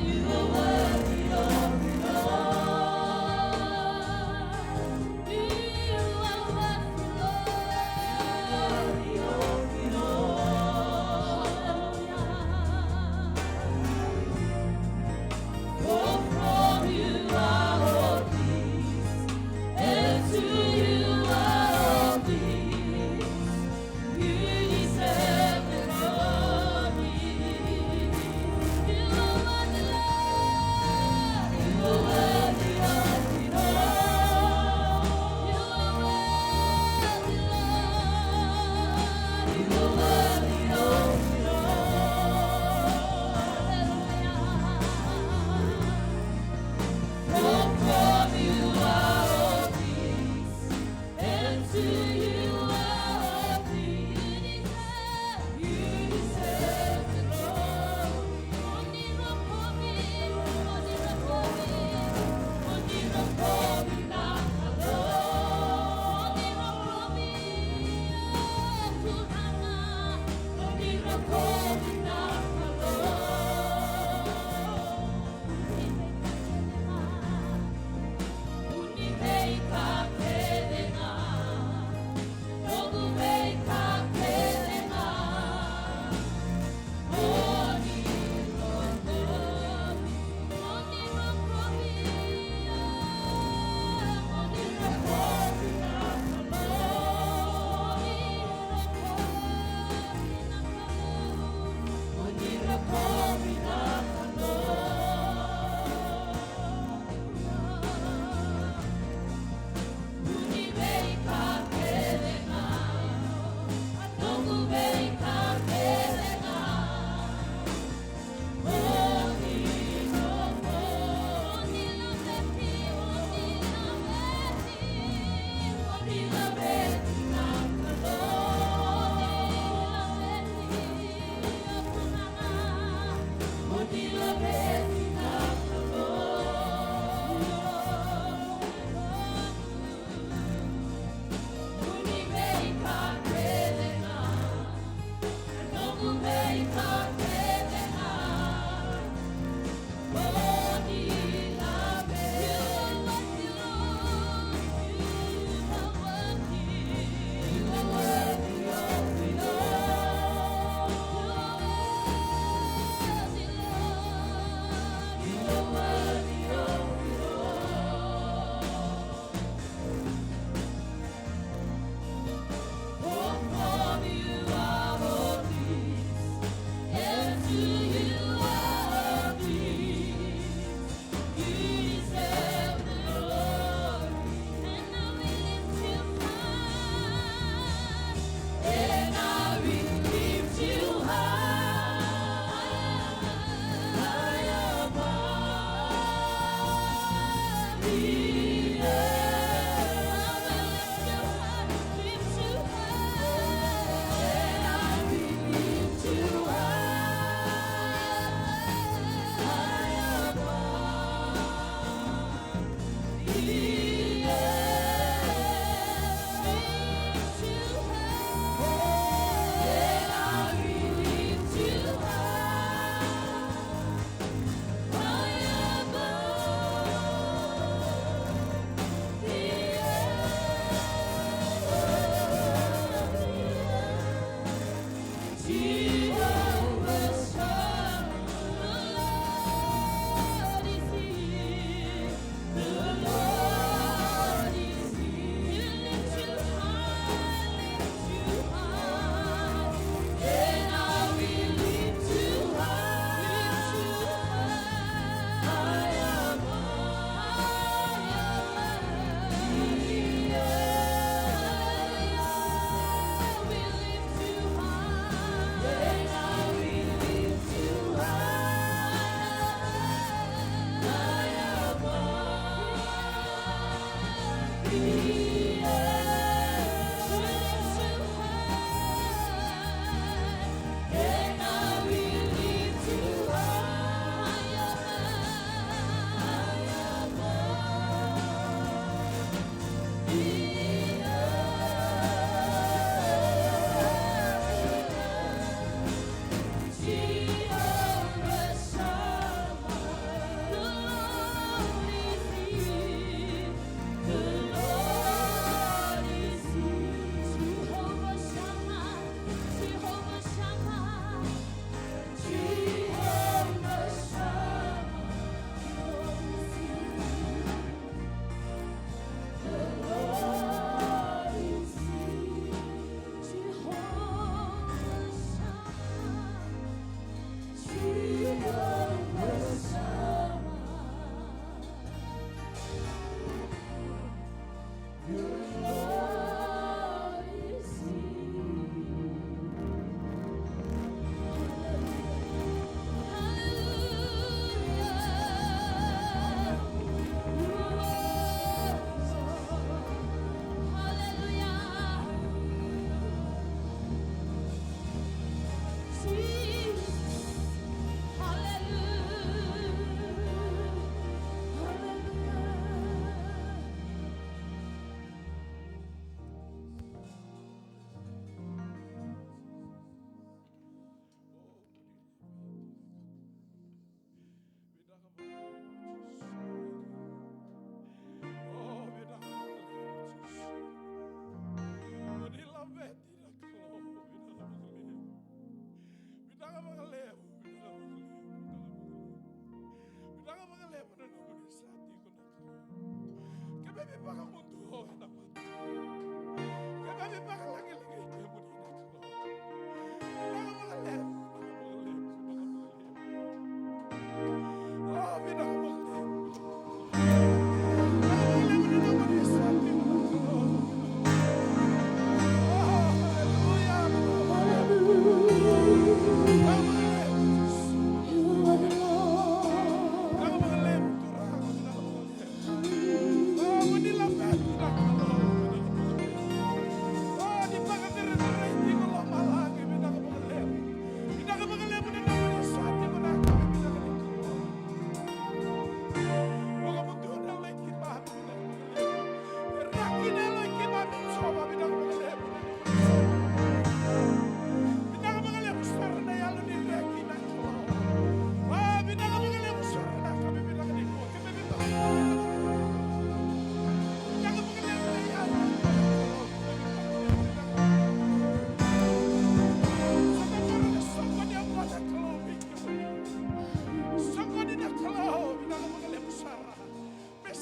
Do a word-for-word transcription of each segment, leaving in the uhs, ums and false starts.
You are worthy of it all. You are worthy, Lord. You are worthy of it all. Hallelujah. For from you are all things, and to you are all things. You deserve the glory. You are worthy, Lord.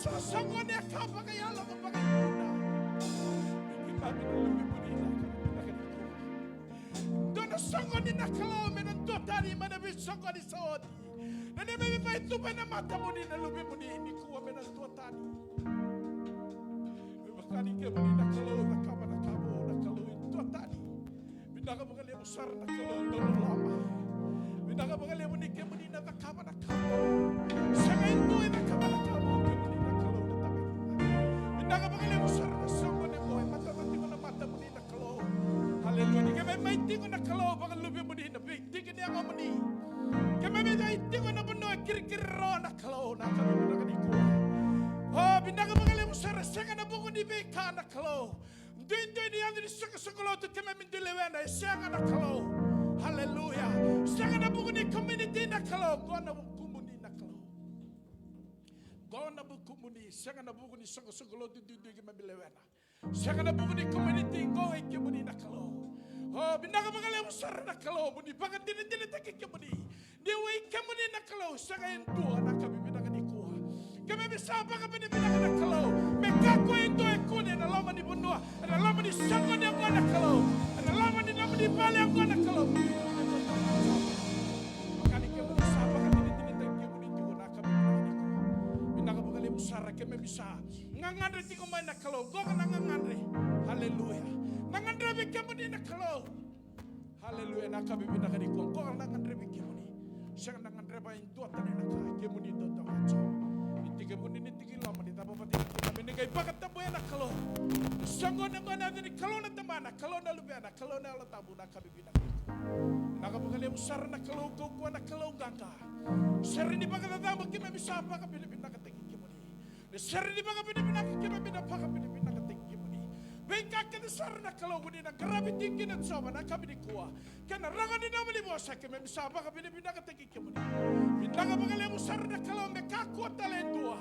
Sa soqoni a ka vakayalo ka vakaikuna. Ni keimami na luvemuni na ka vinaka nikua. Dua na soqoni na Kalou me na dua tani mai na veisoqoni sa oti. Na neimami vaituba ena matamuni na luvemuni nikua me na dua tani. Me vaka ni kemuni na Kalou cakava na ka vou na Kalou e dua tani. Vinaka vakalevu sara na Kalou dau loloma. Vinaka vakalevu ni kemuni na cakava na ka vou. Sega e dua e cakava na ka vou kemuni na Kalou na Tamai. Vinaka vakalevu sara na soqoni qo e matata tiko na matamuni na Kalou. Haleluya. Ni keimami mai tiko na Kalou vakaluvemuni na veidiki ni yagomuni. Keimami mai tiko na vanua e kirikiri rawa na Kalou na ka vinaka nikua. O vinaka vakalevu sara sega na vuku ni veika na Kalou. Duidui ni yaca ni soqosoqo lotu keimami dui lewena e sega na Kalou. Haleluya. Sega na vuku ni community na Kalou. Qo na vukumuni na Kalou. Qo na vukumuni. Sega na vuku ni soqosoqo lotu duidui keimami lewena. Sega na vuku ni community qo e kemuni na Kalou. O vinaka vakalevu sara na Kalou mo ni vakadinadinataki kemuni. Ni o i kemuni na Kalou sega e dua na ka vivinaka nikua. Keimami sa vakavinavinaka na Kalou me kakua e dua e kune ena loma ni vanua, ena loma ni soqoni oqo na Kalou, ena loma ni nomuni vale oqo na Kalou. Vaka ni kemuni sa vakadinadinataki kemuni tiko na ka vivinaka nikua. Vinaka vakalevu sara keimami sa gagadre tiko mai na Kalou, qoka na gagadre. Haleluya. Na gadrevi kemuni na Kalou. Haleluya, na ka vivinaka nikua, qoka na gadrevi kemuni. Sega na gadreva e dua tani na ka, kemuni dau toka tiko. Ni tiki vuni, ni tiki loma, ni cava vata kei keimami, ni qai vakatabuya na Kalou. Ni soqoni oqo ena yaca ni Kalou na Tamana, Kalou na Luvena, Kalou na Yalo Tabu, na ka vivinaka nikua. Vinaka vakalevu sara na Kalou kaukaua, na Kalou qaqa. Sere ni vakacacabo keimami sa vakavinavinakataki kemuni. Na sere ni vakavinavinaka keimami na vakavinavinakataki kemuni. Veika kece sara na Kalou ko ni na qaravi tiko kina Jiova na yakavi nikua. Kei na rogo ni nomuni vosa keimami sa vakavinavinakataki kemuni. Vinaka vakalevu sara na Kalou me kakua tale e dua.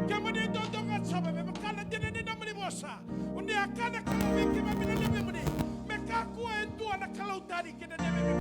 Kemuni e duadua ga Jiova me vaka na dina ni nomuni vosa. O ni a kaya na Kalou vei keimami na luvemuni. Me kakua e dua na kalou tani kei na neimami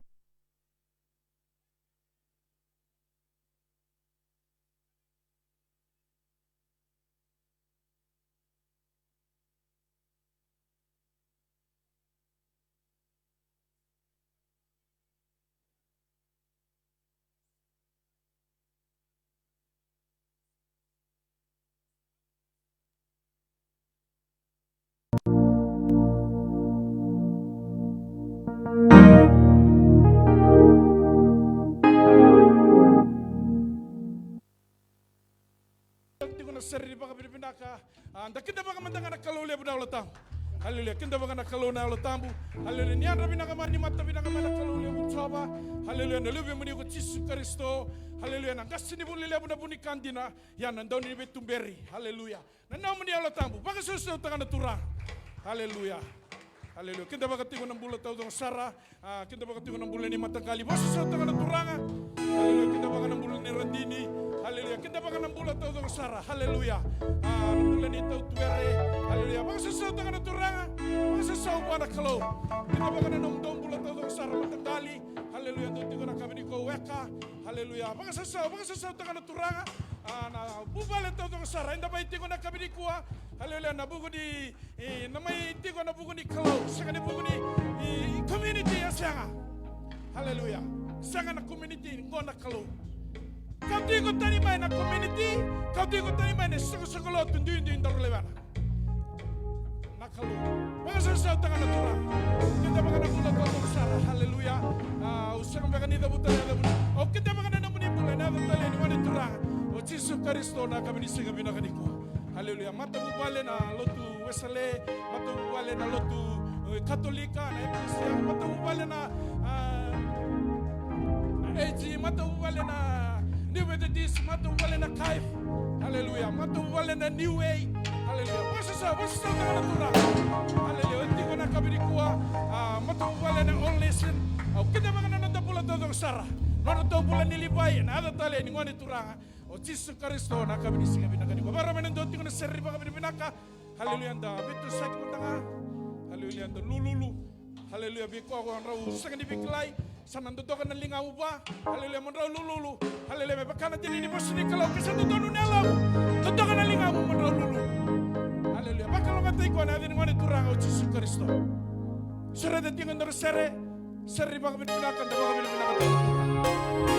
Tiko na sere ni vakavinavinaka. A, da kidavaka mada ga na Kalou levu na Yalo Tabu. Haleluya. Kidavaka na Kalou na Yalo Tabu. Haleluya. Ni yadra vinaka mai, ni mata vinaka mai na Kalou levu Jiova. Haleluya. Na luvemuni ko Jisu Karisito. Haleluya. Na qasenivuli levu, na vu ni ka dina. Ia na dauniveituberi. Haleluya. Na nomuni Yalo Tabu, vakasausautaka na Turaga. Haleluya. Haleluya. Kidavaka tiko na bula taucoko sara. A, kidavaka tiko na bula ni mataqali. Vakasausautaka na Turaga. Haleluya. Kidavaka na bula ni Radini. Haleluya. Kidavaka na bula taucoko sara. Haleluya. A, na bula ni tautuere. Haleluya. Vakasausautaka na Turaga. Vakasausau vua na Kalou. Kidavaka na nomudou bula taucoko sara mataqali. Haleluya. Dou tiko na yakavi nikua weka. Haleluya. Vakasausau, vakasausautaka na Turaga. A, na vuvale taucoko sara eda mai tiko na yakavi nikua. Haleluya. Na vuku ni, e, na mai tiko na vuku ni Kalou, sega ni vuku ni, e, community, e sega. Haleluya. Sega na community, qo na Kalou. Kau tiko tani mai na community, kau tiko tani mai na soqosoqo lotu duidui daru lewena. Na Kalou. Vakasausautaka na Turaga. Kidavaka na bula taucoko sara. Haleluya. A, au sega beka ni cavuta na yacamuni. Au kidavaka na nomuni bula ena yaca talei ni Gone Turaga o Jisu Karisito na yakavi ni siga vinaka nikua. Haleluya. Matavuvale na lotu Wesele, matavuvale na lotu, e, Katolika, na Ekalesia, matavuvale na, a, na A G, matavuvale na New Methodist, matavuvale na Kaif. Haleluya. Matavuvale na New Way. Haleluya. Vakasausa, vakasausau na Turaga. Haleluya. Tiko na yakavi nikua, a, matavuvale na All Nation. Au kidavaka na noda bula taucoko sara. Nodatou bula ni Livai, na yaca talei ni Gone Turaga o Jisu Karisito na yakavi ni siga vinaka nikua. Vakarau me na dua tiko na sere ni vakavinavinaka. Haleluya, da veitosoyaki mada ga. Haleluya, da lululu. Haleluya, vei koya ko drau sega ni veikilai, Sa na dodoka na ligamu vua. Haleluya, mo drau lululu. Haleluya, me vaka na dina ni vosa ni Kalou, ke sa dodonu na yalomu, dodoka na ligamu mo drau lululu. Haleluya, vakalougatataki koya ena yaca ni Gone Turaga o Jisu Karisito. Sureta tiko e dua na sere, sere ni vakavinavinaka, da vakavinavinakataka.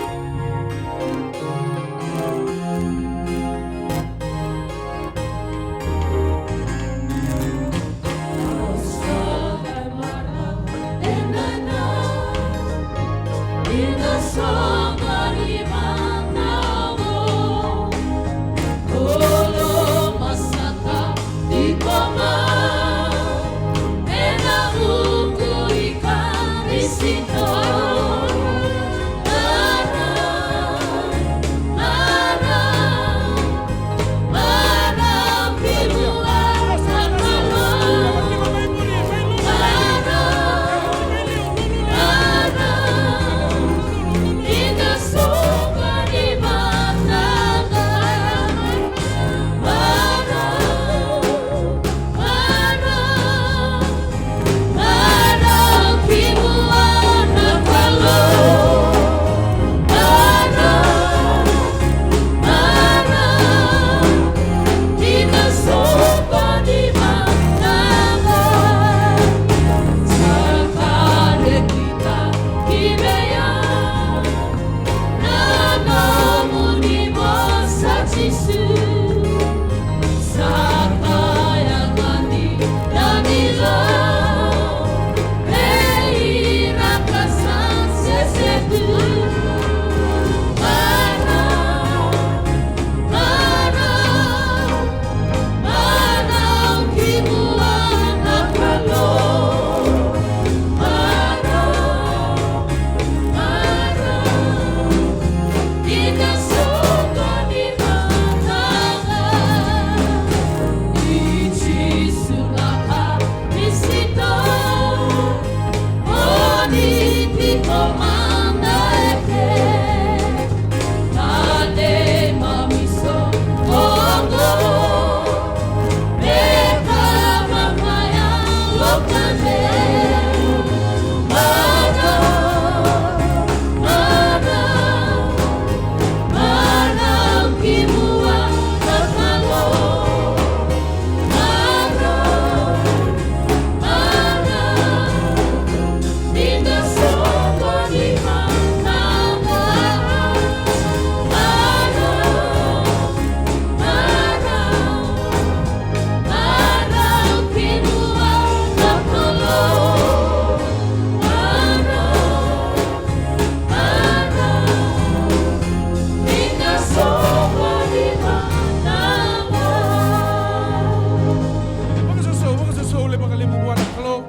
Vakasausau, vakasausau le vakalevu vua na Kalou.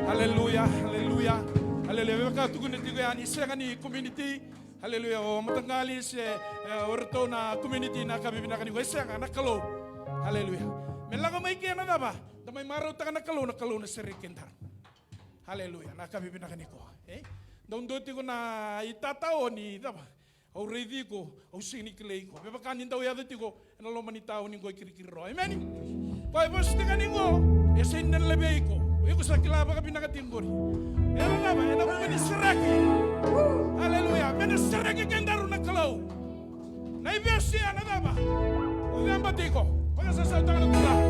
Haleluya, haleluya, haleluya. Vaka tukuna tiko yani, sega ni community. Haleluya, o mataqali se, e, o ratou na community na ka vivinaka ni ko e sega na Kalou. Haleluya. Me lako mai ke na cava? Da mai marautaka na Kalou, na Kalou na sereki kedaru. Haleluya, na ka vivinaka ni ko. E? Dau dua tiko na itatao ni cava? Au raici iko, au sega ni kilai iko. Me vaka ni dau yaco tiko ena loma ni tauni qo e Kirikiriroa. Emeni. Koya e vosa tiko ni qo, e sega ni na levei iko. Iko sa kila vakavinaka tiko qori. Ena cava, ena vuku ni sereki. Haleluya. Me na sereki kedaru na Kalou. Na ivesu ya na cava? O ceba tiko. Vakasasautaka na Turaga.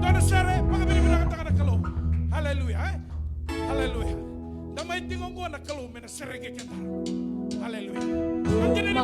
Dua na sere, vakavinavinakataka na Kalou. Haleluya, e? Haleluya. Da mai tiko qo na Kalou me na sereki kedaru. Haleluya. Haleluya.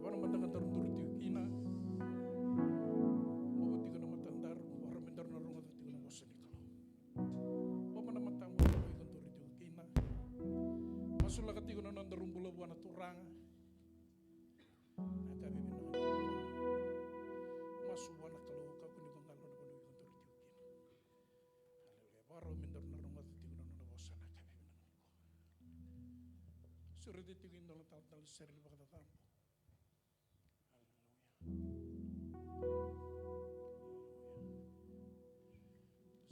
Levu na mataka daru duri tiko kina. Lako tiko na matadaru, vara me daru na rogoca tiko na vosa ni Kalou. Loma na matamu, iko duri tiko kina. Masulaka tiko na nodaru bula vua na Turaga. Na ka vevina. Masu vua na Kalou, kakua ni ko galo na vanua iko duri tiko kina. Aleluya. Vakarau me daru na rogoca tiko na nona vosa na ka vevina. Sureti tiko e dua na talatala sere ni vakacacabo.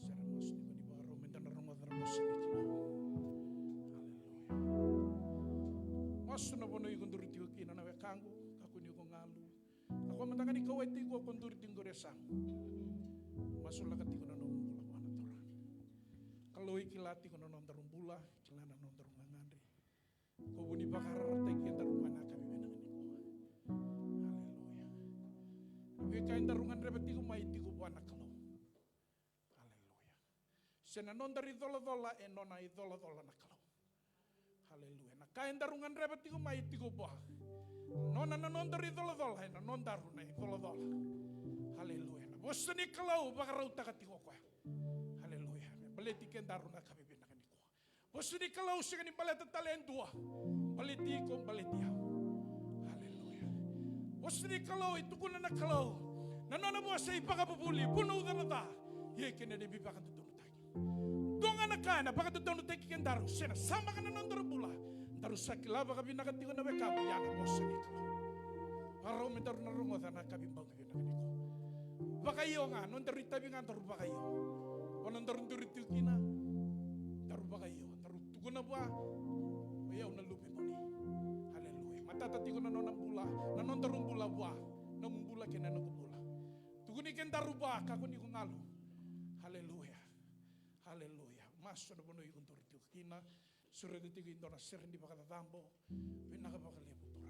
Aleluya. Sere masu tiko ni vakarau me da na rogoca na vosa ni Kalou. Aleluya. Masu na vanua iko duri tiko kina na wekaqu, kakua ni ko galu. Kakua mada ga ni kauwai tiko ko duri tiko qori e yasamu. Masulaka tiko na nomu bula vua na Turaga. Kalou e kila tiko na nodaru bula, kila na nodaru gagadre. Ko vu ni vakarautaki kedaru mai na ka vevina nikua. Aleluya. Na Veika edaru gadreva tiko mai e tiko vua na Kalou. Aleluya. Se na nodaru icolacola, e nona icolacola na Kalou. Aleluya. Na ka edaru gadreva tiko mai e tiko vua. Nona na nodaru icolacola, e na nodaru na icolacola. Aleluya. Na vosa ni Kalou vakarautaka tiko o koya. Aleluya. Me baleti kedaru na ka vivinaka nikua. Vosa ni Kalou sega ni baleta tale e dua. Baleti iko, baleti au. Aleluya. Vosa ni Kalou e tukuna na Kalou. Na nona vosa e ivakavuvuli, vunauca na ca. Ia kina na veivakadodonutaki. Dua ga na ka ena vakadodonutaki kedaru, se na samaka na nodaru bula. Daru sa kila vakavinaka tiko na wekamu, ia na vosa ni Kalou. Varau me daru na rogoca na ka vibauti vinaka nikua. Vakaio ga, nodaru itavi ga daru vakaio. O nodaru duri tiko kina, daru vakaio, daru tukuna vua, o yau na luvemuni. Aleluya. Matata tiko na nona bula, na nodaru bula vua, nomu bula kei na noqu bula. Tukuni kedaru vua, kakua ni ko galu. Aleluya. Aleluya. Masu na vanua iko duri tiko kina. Sureta tiko e dua na sere ni vakacacabo. Vinaka vakalevu Turaga.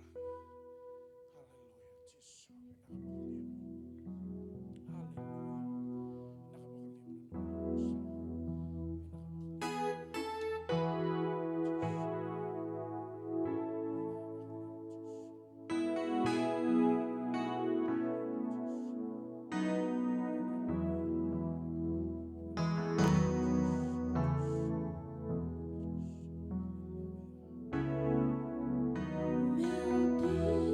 Aleluya, Jisu. Vinaka vakalevu. Aleluya. Vinaka vakalevu na nomu vosa. Vinaka vakalevu.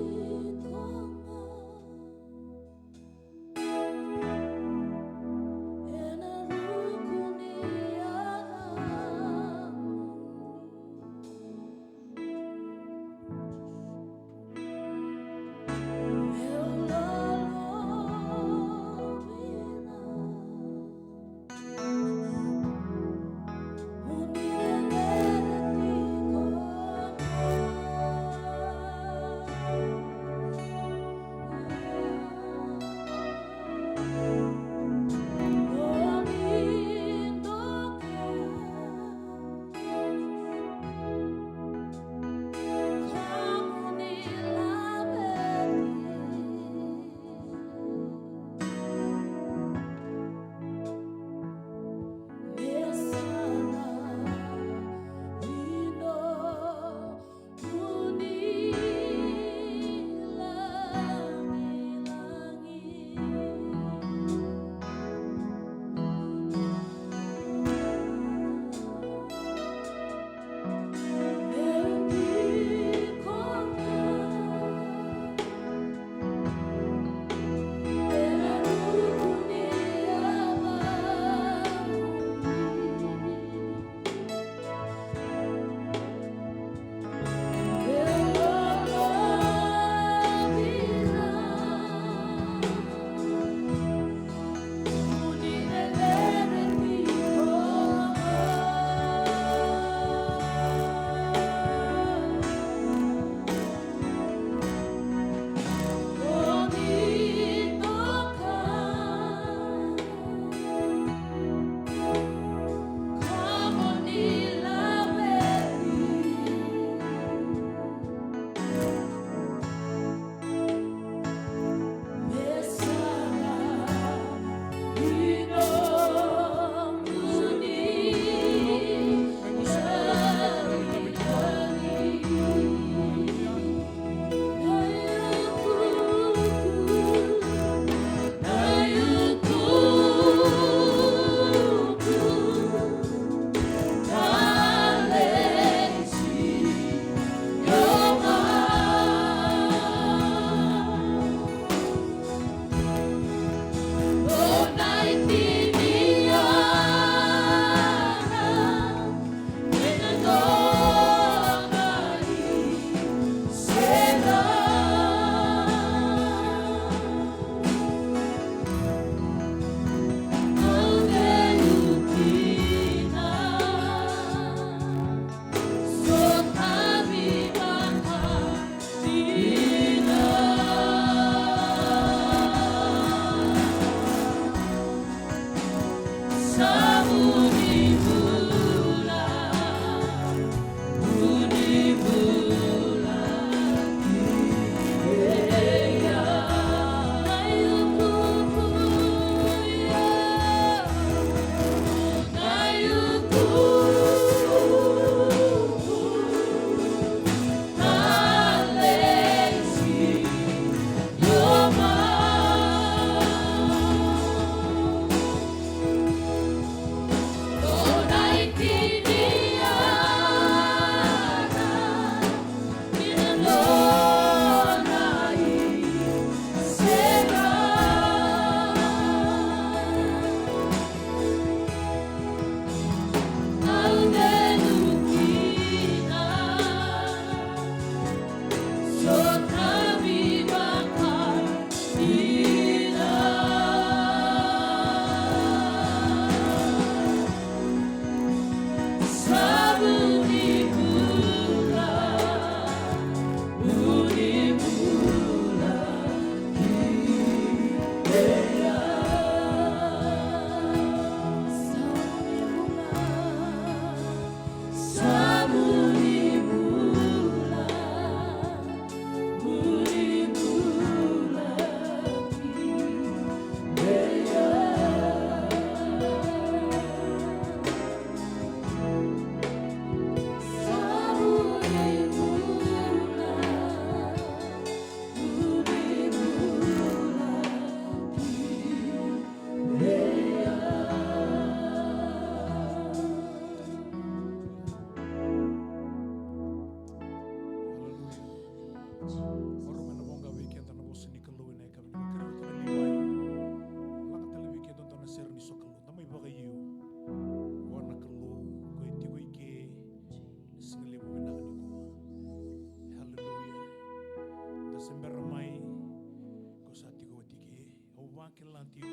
Kila tiko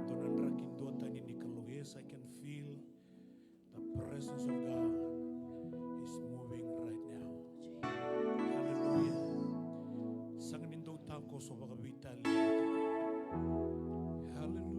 dua na draki duatani ni Kalou. Yes, I can feel the presence of God is moving right now. Hallelujah. Sega ni dau takoso vakaveitalia. Hallelujah.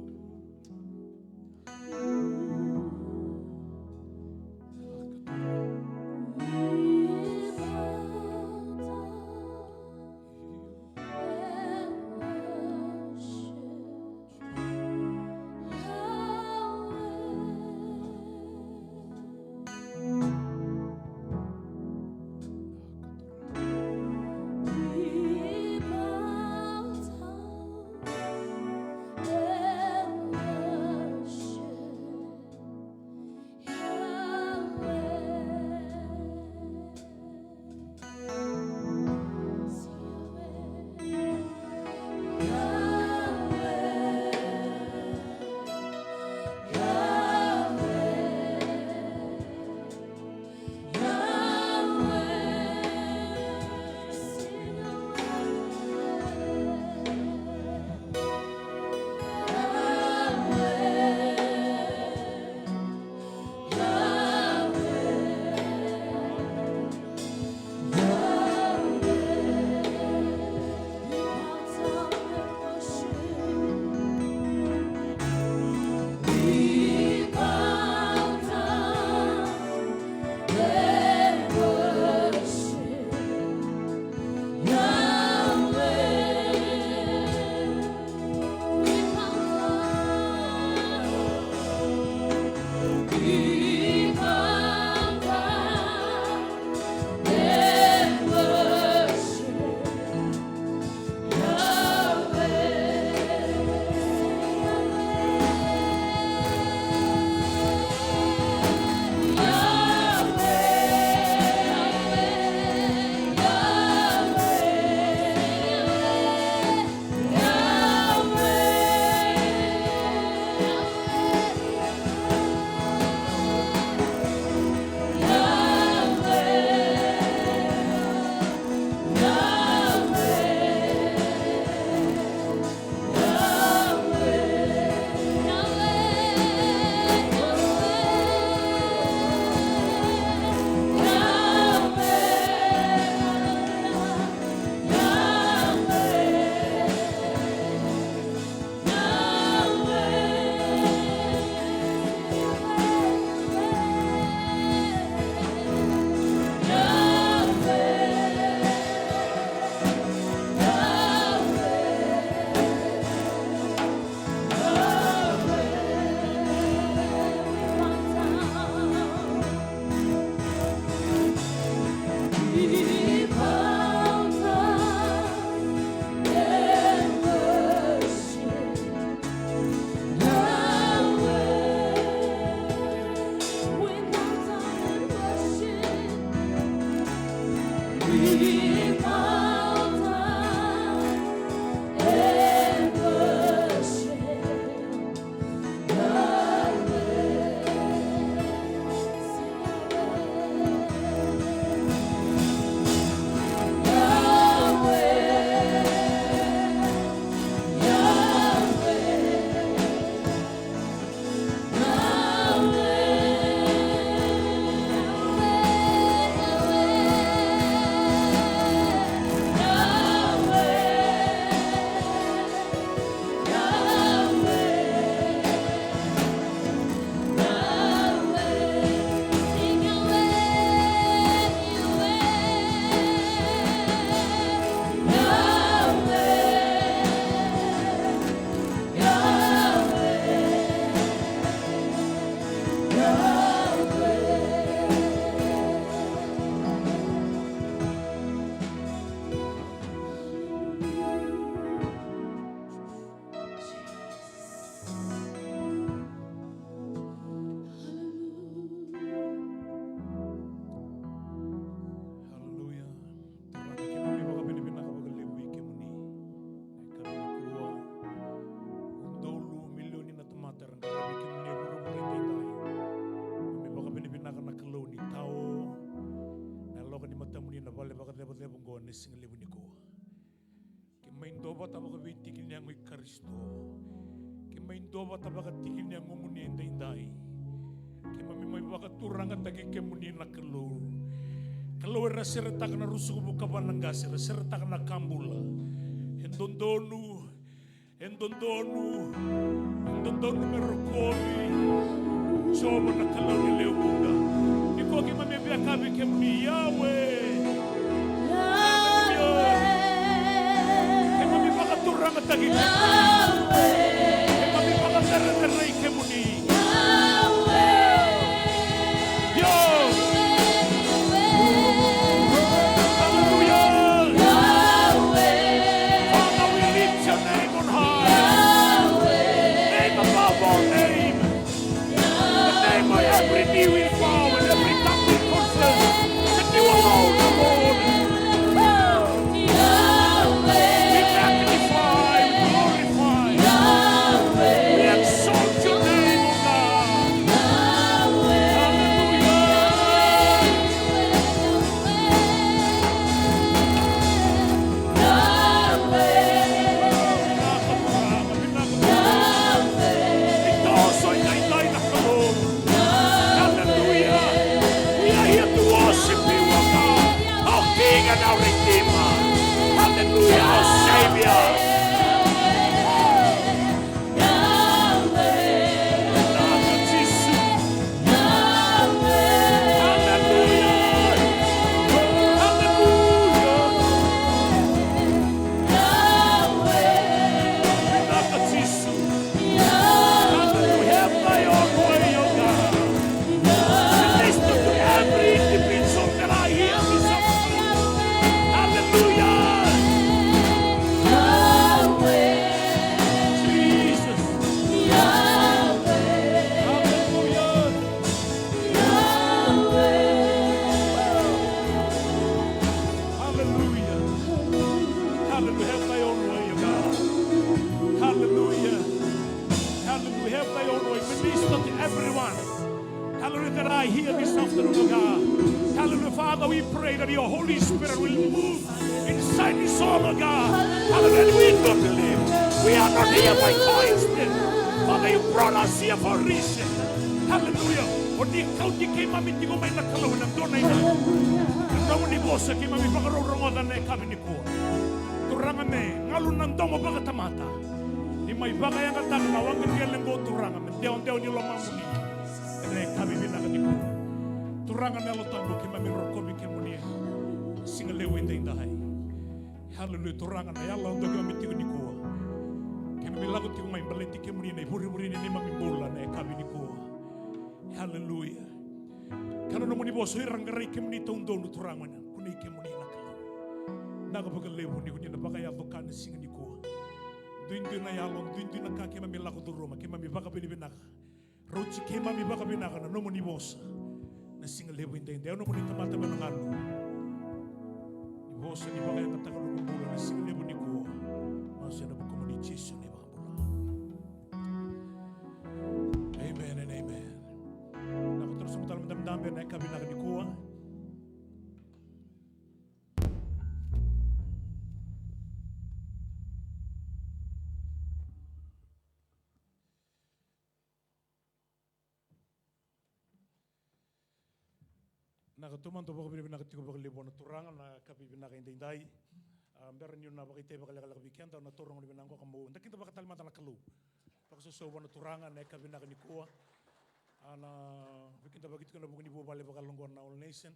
Vata vakaveitiki ni yago i Karisito. Keimami duavata vakatiki ni yagomuni edaidai. Keimami mai vakaturagataki kemuni na Kalou. Kalou era seretaka na rusuku vukavana qase, era seretaka na ka bula. E dodonu, e dodonu, e dodonu me rokovi Jiova na Kalou ni lewe vuqa. Nikua keimami via kaya vei kemuni, Yahweh. Hallelujah. Keimami vakaturagataki kemuni. Keimami vakacerecerei kemuni. Yo. Hallelujah. Father, we lift your name on high. Name above all names. The name where every knee will bow and every tongue will confess that you alone are Lord. We magnify, we glorify, we exalt your name, O God. Hallelujah. Hallelujah. We are here to worship you, O God, our King and our Redeemer. Hallelujah, our Savior. Vinaka Jisu. Hallelujah. Hallelujah. Vinaka Jisu. Hallelujah. Have thy own way, O God. Minister to every individual that are here this afternoon. Hallelujah. Jesus. Hallelujah. Hallelujah. Hallelujah. Have thy own way, O God. Hallelujah. Hallelujah. Have thy own way. Minister to everyone. Hallelujah, that are here this afternoon, O God. Hallelujah, Father, we pray that your Holy Spirit will move inside this hall, O God. Hallelujah, we do believe. We are not here by coincidence. Father, you brought us here for a reason. Hallelujah. O ni kauti keimami tiko mai na Kalou ena dua na ina. Na nomuni vosa keimami vakarorogoca na yakavi nikua. Turaga, me galu na domo vakatamata. Ni mai vakayagataka na waqeqele qo, Turaga, me dewadewa ni lomamuni. Ena yakavi vinaka nikua. Turaga na Yalo Tabu, keimami rokovi kemuni. Siga levu edaidai. Hallelujah, Turaga na yalo dau keimami tiko nikua. Keimami lako tiko mai baleti kemuni na ivurevure ni neimami bula na yakavi nikua. Hallelujah. Ka na nomuni vosa, ira qarai kemuni taudonu, Turaga, na kunei kemuni na Kalou. Vinaka vakalevu ni ko ni na vakayaco ka na siga nikua. Duidui na yalo, duidui na ka keimami lako curuma, keimami vakavinavinaka. Rauti keimami vakavinaka na nomuni vosa. Na siga levu edaidai, au nomuni tamata me na galu. Ni vosa ni vakayagataka noqu bula na siga levu nikua. Masu ena vukumuni Jisu na iVakabula. Amen and amen. Na ko toro sobu tale mada mada na yakavi vinaka nikua. Na ka taumada au vakavinavinaka tiko vakalevu vua na Turaga na yakavi vinaka edaidai. A, bera niu na vakaitavi vakalekaleka vei keda, au na taura na gauna vinaka oqo ka meu da kidavaka tale mada na Kalou. Vakasausau vua na Turaga na yakavi vinaka nikua. A, na veikidavaki tiko ena vuku ni vuvale vakaloqo na All Nation.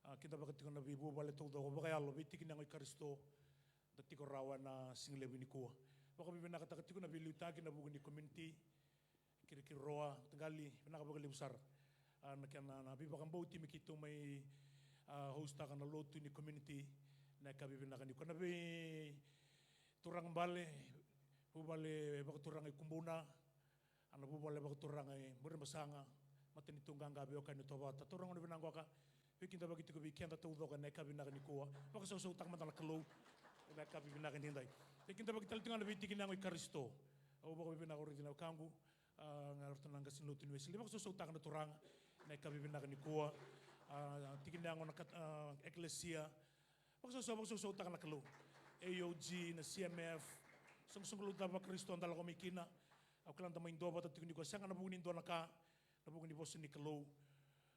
A, kidavaka tiko na veivuvale taucoko vakayalo, veitiki ni yago i Karisito. Da tiko rawa ena siga levu nikua. Vakavinavinakataka tiko na veiliutaki ena vuku ni community. Kirikiroa, Taqali, vinaka vakalevu sara. A, na kena, na veivakabauti me keitou mai, a, hostaka na lotu ni community, na yakavi vinaka nikua. Na veituraga bale, vuvale vakaturaga i Kubuna, a, na vuvale vakaturaga i Burebasaga, matanitu qaqa, veiwekani Tovata. Taura na gauna vinaka oqo ka veikidavaki tiko vei keda taucoko ena yakavi vinaka nikua. Vakasausau taka mada na Kalou ena yakavi vinaka edaidai. Veikidavaki tale tiko ga na veitiki ni yago i Karisito. Au vakavinavinaka, au raici na wekaqu, a, ga ratou na qase ni lotu ni Wesele. Vakasausau taka na Turaga ena yakavi vinaka nikua. A, tiki ni yago na kat-, a, ekelesia. Vakasausau, vakasausau taka na Kalou. A O G, na C M F, soqosoqo lotu ca vaKarisito da lako mai kina. Au kila da mai duavata tiko nikua, sega na vuku ni dua na ka, na vuku ni vosa ni Kalou.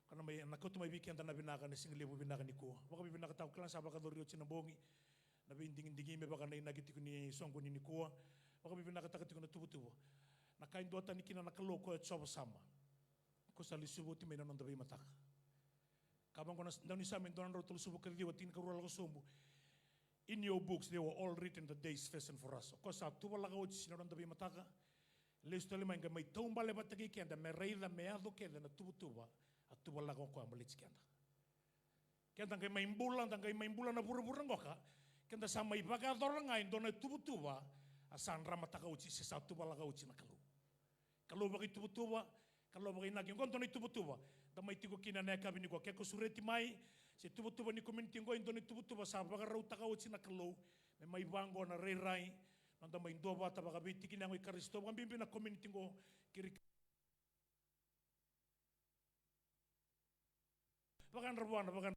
Ka na mai, na kauta mai vei keda na vinaka, na siga levu vinaka nikua. Vakavinavinakataka, au kila sa vakayacori oti na bogi, na veidigidigi me vaka na inaki tiko ni soqoni nikua. Vakavinavinakataka tiko na tuvatuva. Na ka e duatani kina na Kalou, o koya o Jiova Sama. Ko sa lesuva oti mai na noda veimataka. Ka vaqo na daunisame dua na drau tolusagavulu ka ciwa, tinikarua lako sobu. In your books they were all written the days fashioned for us. O koya sa tuvalaka oti na noda veimataka. Lesu tale mai qai mai taubale vata kei keda me raica me yaco kece na tuvatuva a tuvalaka o koya baleti keda. Keda qai mai bula, da qai mai bula na vuravura qoka. Keda sa mai vakayacora ga e dua na tuvatuva a sa dramataka oti se sa tuvalaka oti na Kalou. Kalou vakaituvatuva, Kalou vakainaki. Oqo dua na ituvatuva da mai tiko kina na yakavi nikua. Ke ko sureti mai se tuvatuva ni community, oqo e dua na ituvatuva sa vakarautaka oti na Kalou me mai vaqo na rairai, noda mai duavata vakaveitikina yago i Karisito, vakabibi na community oqo, keri vakadra vua na vaka Kalou.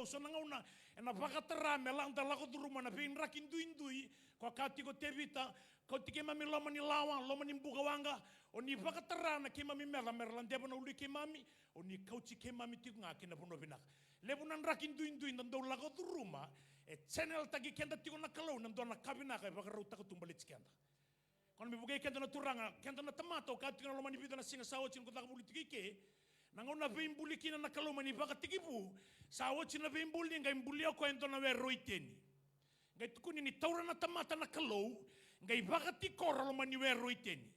So na gauna ena vakatara me lako, da lako curuma na veidraki duidui, ko a kaya tiko o Tevita, kauti keimami loma ni lawa, loma ni buka waqa, o ni vakatara na keimami meca me ra ladeva na ulu i keimami, o ni kauti keimami tiko ga ki na vanua vinaka. Levu na draki duidui da dau lako curuma, e channel taki keda tiko na Kalou na dua na ka vinaka e vakarautaka tu baleti keda. Ko na me vukei keda na Turaga, keda na tamata, au kaya tiko na loma ni vica na siga sa oti ni ko caka vuli tiko i ke. Na gauna veibuli kina na Kalou mai ni vakatekivu, sa oti na veibuli qai bulia o koya e dua na were o Iteni. Qai tukuni ni taura na tamata na Kalou, qai vakatikora loma ni were o Iteni.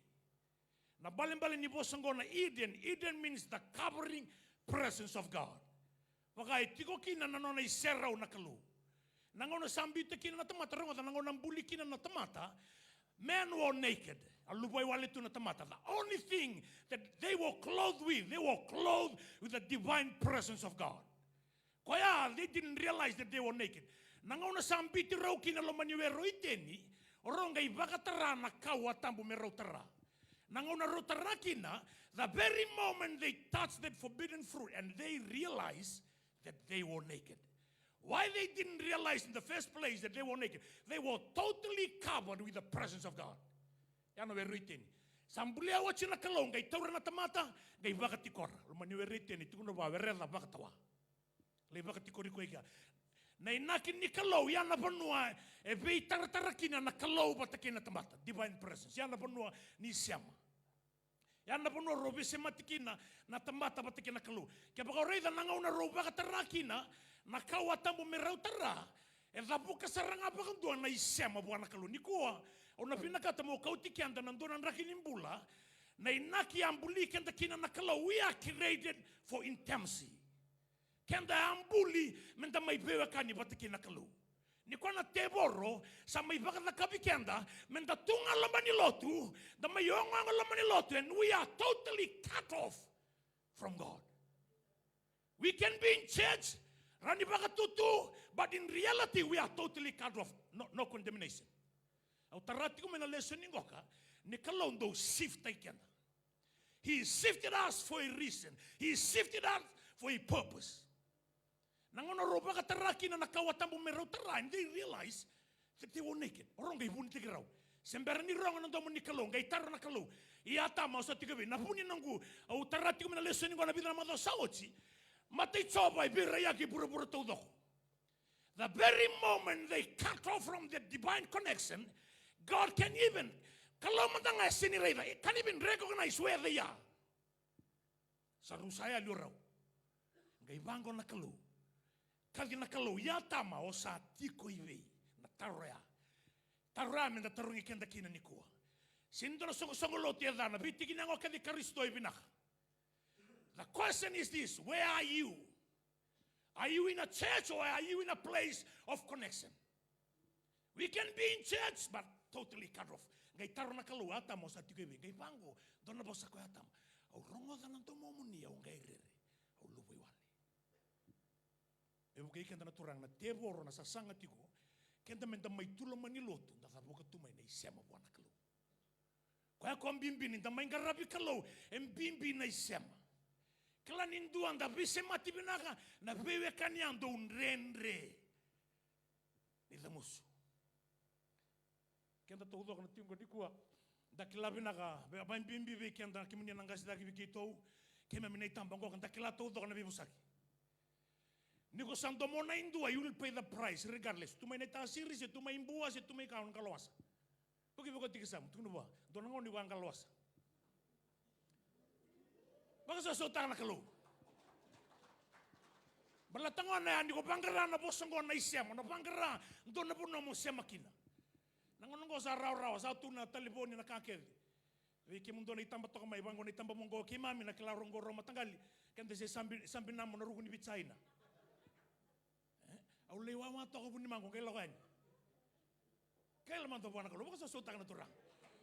Na balebale ni vosa oqo na Eden, Eden means the covering presence of God. Vaka e tiko kina na nona iserau na Kalou. Na gauna sa biuta kina na tamata, rogoca, na gauna buli kina na tamata, men were naked. A luvawale tu na tamata. The only thing that they were clothed with, they were clothed with the divine presence of God. Koya, they didn't realize that they were naked. Na gauna sa biuti rau kina loma ni were o Iteni, o rau qai vakatara na kawa tabu me rau tara. Na gauna rau tara kina, the very moment they touched that forbidden fruit and they realized that they were naked. Why they didn't realize in the first place that they were naked? They were totally covered with the presence of God. Ya na were o Iteni. Sa bulia oti na Kalou, qai taura na tamata, qai vakatikora. Loma ni were o Iteni, tukuna vua, were ca vakatawa. Lai vakatikori koya i kea. Na inaki ni Kalou, ya na vanua e veitaratara kina na Kalou vata kei na tamata. Divine presence. Ya na vanua ni sema. Ya na vanua rau veisemati kina na tamata vata kei na Kalou. Kevaka o raica na gauna rau vakatara kina na kawa tabu me rau tara, e cavuka sara ga vakadua na isema vua na Kalou. Nikua, au na vinakata meu kauti keda na dua na draki ni bula, na inaki a buli keda kina na Kalou. We are created for intimacy. Keda a buli me da mai veiwekani vata kei na Kalou. Nikua na tevoro sa mai vakacakavi keda me da tu ga loma ni lotu, da mai ogaoga loma ni lotu, and we are totally cut off from God. We can be in church, rawa ni vakatutu, but in reality we are totally cut off. No, no condemnation. Au tara tiko mai na lesoni qoka, ni Kalou dau shift-taki keda. He shifted us for a reason. He shifted us for a purpose. Na gauna rau vakatara kina na kawa tabu me rau tara, and they realize that they were naked. O rau qai vunitaki rau. Se bera ni rogo na domo ni Kalou, qai taro na Kalou. Ia Atama, o sa tiko vei? Na vu ni noqu, au tara tiko mai na lesoni qo na vica na macawa sa oti. Mata i Jiova e veiraiyaki e vuravura taucoko. The very moment they cut off from the divine connection, God can even, Kalou mada ga e sega ni raica, he can't even recognize where they are. Sa rau sa yali o rau. Qai vaqo na Kalou. Kaci na Kalou, ia Atama, o sa tiko i vei? Na taro ya. Taro ya me da tarogi keda kina nikua. Sega ni dua na soqosoqo lotu e ca, na veitiki ni yago kece i Karisito e vinaka. The question is this, where are you? Are you in a church or are you in a place of connection? We can be in church but totally cut off. Qai taro na Kalou, Atama, o sa tiko i vei? Qai vaqo, dua na vosa ko Atama. Au rogoca na domomuni, au qai rere. Au luvaiwale. Me vukei keda na Turaga na tevoro na sasaga tiko. Keda me da mai tu loma ni lotu, da cavuka tu mai na isema vua na Kalou. Koya ko bibi ni da mai qaravi Kalou, e bibi na isema. Kila ni dua da veisemati vinaka, na veiwekani ya dou dredre ni camusu. Keda taucoko na tiko nikua, da kila vinaka, vei, vei bibi vei keda, kemuni na qase cake vei keitou, keimami na itaba qoka, da kila taucoko na veivosaki. Ni ko sa domona e dua, you will pay the price regardless. Tu mai na itaka siri, se tu mai Bua, se tu mai ka, o na qaloasa. Ko ki vaka tiki samu, tukuna vua, dua na gauna ni ko a qaloasa. Vakasausau taka na Kalou. Baleta gona ya ni ko vaqara na vosa qo na isema, na vaqara dua na vanua mo sema kina. Na gauna qo sa rawarawa, sa tu na talevoni na ka kece. Vei kemudou na itaba toka mai, vaqo na itaba mo qo, keimami na kila ro qo ro mataqali. Keda se sabi, sabi namo na ruku ni Vijaina. E? Au lai wawa toka vunimaqo qai lako yani. Kaila mada vua na Kalou, vakasausautaka na Turaga.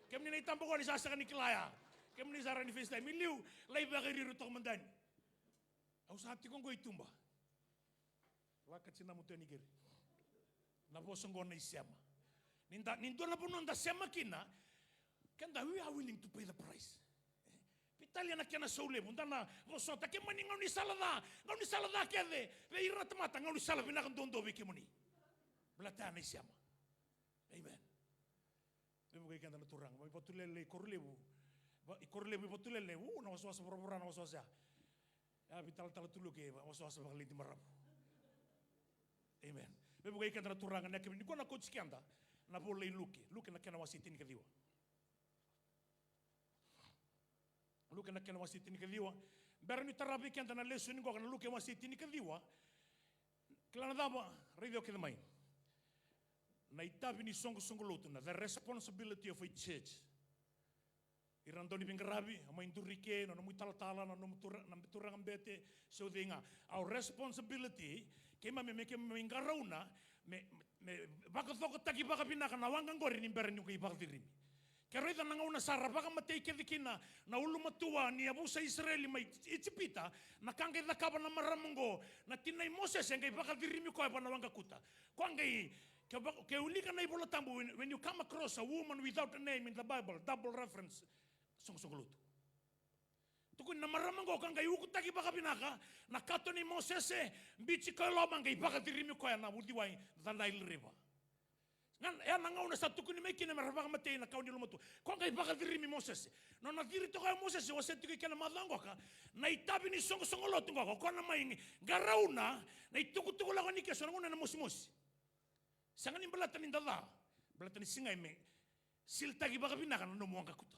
Kemuni na itaba qo ni sa sega ni kila ya. Kemuni sa rawa ni FaceTime. I liu, lai vakairiiri toka mada yani. Au sa tiko qo i tuba. Laka tinamu tu yani keri. Na vosa qo na isema. Ni da, ni dua na vanua da sema kina, keda, we are willing to pay the price. E? Veitalia na kena sau levu, da na vosota, kemuni gaunisala ca, gaunisala ca kece, vei ira na tamata, gaunisala vinaka duadua vei kemuni. Baleta ya na isema. Amen. Me vukei keda na Turaga, mai Vatulele i Korolevu. Va-, i Korolevu i Vatulele, u, na wasawasa voravora na wasawasa ya. Ya, veitalatala tuluke, wa-, wasawasa vakalidi maravu. Amen. Me vukei keda na Turaga, na kemuni, ni ko na kauti keda, na vola i Luke, Luke na kena wase tinikaciwa. Luke na kena wase tinikaciwa. Bera ni tara vei keda na lesoni qoka na Luke wase tinikaciwa. Kila na cava, raici au kece mai. Na itavi ni soqosoqo lotu, na the responsibility of a church. Ira na dauniveiqaravi, au mai duri ke, na nomu italatala, na nomu tura-, na turaga bete, se o cei ga. Our responsibility, keimami, me keimami qarauna, me, me vakacokotaki vakavinaka na waqa qori ni bera ni qai vakacirimi. Ke raica na gauna sa ra vakamatei kece kina na ulumatua ni yavusa Isireli mai Ijipita, na ka qai cakava na marama oqo, na tina i Mosese e qai vakacirimi koya vua na waqa kuta. Koya qai, ke va-, ke wilika na iVola Tabu, when, when you come across a woman without a name in the Bible, double reference, soqosoqo lotu. Tukuni na marama oqo ka qai ukutaki vakavinaka na kato nei Mosese, biuti koya e loma, qai vakacirimi koya na uciwai, the Nile River. Ga ya na gauna sa tukuni mai kina me ra vakamatei na kawa ni ulumatua. Ko qai vakacirimi Mosese. Nona ciri toka o Mosese, wasea tiko i kena macawa qoka, na itavi ni soqosoqo lotu qoka, ko na mai qarauna na itukutuku lako ni ke, so na gauna na mosimosi. Sega ni baleta ni da ca, baleta ni sigai me silitaki vakavinaka na nomu waqa kuta.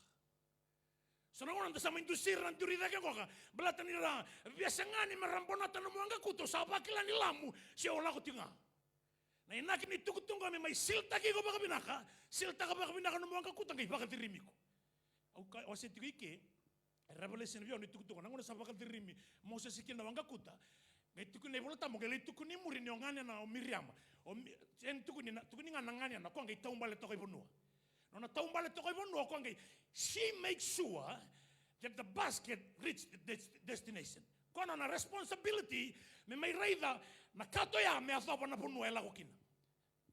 So na gauna da sa mai dusi ira na duri cake qoka, baleta ni ra via sega ni me ra bonata na nomu waqa kuta, o sa vakila ni lamu, se o lako tiko ga. Na inaki ni tukutuku me mai silitaki iko vakavinaka, silitaka vakavinaka na nomu waqa kuta, qai vakacirimi iko. Au ka, au wasea tiko i ke, e Revelation vei au ni tukutuku, na gauna sa vakacirimi Mosese kina na waqa kuta, qai tukuni na iVola Tabu, qai lai tukuni i muri ni o gane na o Miriama. O Mi-, e tukuni na, tukuni ga na gane na, ko qai taubale toka i vanua. Nona taubale toka i vanua, ko qai, she makes sure that the basket reach the des-, destination. Ko nona responsibility, me mai raica na kato ya me yacova na vanua e lako kina.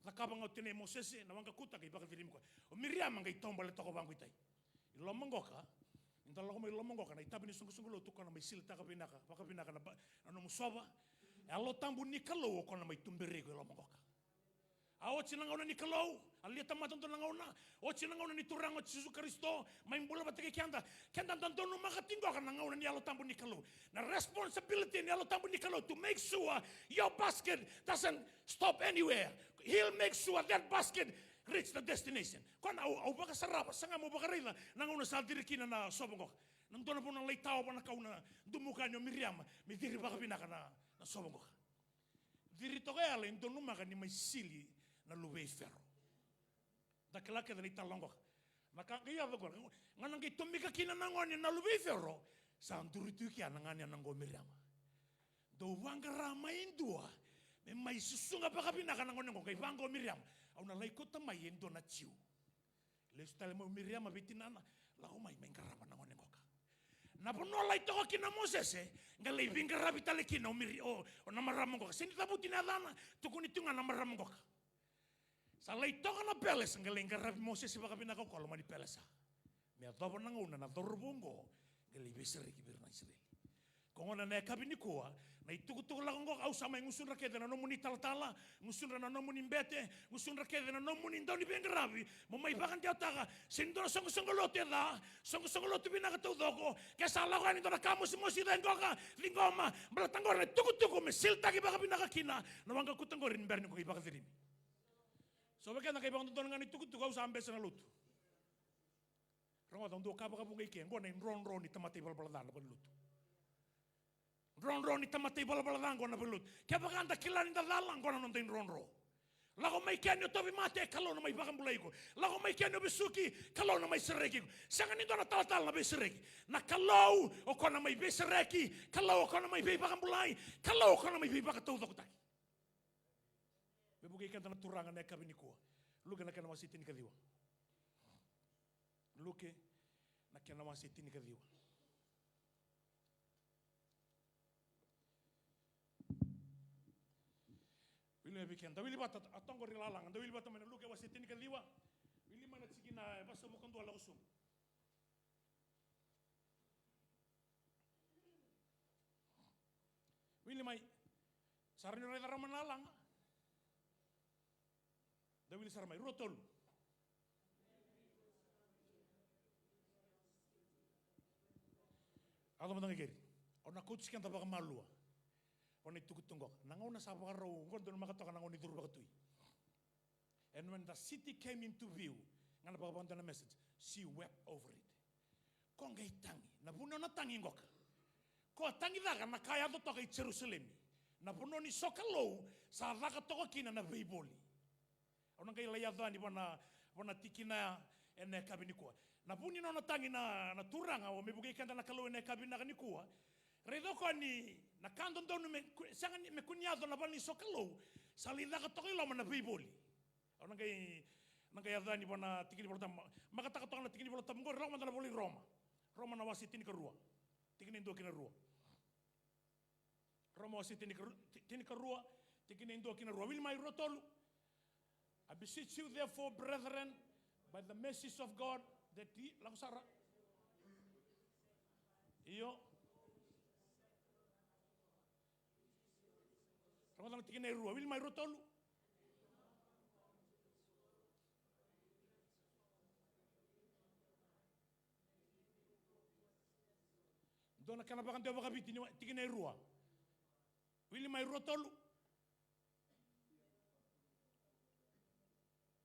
Cakava ga o tinai Mosese na waqa kuta qai vakacirimi koya. O Miriama qai taubale toka vaqo i tai. I loma qoka, ni da lako mai loma qoka, na itavi ni soqosoqo lotu ko na mai silitaka vinaka, vakavinaka na ba-, na nomu sova. E Yalo Tabu ni Kalou o ko na mai tuberi iko i loma qoka. A oti na gauna ni Kalou, a lia tamata dua na gauna, oti na gauna ni Turaga o Jisu Karisito, mai bula vata kei keda, keda da donumaka tiko qoka na gauna ni Yalo Tabu ni Kalou. Na responsibility ni Yalo Tabu ni Kalou to make sure your basket doesn't stop anywhere. He'll make sure that basket reach the destination. Ko na au, au vakasarava, saga mo vakaraica, na gauna sa ciri kina na sova qoka. Na dua na vanua lai tawa na kau na dumuka ni o Miriama, me ciri vakavinaka na, na sova qoka. Ciri toka yala e donumaka ni mai sili na luve i Fero. Da kila kece na italanoa qoka. Na ka qai yaco qo, ga na qai tomika kina na gone na luve i Fero, sa duri tu kina na gone na qo o Miriama. Dou vaqara mai e dua me mai susuga vakavinaka na gone qo. Qai vaqo o Miriama, au na lai kauta mai e dua na Jiu. Lesu tale mai o Miriama vei tinana, lako mai, mai qarava na gone qoka. Na vanua lai toka kina o Mosese, qai lai veiqaravi tale kina o Miri-, o, o na marama qoka. Sega ni cavuti na yacana, tukuni tu ga na marama qoka. Sa lai toka na pelesa, qai lai qaravi Mosese vakavinaka o koya loma ni pelesa. Me yacova na gauna na cauravou oqo qai lai veisereki vei ira na Isireli. Ko gona na yakavi nikua, na itukutuku lako oqo, au sa mai gusudra kece na nomuni talatala, gusudra na nomuni bete, gusudra kece na nomuni dauniveiqaravi, mo mai vakadewataka, se ni dua na soqosoqo lotu e ca, soqosoqo lotu vinaka taucoko, ke sa lako yani dua na ka mosimosi ca e qoka, ciqoma, baleta qori na itukutuku me silitaki vakavinaka kina na waqakuta qori ni bera ni ko qai vakacirimi. So vei keda qai vakadodonu ga na itukutuku, au sa bese na lotu. Rogoca, au dau kaya vakavuqa i ke, qo na idrodro ni tamata ivalavala ca na valenilotu. Drodro ni tamata ivalavala ca qo na valenilotu. Kevaka da kila ni da cala, qo na noda idrodro. Lako mai ke ni o tauvimate, Kalou na mai vakabulai iko. Lako mai ke ni o vesuki, Kalou na mai sereki iko. Sega ni dua na talatala na veisereki. Na Kalou o koya na mai veisereki, Kalou o koya na mai veivakabulai, Kalou o koya na mai veivakataucokotaki. Me vukei keda na Turaga na yakavi nikua. Luke na kena wase tinikaciwa. Luke na kena wase tinikaciwa. Wili mai vei keda, da wili vata, a toqori lalaga, da wili vata mai na Luke wase tinikaciwa. Wili mai na tikina e vasagavulu ka dua lako sobu. Wili mai. Sa rawa ni raica rawa mai na lalaga. Da wili sara mai, rua tolu. A loma da qai keri. Au na kauti keda vakamalua. Au na itukutuku qoka. Na gauna sa vakarau, qo dau namaka toka na gauna ni curu vakatui. And when the city came into view, ga na vakavakadua na message, she wept over it. Ko qai tagi, na vuna o na tagi qoka. Ko a tagi caka na ka yaco toka i Jerusalemi. Na vanua ni sokalou, sa caka toka kina na veivoli. Au na qai lai yaco yani vua na, vua na tikina ena yakavi nikua. Na vu ni nona tagi na, na Turaga, o me vukei keda na Kalou ena yakavi vinaka nikua. Raica o koya ni na ka dodonu me ku-, sega ni me kua ni yaco na vale ni sokalou, sa lai caka toka i loma na veivoli. Au na qai, na qai yaco yani vua na tiki ni Volatabu, ma-, makataka toka na tiki ni Volatabu qori, lako mada na vola i Roma. Roma na wase tinikarua. Tikina e dua ki na rua. Roma wase tinikaru-, ti-, tinikarua, tikina e dua ki na rua. Wili mai, rua tolu. I beseech you, therefore, brethren, by the mercies of God, that ye, lako sara. Io. Rogoca na tikina e rua. Wili mai, rua tolu. Dua na kena vakadewa vakaviti ni wa-, tikina e rua. Wili mai, rua tolu.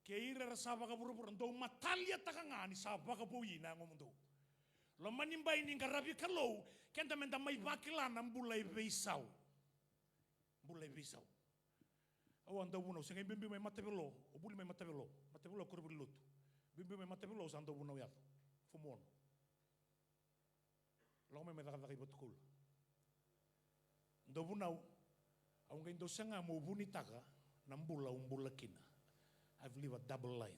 Kei ira era sa vakavuravura, dou mataliataka ga ni sa vakavoui na yagomudou. Lomani bai ni qaravi Kalou, keda meda mai vakila na bula e veisau. Bula e veisau. Au a dauvunau, se qai biubiu mai matavelo, au vuli mai matavelo, matavelo au koronivuli lotu. Biubiu mai matavelo, au sa dauvunau yaco. Fomu ono. Lako mai, mai cakacaka i Vatukoula. Dauvunau, au qai dau saga meu vunitaka na bula au bula kina. I've lived a double life.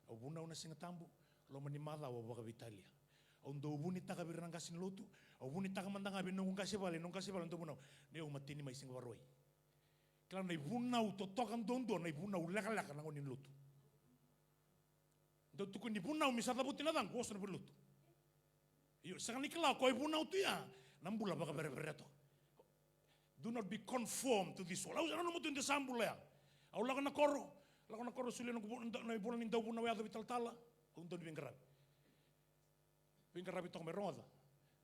Au vunau na Siga Tabu, loma ni macawa au vakaveitalia. Au dau vunitaka vei ira na qase ni lotu, au vunitaka mada ga vei noqu qase vale, noqu qase vale, au dauvunau. Ni au mateni mai Siga Vakarauwai. Kila na ivunau totoka duadua, na ivunau lekaleka na gone ni lotu. Dau tukuni vunau me sa cavuti na caqu, oso na vale ni lotu. Io, sega ni kila o koya e vunau tu ya, na bula vakaverevere toka. Do not be conformed to this world. Au sa nanuma tu de sa bula ya. Au lako na koro, lako na koro solia noqu vu-, na ivola ni dauvunau yaco vei talatala, au dau ni veiqaravi. Veiqaravi toka mai, rogoca.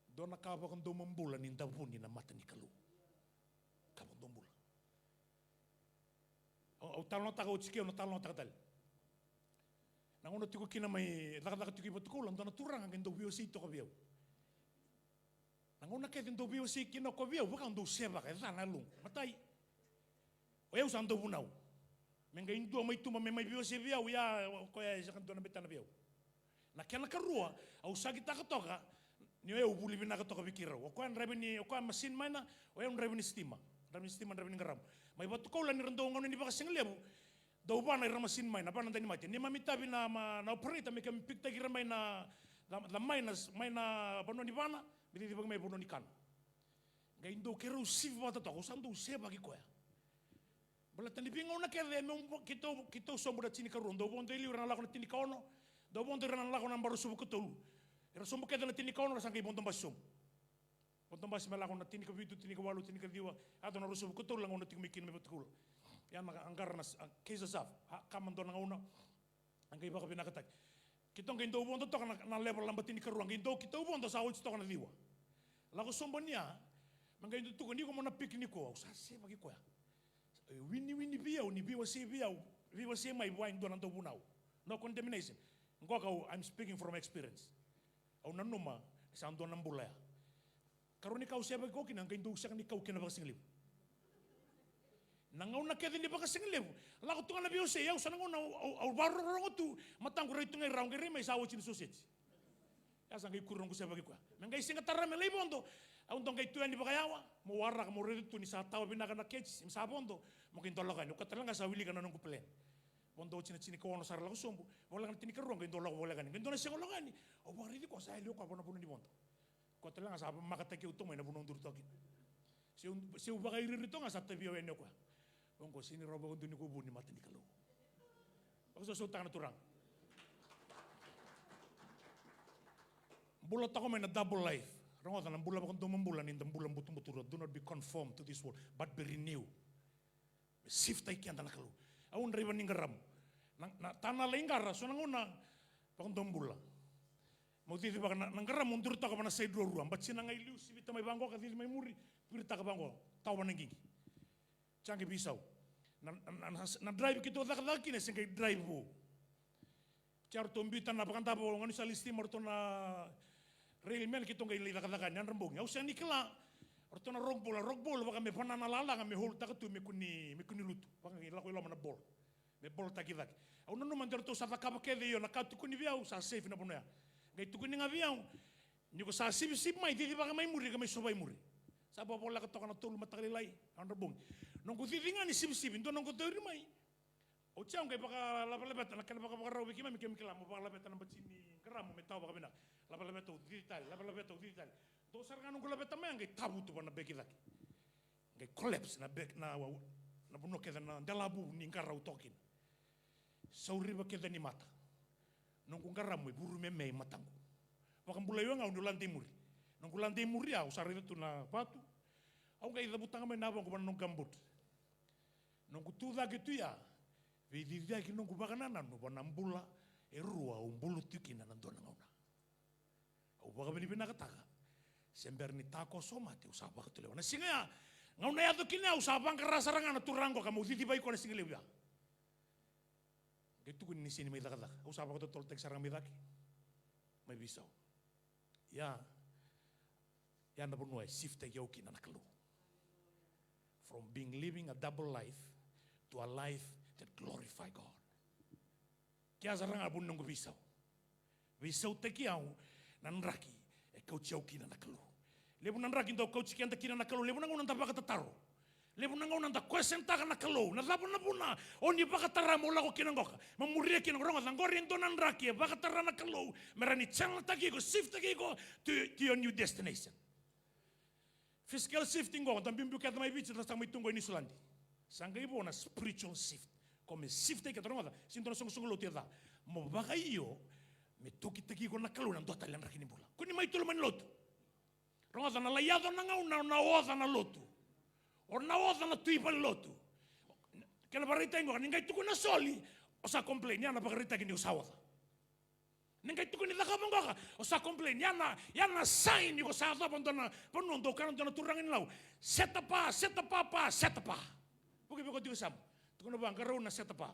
Dua na ka vakadomobula ni davuni na mata ni Kalou. Ka vakadomobula. Au, au talanoataka oti ke, au na talanoataka tale. Na gauna tiko kina mai cakacaka tiko i Vatukoula, dua na turaga qai dau veiwasei toka vei au. Na gauna kece dau veiwasei kina o koya vei au, vaka au dau sevaka, e ca na yaloqu. Matai, o yau sa dauvunau. Me qai dua mai tuba me mai veiwasei vei au, ia o koya e sega ni dua na betena vei au. Na kena karua, au sakitaka toka ni o yau vuli vinaka toka vei keirau. O koya draiva ni, o koya machine miner, o yau draiva ni sitima. Draiva ni sitima, draiva ni qaramu. Mai Vatukoula ni ra dau gauna ni vakasigalevu, dau vana ira machine miner, vana danimate. Neimami itavi na, ma, na operator me keimami pikitaki ira mai na, na, na miners, mai na vanua ni vana, me cicivaki mai vanua ni kana. Qai dau keirau sivi vata toka, au sa dau sevaki koya. Baleta ni veigauna kece e meu vo-, keitou, keitou sobu na tinikarua, dau vodo e liu era na lako na tinikaono, dau vodo era na lako na aba ruasagavulu ka tolu. Era sobu kece na tinikaono, ra sa qai vodo basi sobu. Vodo basi me lako na tinikavitu, tinikawalu, tinikaciwa, yaco na ruasagavulu ka tolu, lako na tiko mai kina mai Vatukoula. Ia na qara na s-, a, Kaiser Chiefs, a, kama dua na gauna. A qai vakavinakataki. Keitou qai dau vodo toka na, na level naba tinikarua, qai dau keitou vodo sa oti toka na ciwa. Lako sobu ni a, me qai dau tukuni iko mo na pick ni ko, au sa sevaki koya. E winiwini vei au ni veiwasei vei au, veiwasei mai vua e dua na dauvunau. No condemnation. Qoka au, I'm speaking from experience. Au nanuma ni sa dua na bula ya. Karua ni ka au sevaki koya kina, qai dau sega ni kau kina vakasigalevu. Na gauna kece ni vakasigalevu, lako tu ga na veiwasei, au sa na gauna au, au, au vakarorogo tu, mataqu rai tu ga i ra, au qai rai mai sa oti na soseti. Ia sa qai kuri noqu sevaki koya. Me qai siga tara me lai vodo, au dau qai tu yani vakayawa, mo waraka, mo raica tu ni sa tawa vinaka na keci, me sa vodo, mo qai dolaga yani, au ka tale ga sa wilika na noqu plan. Vodo oti na tinikaono sa ra lako sobu, voleka na tinikarua, qai dolaga voleka yani, qai dua na siga lako yani, au vakaraici koya sa yali o koya vua na vanua ni vodo. Koya tale ga sa vamakataki au tu mai na vanua au duri toka kina. Se u, se u vakairiiri toka ga sa tavi au yani o koya. Oqo sega ni rawa vakadua ni ko vu ni mata ni Kalou. Vakasausautaka na Turaga. Bula toka mai na double life. Rogoca na bula vakadomobula ni da bula butobuto, do not be conformed to this world, but be renewed. Me shift-taki keda na Kalou. Au draiva ni qaramu. Na, na tanala i qara, so na gauna vakadomobula. Meu cicivaka na, na qaramu, duri toka va na side ruarua. Batina ga i liu, sivita mai vaqo ka cici mai muri, viritaka vaqo, tawa va na qiqi. Sa qai veisau. Na, na, na, na drive keitou cakacaka kina, se qai drive vou. Sa ratou biuta na vakadavo, gaunisala ni sitima, ratou na railman, keitou qai lai cakacaka yani, yadra bogi. Au sega ni kila, ratou na rock ball, rock ball vaka me vana na lalaga me hold-taka tu me kua ni, me kua ni lutu. Vaka qai lako i loma na ball. Me ball-taki cake. Au nanuma de ratou sa cakava kece, io, na ka tukuni vei au, sa safe na vanua ya. Qai tukuni ga vei au, ni ko sa sivisivi mai, cicivaka mai muri, ka mai sova i muri. Sa vakavoleka toka na tolu mataka lailai, yadra bogi. Noqu cici ga ni sivisivi, dua noqu tauri mai. Au sa qai vakalavelaveta, na kena vakavakarau vei keimami, keimami kila mo vakalaveta na bati ni qaramu me tawa vakavinaka. Lavelaveta au cici tale, lavelaveta au cici tale. Dua sara ga noqu laveta mai, a qai tavutu va na beki cake. Qai collapse na beki, na, na vanua kece na delavu ni qara au toka kina. Sauriva kece ni mata. Noqu qaramu e vuru me me i mataqu. Vakabulai au ga au niu lade i muri. Noqu lade i muri au sa raica tu na vatu. Au qai cavuta ga mai na yavaqu va na noqu gumboot. Noqu tu cake tu ya, veiciciyaki noqu vakanananu va na bula e rua au bula tu kina na dua na gauna. Au vakavinavinakataka, se bera ni takoso mate, au sa vakatulewa. Na siga ya, gauna yaco kina ya, au sa vaqara sara ga na turaga qo ka meu cicivaki koya na siga levu ya. Qai tukuni ni sega ni mai cakacaka. Au sa vakatotolotaki sara ga mai cake. Mai veisau. Ia, ia na vanua e shift-taki au kina na Kalou. From being living a double life to a life that glorify God. Kea sara ga vuni noqu veisau. Veisautaki au na draki e kauti au kina na Kalou. Levu na draki dau kauti keda kina na Kalou, levu na gauna da vakatataro. Levu na gauna da question-taka na Kalou, na cava na vuna o ni vakatara mo lako kina qoka, mo muria kina qoka. Rogoca, qori e dua na draki e vakatara na Kalou me rawa ni channel-taki iko, shift-taki iko to, to your new destination. Physical shifting qo da biubiu kece mai Viti, da sa mai tu qo i Niusiladi. Sa qai vo na spiritual shift. Ko me shift-taki keda, rogoca, sega ni dua na soqosoqo lotu e ca. Mo vakaio me tokitaki iko na Kalou ena dua tale na draki ni bula. Kua ni mai tu loma ni lotu. Rogoca, na lai yaco na gauna o na oca na lotu. O na oca na tui valenilotu. Kena vakaraitaki qo, ni qai tukuni na soli, o sa complain, ya na vakaraitaki ni o sa oca. Ni qai tukuni cakava qoka, o sa complain, ya na, ya na sign ni ko sa yacova dua na vanua, dou kana dua na turaga ni Lau. Setapa, setapa, pa, setapa. Vuki vei iko tiko e yasamu. Tukuna vua, qarauna setapa.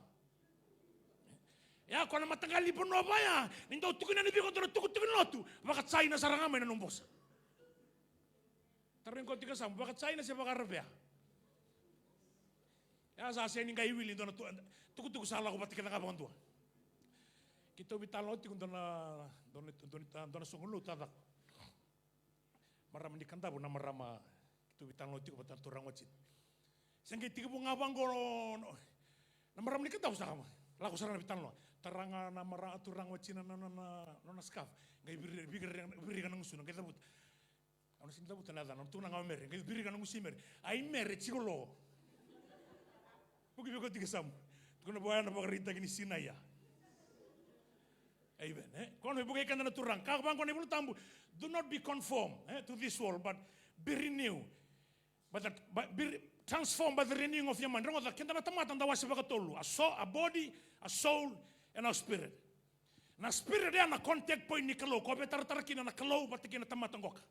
Ya ko na mataqali vanua vaya, ni dau tukuni yani vei iko dua na tukutuku ni lotu, vaka China sara ga mai na nomu vosa. Tarogi koya tiko e yasamu, vaka China se vaka Aravea? E a sa sega ni qai wili dua na tu-, tukutuku sa lako vata kece ga vakadua. Keitou veitalanoa tiko dua na, dua na, dua na, dua na soqo lotu a caka. Marama ni Kadavu, na marama keitou veitalanoa tiko vata na turaga o Jina. Se qai tekivu ga vaqo na marama ni Kadavu sa lako sara na veitalanoa. Tara ga na marama, turaga o Jina na, na, na, na, na scarf. Qai viri-, viri-, virika na gusuna, qai cavuta. Au na sega ni cavuta na yacana, au na tukuna ga o Mere, qai virika na gusu i Mere. Ai Mere, jiko lo. Vuki vei koya tiko e yasamu. Tukuna vua ya na vakaraitaki ni sinai ya. Amen, e? Koya na vukei keda na Turaga. Ka vaqo na iVola Tabu, do not be conformed, e, to this world, but be renewed. But that, but be re-, transformed by the renewing of your mind. Rogoca, keda na tamata da wase vakatolu. A so-, a body, a soul, and our spirit. Na spirit ya na contact point ni Kalou. Ko veitaratara kina na Kalou vata kei na tamata qoka.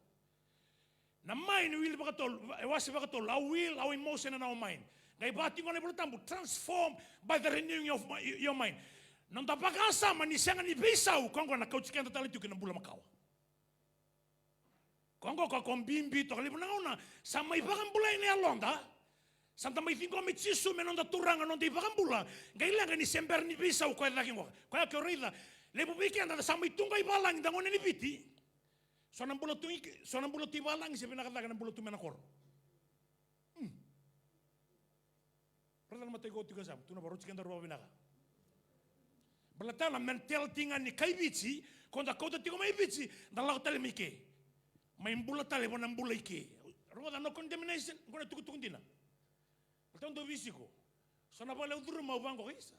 Na mind e wili vakatolu, e wase vakatolu, our will, our emotion, and our mind. Qai vaka tiko na iVola Tabu, transformed by the renewing of my, your mind. Noda vakasama ni sega ni veisau, koya qo na kauti keda tale tiko ki na bula makawa. Koya qo ka ko bibi toka, levu na gauna sa mai vakabulai na yaloda. Sa da mai ciqomi Jisu me noda Turaga, noda iVakabula. Qai leqa ni se bera ni veisau koya cake qoka. Koya ke o raica, levu vei keda sa mai tu qo i valagi da gone ni Viti. So na bula tu i, so na bula tu i valagi se vinaka cake na bula tu mai na koro. Hmm. Raica na matai ko tiko e yasamu, tukuna vua, rauti kedaru vakavinaka. Baleta na mentality ga ni kai Viti, ko da kauta tiko mai Viti, da lako tale mai ke. Mai bula tale vua na bula i ke. Rogoca, no condemnation, qo na tukutuku dina. Baleta au dau veisiko. So na vale au curuma au vaqo, isa.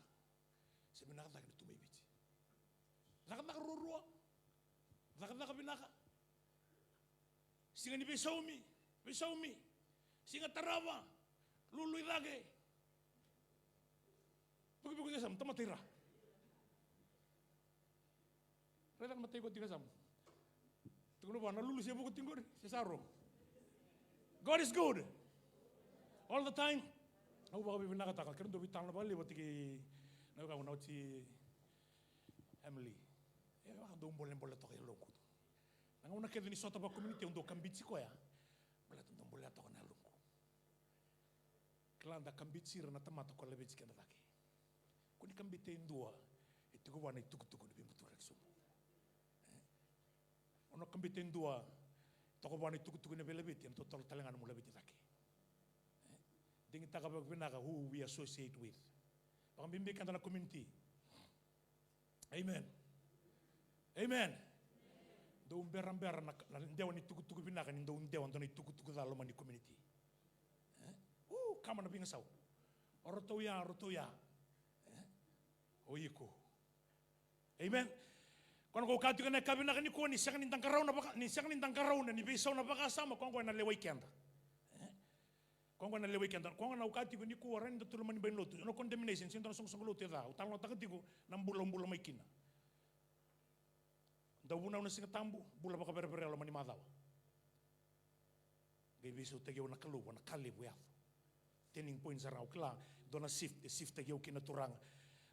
Se vinaka cake na tu mai Viti. Cakacaka ruarua. Cakacaka vinaka. Siga ni veisaumi, veisaumi. Siga tarava, lulu i cake. Vukivuki tiko e yasamu, tamata i ra. Raica na matai ko tiko e yasamu. Tukuna vua, na lulu se vuku tiko qori, se sa ro. God is good. All the time. Au vakavinavinakataka, keirau dau veitalanoa vakalevu vata kei na wekaqu na oti Emily. E vaka dau bolebole toka e yaloqu. Na gauna kece ni sota vaka community au dau kabiti koya. Baleta dau bolea toka na yaloqu. Kila da kabiti ira na tamata ko laveti keda cake. Ko ni kabita e dua, e tiko vua na itukutuku ni veibuturaki sobu. E? O na kabita e dua, toka vua na itukutuku ni veilaveti, ena totolo tale ga nomu laveti cake. E? Digitaka vakavinaka who we associate with. Vakabibi keda na community. Amen. Amen. Dou berabera na, na dewa ni tukutuku vinaka ni dou dewa dua na itukutuku ca loma ni community. E? U, kama na veigasau. O ratou ya, o ratou ya. E? O iko. Amen. Koya na kau kaya tiko na ka vinaka nikua ni sega ni da qarauna vaka, ni sega ni da qarauna ni veisau na vakasama, koya qo ena lewai keda. E? Koya qo na lewai keda. Koya qo na au kaya tiko nikua, rawa ni da tu loma ni bai ni lotu. No condemnation, sega ni dua na soqosoqo lotu e ca. Au talanoataka tiko na bula, bula mai kina. Dau vunau na Siga Tabu, bula vakaverevere loma ni macawa. Qai veisautaki au na Kalou, na ka levu e yaco. Turning point sara ga au kila, dua na shift, e shiftaki au kina na Turaga.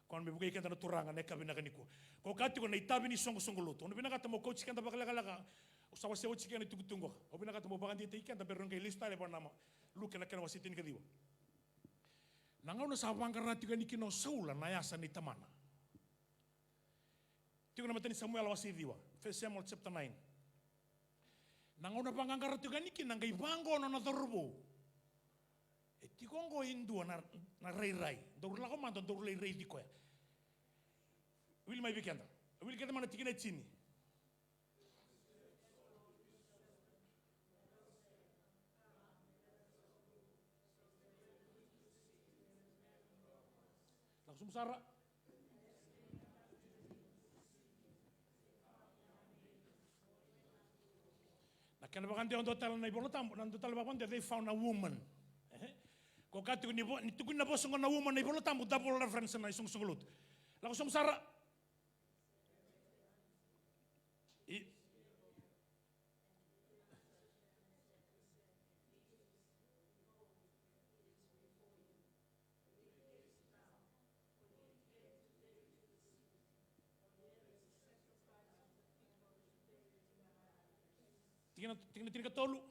Koya me vukei keda na Turaga, na ka vinaka nikua. Ko kaya tiko na itavi ni soqosoqo lotu. Au na vinakata mo kauti keda vakalekaleka. Au sa wasea oti kina na itukutuku. Au vinakata mo vakadeitaki keda, bera qai lesu tale vua na Luke na kena wase tinikaciwa. Na gauna sa vaqara tiko yani kina o Saula na yasa nei tamana. Tiko na matai ni Samuela wase ciwa, First Samuel chapter nine. Na gauna vaqaqara tiko yani kina qai vaqo na nona cauravou. E tiko oqo e dua na, na rairai. Daru lako mada, daru lai raici koya. Wili mai vei keda. Wili keda mai na tikina e tini. Lako sobu sara. Na kena vakadewa, dua tale na iVola Tabu, na dua tale vakadewa, they found a woman. E? Ko kaya tiko ni vo-, ni tukuni na vosa qo na woman na iVola Tabu, double reference na isoqosoqo lotu. Lako sobu sara. I- Tikina, tikina tinikatolu.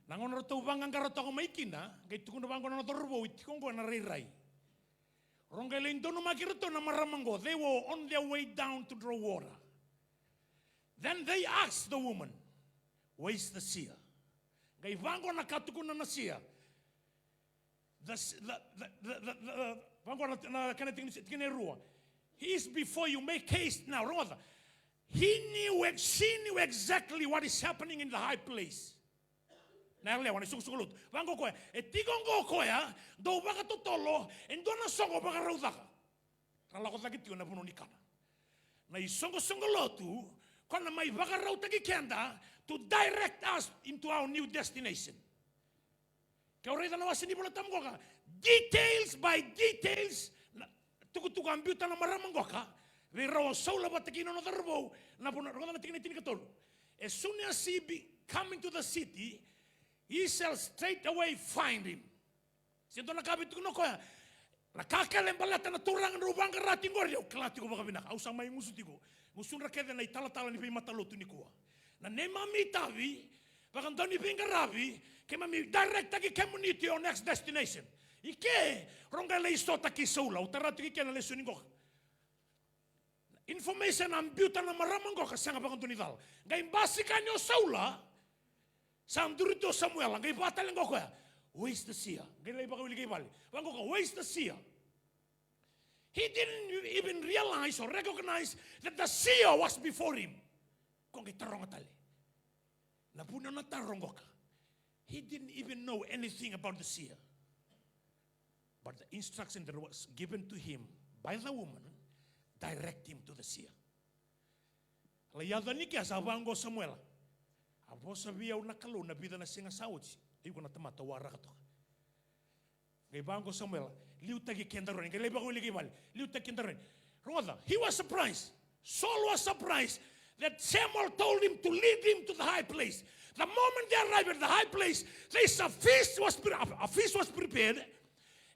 Na gauna ratou vaqaqara toka mai kina, qai tukuna vaqo na nona cauravou, e tiko oqo na rairai. Rau qai lai donumaki iratou na marama oqo. They were on their way down to draw water. Then they asked the woman, "Where's the seer?" Qai vaqo na ka tukuna na seer. The, s- the, the, the, the, the, vaqo na, na kena tikina, tikina e rua. "He is before you. Make haste now." Rogoca. He knew, ex- she knew exactly what is happening in the high place. Na yalewa, na isoqosoqo lotu. Vaqo koya, e tiko oqo koya, dau vakatotolo e dua na soqo vakarau caka. Ra lako cake tiko na vanua ni kana. Na isoqosoqo lotu, ko na mai vakarautaki keda to direct us into our new destination. Ke o raica na wase ni Vola Tabu qoka, details by details, na tukutuku a biuta na marama qoka vei rau o Saula vata kei na nona cauravou, na vanua, rogoca na tikina e tinikatolu. As soon as he be coming to the city, he shall straight away find him. Se dua na ka vei tukuna o koya, na kakana e baleta na turaga drau vaqara tiko qori, au kila tiko vakavinaka, au sa mai gusu tiko. Gusudra kece na italatala ni veimatalotu nikua. Na neimami itavi, vakadua ni veiqaravi, keimami directaki kemuni to your next destination. I ke, rau qai lai sota kei Saula, au tara tiko i ke na lesoni qoka. Information a biuta na marama qoka sega vakadua ni cala. Qai basika yani o Saula, sa duri tu o Samuela, qai vaka tale qoka koya, "Where's the seer?" Qai lai vakawili ki vale. Vaqo koya, "Where's the seer?" He didn't even realize or recognize that the seer was before him. Ko qai taroga tale. Na vuna na taro qoka. He didn't even know anything about the seer. But the instruction that was given to him by the woman direct him to the seer. Lai yaco yani kea sa vaqo o Samuela. A vosa vei au na Kalou na vica na siga sa oti. Iko na tamata waraka toka. Qai vaqo o Samuela, "Liutaki kedaru yani." Qai lai vakawili ki vale, "Liutaki kedaru yani." Rogoca, he was surprised. Saul was surprised that Samuel told him to lead him to the high place. The moment they arrived at the high place, there's a feast was pre- a feast was prepared,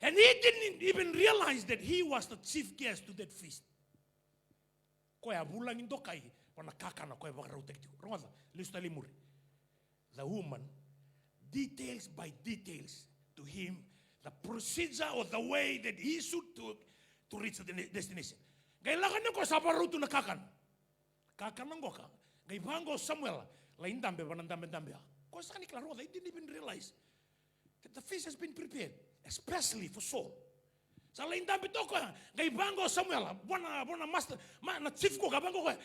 and he didn't even realize that he was the chief guest to that feast. Koya a vulagi dokai vua na kakana koya e vakarautaki tiko. Rogoca, lesu tale i muri. The woman, details by details to him, the procedure or the way that he should to, to reach the ne- destination. Qai lako ni koya sa vakarau tu na kakana. Kakana qoka, qai vaqo o Samuela, lai dabe vua na dabedabe ya. Koya sa ni kila, rogoca, he didn't even realize that the feast has been prepared, especially for Saul. Sa lai dabe toka koya, qai vaqo o Samuela, vua na, vua na master, ma, na chief cook, a vaqo koya,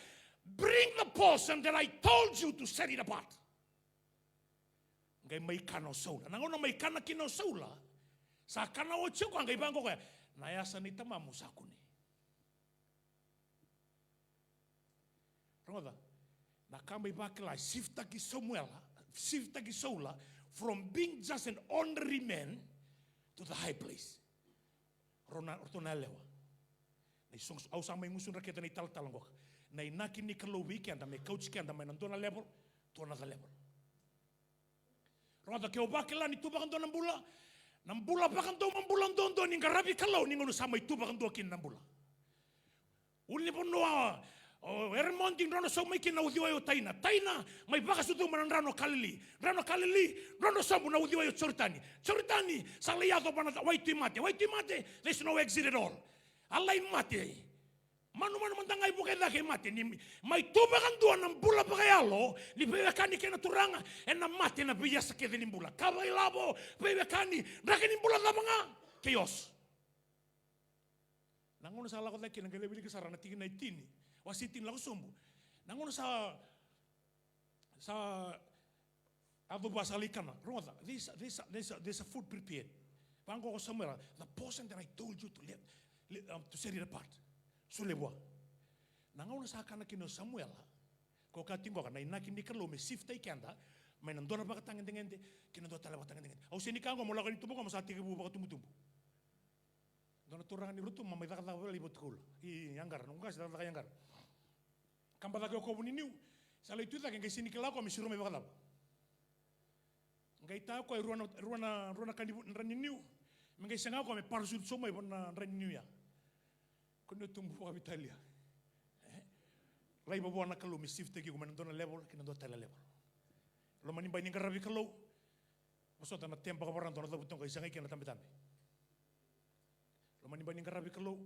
"Bring the portion that I told you to set it apart." Qai mai kana o Saula. Na gauna mai kana kina o Saula, sa kana oti o koya, qai vaqo koya, "Na yasa ni tamamu sa kune." Rogoca, na ka mai vakila, shiftaki Samuela, shiftaki Saula from being just an ordinary man to the high place. Rona, ratou na yalewa. Na isoqosoqo, au sa mai gusudra kece na italatala qoka. Na inaki ni Kalou vei keda me kauti keda mai na dua na level to another level. Rogoca, ke o vakila ni tu vakadua na bula, na bula vakadomo, bula duadua ni qaravi Kalou ni gauna sa mai tu vakadua kina na bula. Ulunivanua, o Eremoti, drodro sobu mai kina na uciwai o Taina. Taina, mai vakasucuma na drano Kalili. Drano Kalili, drodro sobu na uciwai o Joritani. Joritani, sa lai yaco vua na Waitui Mate. Waitui Mate, there's no exit at all. A lai mate. Manumanu mada ga i vuka i cake e mate, ni mai tu vakadua na bula vakayalo ni veiwekani kei na Turaga, ena mate na veiyasa kece ni bula. Kava ilavo, veiwekani, draki ni bula cava ga, chaos. Na gauna sa lako cake kina, qai lai wilika sara na tikina e tini, wase tini lako sobu. Na gauna sa Sa yaco vua sa lai kana. Rogoca, there's, there's, there's, there's a food prepared. Vaqo ko Samuela, the portion that I told you to let, let, um, to set it apart. Solia vua. Na gauna sa kana kina o Samuela, ko ka tiko qoka na inaki ni Kalou me shiftaki keda mai na dua na vakatagedegede ki na dua tale vakatagedegede. Au sega ni kaya qo mo lako yani tuba qo mo sa tekivu vakatubutubu. Dua na turaga ni Rotuma mai cakacaka vale i Vatukoula. I Yaqara, noqu qase cakacaka i Yaqara. Kaba cake o kovu ni niu, sa lai tu cake, qai sega ni kila o koya me siro mai vakacava. Qai ta o koya e rua na, rua na, rua na ka ni vu-, dra ni niu, me qai sega o koya me parachute sobu mai vua na dra ni niu ya. Ko ni o tubu vakaveitalia. E? Laiva vua na Kalou me shiftaki iko mai na dua na level ki na dua tale na level. Loma ni bai ni qaravi Kalou. Vosota na teba ka vakarau na cavutu qai sagai kina na tabetabe. Loma ni bai ni qaravi Kalou.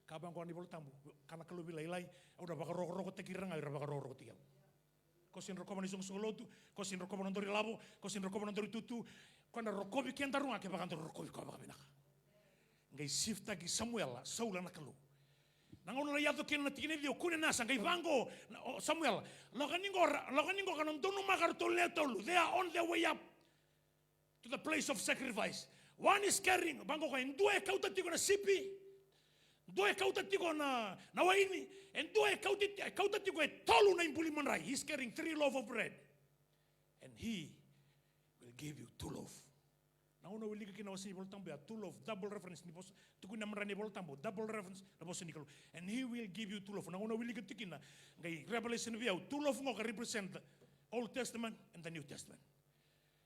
Ka vaqo na iVola Tabu, ka na Kalou veilailai, au na vakarokorokotaki ira ga era vakarokorokotaki au. Ko sega ni rokova na isoqosoqo lotu, ko sega ni rokova na nodaru ilavo, ko sega ni rokova na nodaru itutu, ko na rokovi kedaru ga kevaka daru rokovi koya vakavinaka. Qai shiftaki Samuela, Saula na Kalou. Na gauna lai yaco kina na tikina e ciwa, kune na yasa, qai vaqo, na, o Samuela. Lako yani qo ra, lako yani qo ka na donumaka ratou lewe tolu. They are on their way up to the place of sacrifice. One is carrying, vaqo ka e dua e kauta tiko na sipi, dua e kauta tiko na, na waini, e dua e kauti-, e kauta tiko e tolu na ibuli madrai. He's carrying three loaf of bread. And he will give you two loaf. Na gauna au wilika kina na wase ni Vola Tabu ya, two loaf, double reference ni vosa, tukuni na madrai ni Vola Tabu, double reference na vosa ni Kalou. And he will give you two loaf. Na gauna au wilika tiko kina, qai Revelation vei au, two loaf qo ka represent the Old Testament and the New Testament.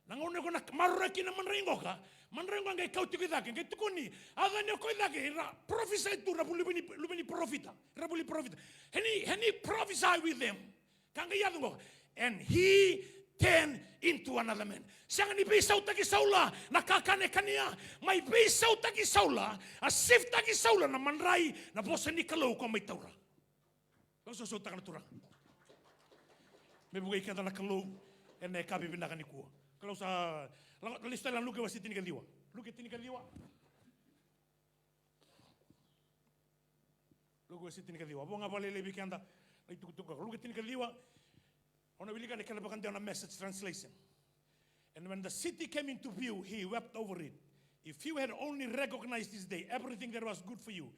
Na gauna ko na maroroi kina madrai qoka, madrai qoka qai kau tiko i cake, qai tukuni, a cani o koya i cake, ira prophesy tu, ira vuli ni, luve ni parofita, ira vuli parofita. And he, and he prophesy with them. Ka qai yaco qoka. And he turned into another man. Sega ni veisautaki Saula na kakana e kania, mai veisautaki Saula, a shiftaki Saula na madrai, na vosa ni Kalou ko mai taura. Vakasausau taka na Turaga. Me vukei keda na Kalou ena yakavi vinaka nikua. Kalou sa, la, la, lesu tale na Luke wase tinikaciwa. Luke tinikaciwa. Luke wase tinikaciwa. Vo ga vakalailai vei keda na itukutuku. Luke tinikaciwa. Au na wilika na kena vakadewa na Message translation. And when the city came into view, he wept over it. If you had only recognized this day, everything that was good for you.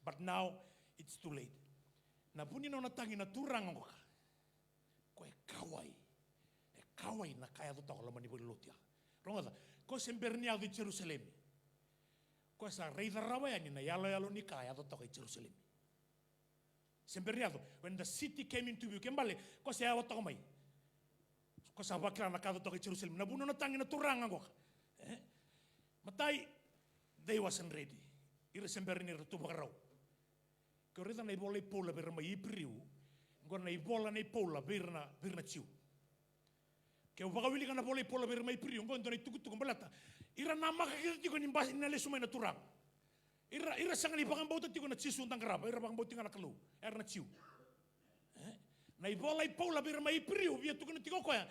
But now, it's too late. Na vu ni nona tagi na Turaga qoka. Ko e kauwai. E kauwai na ka e yaco toka loma ni valenilotu ya. Rogoca, ko se bera ni yaco i Jerusalemi. Ko sa raica rawa yani na yaloyalo ni ka e yaco toka i Jerusalemi. Se bera ni yaco, when the city came into view. Ke bale, ko se yawa toka mai. Ko sa vakila na ka yaco toka i Jerusalemi. Na vu ni nona tagi na Turaga qoka. E? Matai, they wasn't ready. Ira se bera ni ra tu vakarau. Ke o raica na ivola i Paula vei ira mai Iperiu, qo na ivola nei Paula vei ira na, vei ira na Jiu. Ke o vakawilika na ivola i Paula vei ira mai Iperiu, qo e dua na itukutuku baleta ira namaka kece tiko ni basi ni na lesu mai na Turaga. Ira, ira sega ni vakabauta tiko na Jisu da qarava, ira vakabauti ga na Kalou, era na Jiu. E? Na ivola i Paula vei ira mai Iperiu, via tukuna tiko o koya,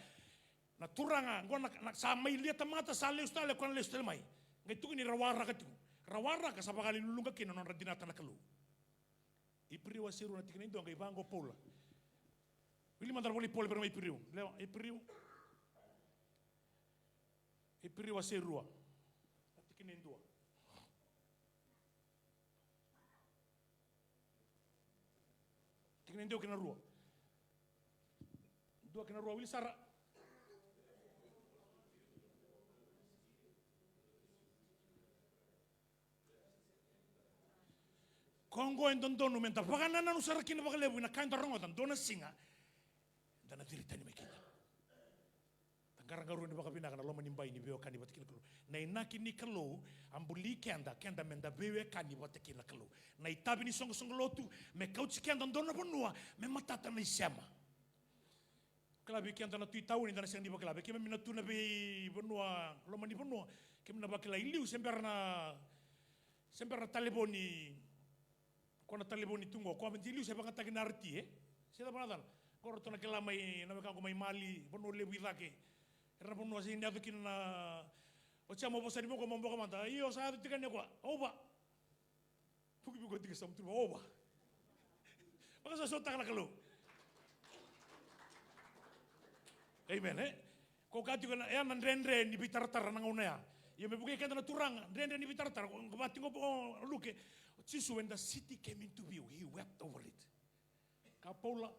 na Turaga, qo na, na, sa mai lia tamata, sa lesu tale, o koya na lesu tale mai. Qai tukuni ra waraka tiko. Ra waraka sa vakaliluluqa kina na nodra dinata na Kalou. Iperiu wase rua na tikina e dua, qai vaqo o Paula. Wili mada na ivola i Paula vei ira mai Iperiu. Lewa, Iperiu. Iperiu wase rua. Na tikina e dua. Tikina e dua kei na rua. Dua kei na rua, wili sara. Ko oqo e dodonu meda vakanananu sara kina vakalevu ina ka eda rogoca, dua na siga eda na ciri tani mai kina. Da qaraqarauni vakavinaka na loma ni bai ni veiwekani vata kei na Kalou. Na inaki ni Kalou a buli keda, keda meda veiwekani vata kei na Kalou. Na itavi ni soqosoqo lotu me kauti keda dua na vanua me matata na isema. Kila vei keda na tu i tauni da na sega ni vakila, vei keimami na tu na veivanua, loma ni vanua, keimami na vakila i liu se bera na, se bera na talevoni. Ko na talevoni tu qo, ko a vei liu se vakayagataki na R T, e? Se cava na cala. Qo ratou na kila mai na wekaqu mai Mali, Vanua Levu i cake. Era na vanua se ni yaco kina na, o tia mo vosa ni mo qo mo boka mada. Io, sa yaco tiko ni koya. Ova. Vukivuki o tiko sa mutu mo ova. Vakasausau taka na Kalou. Amen, e? Ko ka tiko na, ya na dredre ni veitaratara na gauna ya. Ia me vukei keda na Turaga, dredre ni veitaratara, ko vati qo o Luke, o Jisu, when the city came into view, he wept over it. Ka Paula,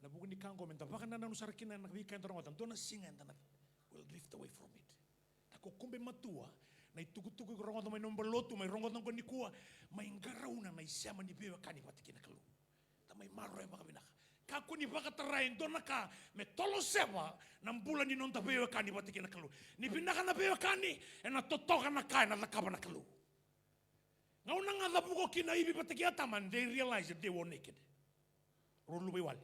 na vuku ni ka qo meda vakanananu sara kina na veika eda rogoca, dua na siga eda na will drift away from it. Na ko kube matua, na itukutuku iko rogoca mai nomu lotu, mai rogoca qo nikua, mai qarauna na isema ni veiwekani vata kei na Kalou. Da mai maroroya vakavinaka. Kakua ni vakatara e dua na ka me toloseva na bula ni noda veiwekani vata kei na Kalou. Ni vinaka na veiwekani, ena totoka na ka ena cakava na Kalou. Gauna ga cavuka kina o Ivi vata kei Atama, they realized that they were naked. Rau luvaiwale.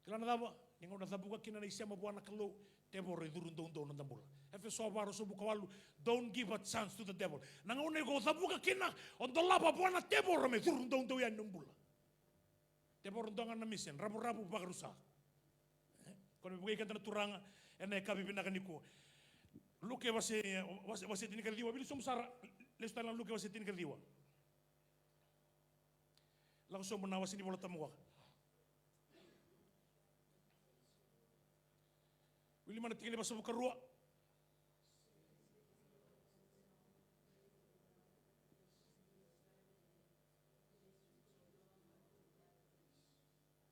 Kila na cava? Ni gauna cavuka kina na isema vua na Kalou, tevoro e curu doudou na noda bula. Efeso va ruasagavulu ka walu, don't give a chance to the devil. Na gauna iko cavuka kina, o dolava vua na tevoro me curu doudou yani na bula. Tevoro dua ga na mission, ravuravu vakarusa. E? Ko na vukei keda na Turaga ena yakavi vinaka nikua. Luke wase, wase, wase tinikaciwa, vili sobu sara, lesu tale na Luke wase tinikaciwa. Lako sobu na wase ni Vola Tabu qoka. Wili mai na tikina e vasagavulu ka rua.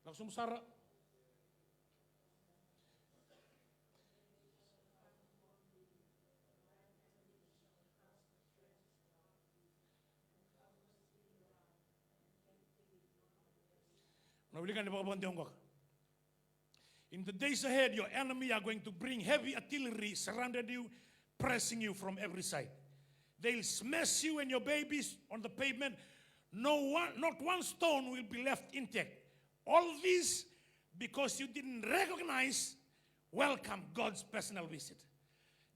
Lako sobu sara. Na wilika ni vakavakadewa qoka. In the days ahead, your enemy are going to bring heavy artillery, surrounded you, pressing you from every side. They'll smash you and your babies on the pavement. No one, not one stone will be left intact. All this because you didn't recognize, welcome God's personal visit.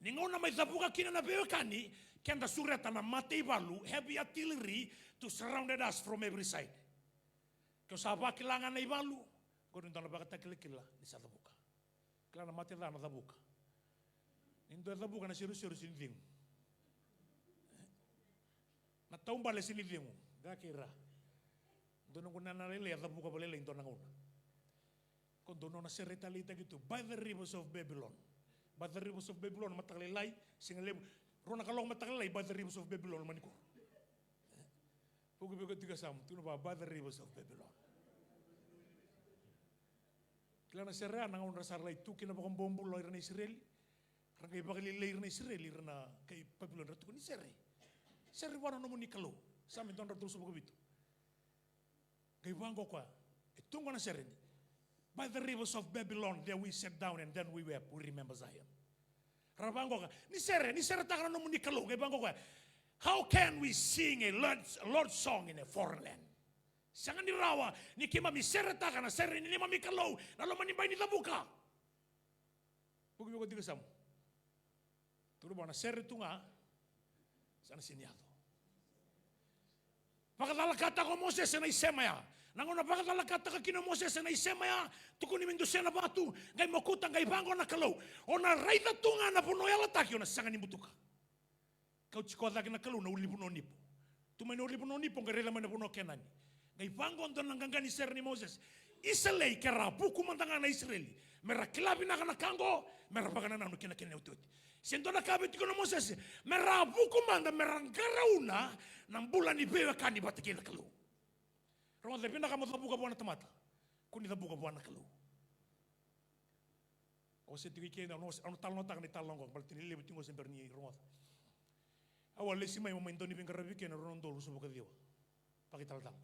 Ni gauna mai cavuka kina na veiwekani, keda sureta na mataivalu, heavy artillery, to surrounded us from every side. Ke o sa vakila ga na ivalu, qori dua na vakatakilakila ni sa cavuka. Kila na mate ca na cavuka. Ni dua e cavuka na seruseru sega ni cegu. Na taubale sega ni cegu. Ga kei ra. Dua noqu nana lailai a cavuka vakalailai dua na gauna. Ko dua nona sere taleitaki tu, By the Rivers of Babylon. By the Rivers of Babylon, mataka lailai, siga levu. Rua na kaloko mataka lailai, By the Rivers of Babylon, mani koro. Vuku vei iko tiko e yasamu, tukuna vua, By the Rivers of Babylon. Kila na sere ya, na gauna ra sa lai tu kina vakabobula ira na Isireli. Ra qai vakalialiai ira na Isireli, ira na kai Papiloni, ra tukuna ni sere. Sere vua na nomuni Kalou. Same dua na drau tolusagavulu ka vitu. Qai vaqo koya, e tu qo na sere ni, By the rivers of Babylon, there we sat down and then we wept, we remember Zion. Ra vaqo ka, ni sere, ni seretaka na nomuni Kalou, qai vaqo koya, how can we sing a Lord's, Lord's song in a foreign land? Sega ni rawa ni keimami seretaka na sere ni neimami Kalou na loma ni bai ni cavuka. Vuku vei iko tiko e yasamu. Tukuna vua na sere tu ga, sa na sega ni yaco. Vakacalakataka o Mosese na isema ya. Na gauna vakacalakataka kina o Mosese na isema ya, tukuni me dusia na vatu, qai mokuta, qai vaqo na Kalou. O na raica tu ga na vanua yalataki, o na sega ni butuka. Kauti koya cake na Kalou na ulunivanua o Nipo. Tu mai na ulunivanua o Nipo, qai raica mai na vanua o Kenani. Qai vaqo dua na qaqa ni sere nei Mosese. Isa lei, ke ra vuku mada ga na Isireli, me ra kila vinaka na ka oqo, me ra vakanananu kina kena iotioti. Se dua na ka vei tiko na Mosese, me ra vuku mada, me ra qarauna na bula ni veiwekani vata kei na Kalou. Rogoca, e vinaka mo cavuka vua na tamata, kua ni cavuka vua na Kalou. Au se tiko i ke, au na, au na talanoataka na italanoa oqo, baleta ni levu tiko se bera ni rogoca. Au a lesi mai, au mai dau ni veiqaravi kei na rua na udolu ruasagavulu ka ciwa. Vakaitalatala.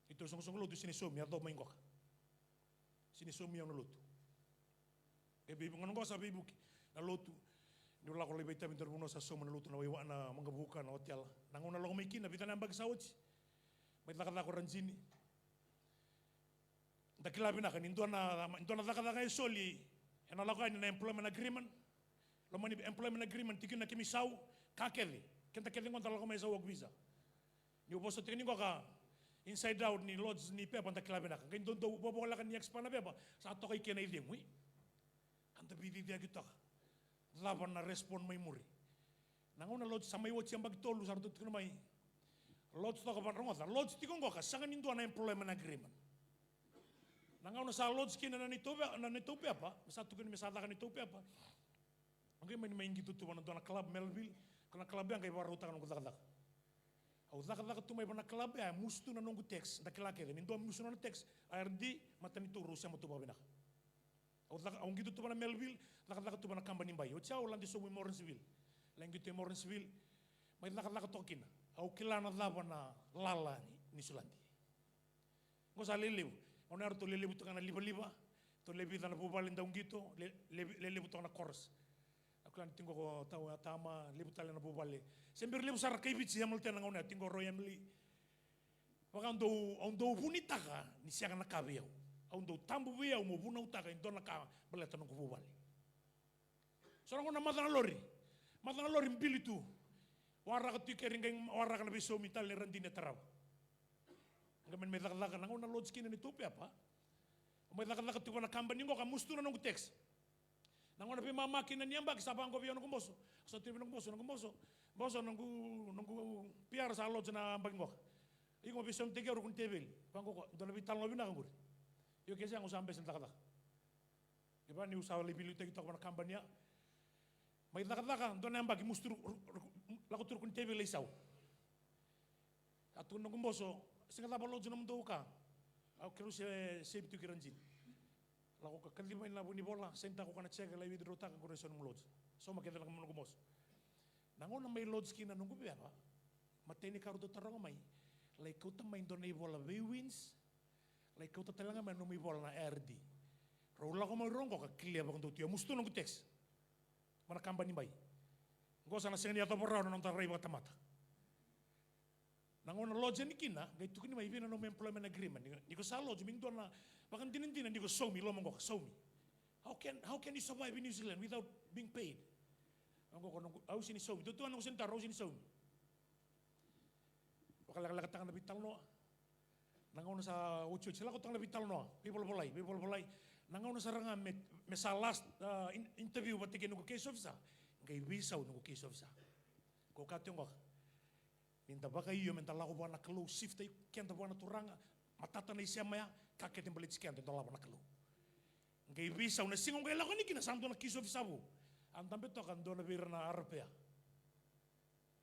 Neitou soqosoqo lotu sega ni saumi, yacova mai qoka. Sega ni saumi au na lotu. E veivuke, gauna oqo sa veivuke na lotu. Niu lako lai vakaitavi dua na vanua sa sauma na lotu, na waiwa, na waqavuka, na otela. Na gauna lako mai kina, vica na yabaki sa oti. Mai cakacaka o Rajini. Da kila vinaka ni dua na, dua na cakacaka e soli, ena lako yani na employment agreement. Loma ni employment agreement, tikina na kemu isau, ka kece. Keda kece qo da lako mai sa work visa. Niu vosa tiko ni qoka inside out ni Lord's ni pepa, da kila vinaka. Qai dodonu, vovoleka ni expire na pepa, sa toka i ke na icegu. Ka da veiciciyaki toka. Cava na respond mai muri? Na gauna Lord's sa mai oti yabaki tolu, sa ratou tukuna mai. Lord's toka vaqo, rogoca, Lord's tiko qoka, sega ni dua na employment agreement. Na gauna sa Lord's kina na neitou ve-, na neitou pepa, me sa tukuni me sa caka neitou pepa. Au qai mani mai qito tu vua na dua na club Melville, ko na club ya qai vakarautaka noqu cakacaka. Au cakacaka tu mai vua na club ya, musu tu na noqu tax, da kila kece, ni dua musu na nona tax, I R D, matanitu rau sema tu vakavinaka. Au caka, au qito tu vua na Melville, cakacaka tu vua na kabani bai. Oti au lade sobu i Morrinsville. Lai qito i Morrinsville, mai cakacaka toka kina. Au kila na cava na lala ni, ni Niusiladi. Qo sa lelevu. Gauna ya ratou lelevu toka na livaliva. Ratou le vica na vuvale dau qito, le, le, lelevu toka na chorus. Au kila ni tiko qo tau ya tama, levu tale na vuvale. Se bera levu sara kai Viti, Hamilton na gauna ya, tiko qo Roy Emily. Vaka au dau, au dau vunitaka ni sega na ka vei au. Au dau tabu vei au mo vunautaka e dua na ka baleta noqu vuvale. So na gauna maca na lori, maca na lori bili tu. Waraka tu i keri qai waraka na veisaumi tale ni radini e tarava. Qai mani mai cakacaka na gauna loji kina ni tou pepa. Mai cakacaka tu vua na kabani qoka, musu tu na noqu tax. Na gauna veimama kina ni yabaki sa vaqo vei au noqu boso. Sa tu vei noqu boso, noqu boso. Boso noqu, noqu P R sa loji na yabaki qoka. Iko mo veisaumi teki au rukuni teveli. Vaqo ko, dua na veitalanoa vinaka qori. Io ke sa qo sa bese na cakacaka. Kevaka niu sa lai veiliutaki toka vua na kabani ya. Mai cakacaka, dua na yabaki musu tu, lako tu rukuni teveli lai sau. A tukuna noqu boso, sega cava loji nomudou ka. Au keirau se save tu kei radini. Lako ka kaci mai na vunivola, sainitaka ko koya na cheque, lai withdrawtaka qori eso nomu loji. Sauma kece na noqu boso. Na gauna mai loji kina noqu pepa, matai ni ka ratou taroga mai, lai kauta mai dua na ivola vei Wins, lai kauta tale ga mai nomu ivola na R D. Rau lako mai rau qo ka clear vakadua tu, ia musu tu noqu tax. Mai na kabani bai. Qo sa na sega ni yacova rawa na noda rai vakatamata. Na gauna loji yani kina, qai tukuni mai vei na nomu employment agreement. Ni, ni ko sa loji, me dua na vakadinadina ni ko saumi, loma qoka, saumi. How can, how can you survive in New Zealand without being paid? Au qo, au sega ni saumi. Dua tu na noqu sega ni taro, au sega ni saumi. Vakalekalekataka na veitalanoa. Na gauna sa otioti, sa lako toka na veitalanoa, veivolavolai, veivolavolai. Na gauna sara ga me, me sa last, uh, in-, interview vata kei noqu case officer, qai veisau noqu case officer. Ko kaya tu qoka. Ni da vakaio me da lako vua na Kalou, shift-taki keda vua na Turaga, matata na isema ya, ka kece baleti keda e dolava na Kalou. Qai veisau na siga qai lako yani kina sa dua na case officer vou. A dabe toka dua na vei ira na arapea.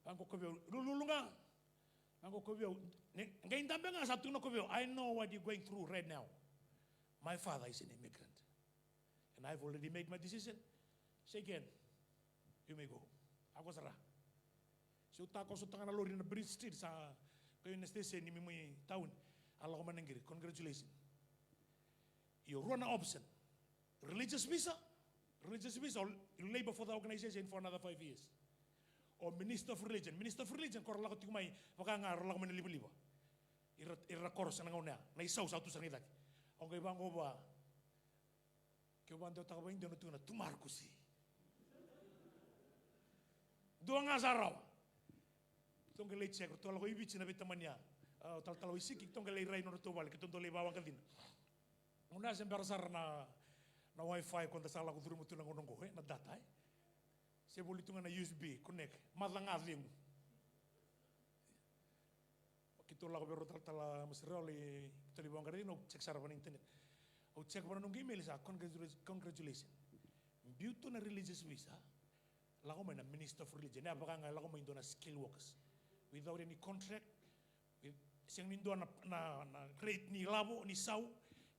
Vaqo ko vei au, lululu ga. Vaqo ko vei au, ne, qai dabe ga sa tukuna ko vei au, I know what you're going through right now. My father is an immigrant. And I've already made my decision. Say again, you may go. Vaqo sara. Sa u takoso toka ga na lori na Bridge Street sa qai na station ni mai tauni. A lako mai na qiri, congratulations. Io, rua na option. Religious visa, religious visa, or you labor for the organization for another five years. O Minister of Religion, Minister of Religion, ko ra lako tiko mai, vaka ga ra lako mai na livaliva. Ira, ira koro sa na gauna ya, na isau sa tu sa na i cake. Au qai vaqo vua. Ke au vakadewataka vakaidina au na tukuna tu Markusi. Dua ga sa rawa. Tou qai lai check, ratou lako i Viti na veitamani ya. A, talatala Waisiki, tou qai lai rai nodratou vale, keitou dau lai vawaqacina. Gauna ya se bera sara na, na wifi ko da sa lako curuma tu na gauna oqo, e, na data, e. Se voli tu ga na U S B connect, maca ga cegu. Keitou lako vei rau talatala Masirau lai, keitou lai vaqara, au check sara va na internet. Au check va na noqu email sa congratulations, congratulations. Biu tu na religious visa, lako mai na Minister of Religion, e vaka ga lako mai dua na skilled workers. Without any contract, with, sega ni dua na, na, na rate ni lavo, ni sau,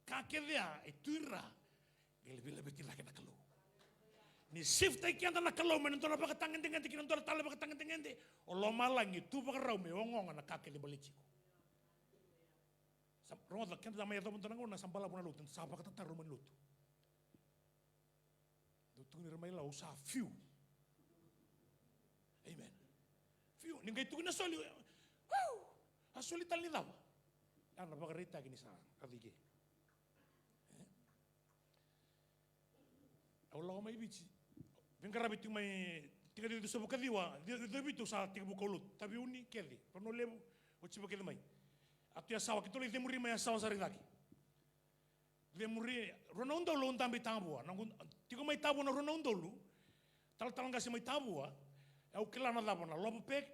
ka kece ya e tu i ra, qai lai veilaveti cake na Kalou. Ni shift-taki keda na Kalou mai na dua na vakatagedegede ki na dua na tale vakatagedegede, o lomalagi e tu vakarau me ogaoga na ka kece baleti iko. Sa rogoca, keda sa mai yacova dua na gauna sa balavu na lotu, sa vakatataro mai na lotu. Dau tukuni ira mai Lau, au sa fiu. Amen. Fiu, ni qai tukuni na soli, au, a soli tale ni cava? A na vakaraitaki ni sa kaci ke. E? Au lako mai Viti. Veiqaravi tiko mai, tiko ciwa, ciwa, ciwa, vitu au sa tekivu kaulotu. Taveuni kece, Vanua Levu, Ojibwa kece mai. A tu Yasawa, keitou lai cemuri mai Yasawa sara i cake. Cemuri, rua na udolu au dabe i Tavua. Noqu tiko mai Tavua na rua na udolu, talatala qase mai Tavua, au kila na cava na lobopek,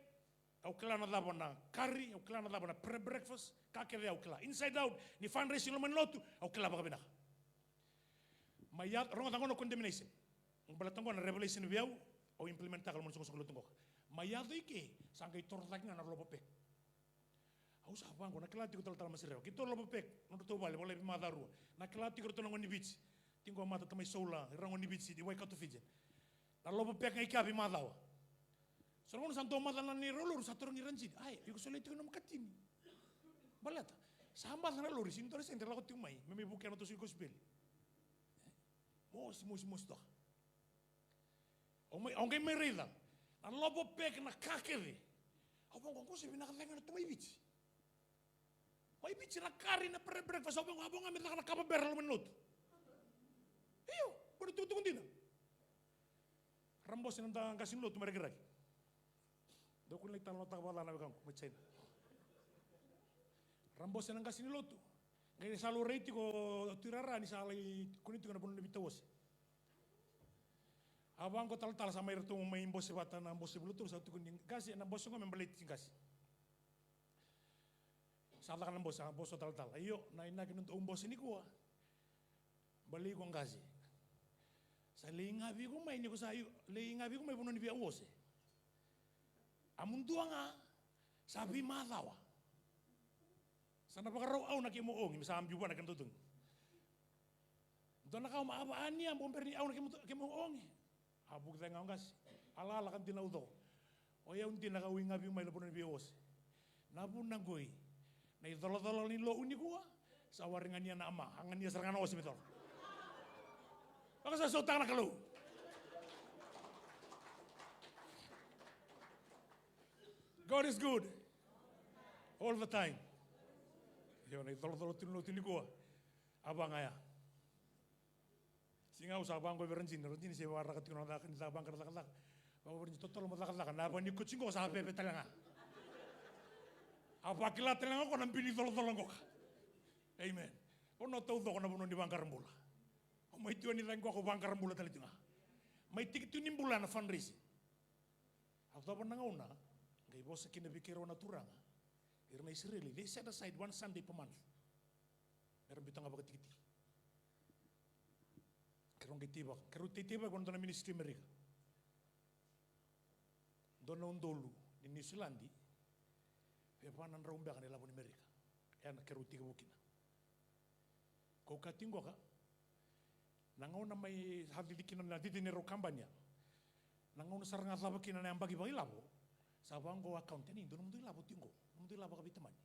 au kila na cava na kari, au kila na cava na pre-breakfast, ka kece au kila. Inside out, ni fundraising loma ni lotu, au kila vakavinaka. Mai yaco, rogoca qo na condemnation. Baleta qo na revelation vei au, au implement-taka loma ni soqosoqo lotu qoka. Mai yaco i ke, sa qai toro cake ga na lobopek. Au sa vaqo, na kila tiko talatala Masirau. Keitou lobopek, nodratou vale, volai veimacawa rua. Na kila tiko ratou na gone ni Viti. Tiko a mata tamai Saula, ira gone ni Viti, i Waikato Fijian. Na lobopek ga i kea veimacawa. So na gauna sa dua maca na neirau laulu sa tarogi ira jini. Ai, iko solia tiko nomu katini. Baleta. Sa maca na lori, sini dua na sede lako tiko mai. Me mai vukea na toso i kosipeli. Mosi, mosi, mosi toka. Au mai, au qai mai raica. Na lobopek na ka kece. Au vaqo, qo se vinaka cake na tamai Viti. Mai Viti na kari, na pre-, breakfast, au vaqo, au vaqo me caka na kava bera loma ni lotu. Io, bau na tukutuku dina. Ra bose na da qase ni lotu mai Rakiraki. Dou kua ni lai talanoataka vakaca na wekaqu mai China. Ra bose na qase ni lotu. Qai sa laurai tiko o Tui Rara ni sa lai kune tiko na vanua ni veitauose. A vaqo talatala sa mai, ratou mai bose vata na bose vula tolu, sa tukuni, qase, na bose qo me baleti qase. Sa caka na bose, sa bose o talatala. Io, na inaki noda bose nikua. Balei iko qase. Sa lei gavi iko mai, ni ko sa, io, lei gavi iko mai vanua ni veiauose. A mudua ga sa veimacawa. Sa na vakarau au na kemu ogi, me sa biu vua na kena totogi. Dua na ka ma ava ania, bau bera ni au na kemu, kemu ogi. A vuki cake ga o qase. Alalaka dina au coko. O yau dina ka ui gavi mai na vanua ni veiauose. Na vuna qoi, na icolacola ni lo'u nikua, sa wari gania na ama, a gania sara ga na ose me cola. Vakasausau taka na Kalou. God is good. All the time. Io, na icolacola tu ni lotu nikua. A vaga ya. Siga au sa vaqo vei Rajini, Rajini se vakaraka tiko na caka, ni caka vaqara cakacaka. Vaqo vei Rajini, totolo mo cakacaka, na yava ni koci qo sa veve tale ga. A vakila tale ga ko na bili colacola qoka. Amen. Au na taucoko na vanua ni vaqara bula. Au mai tiko ni cagi qoka au vaqara bula tale tiko ga. Mai tiki tu ni bula na fundraising. A cova na gauna, qai vosa kina vei keirau na turaga. Ira na Isireli, they set aside one Sunday per month. Era biuta ga vakatikitiki. Keirau qai teivaka. Keirau teiteivaki vua na dua na ministry Amerika. Dua na udolu ni Niusiladi. Veva na drau beka na ilavo ni Amerika. Ena keirau tekivu kina. Kau kaya tiko qoka. Na gauna mai sa cici kina na cici ni rau kabani ya. Na gauna sara ga cava kina na yabaki vakailavo. Sa vaqo accountant, ni dua nomudou ilavo tiko qo. Nomudou ilavo vakaveitamani.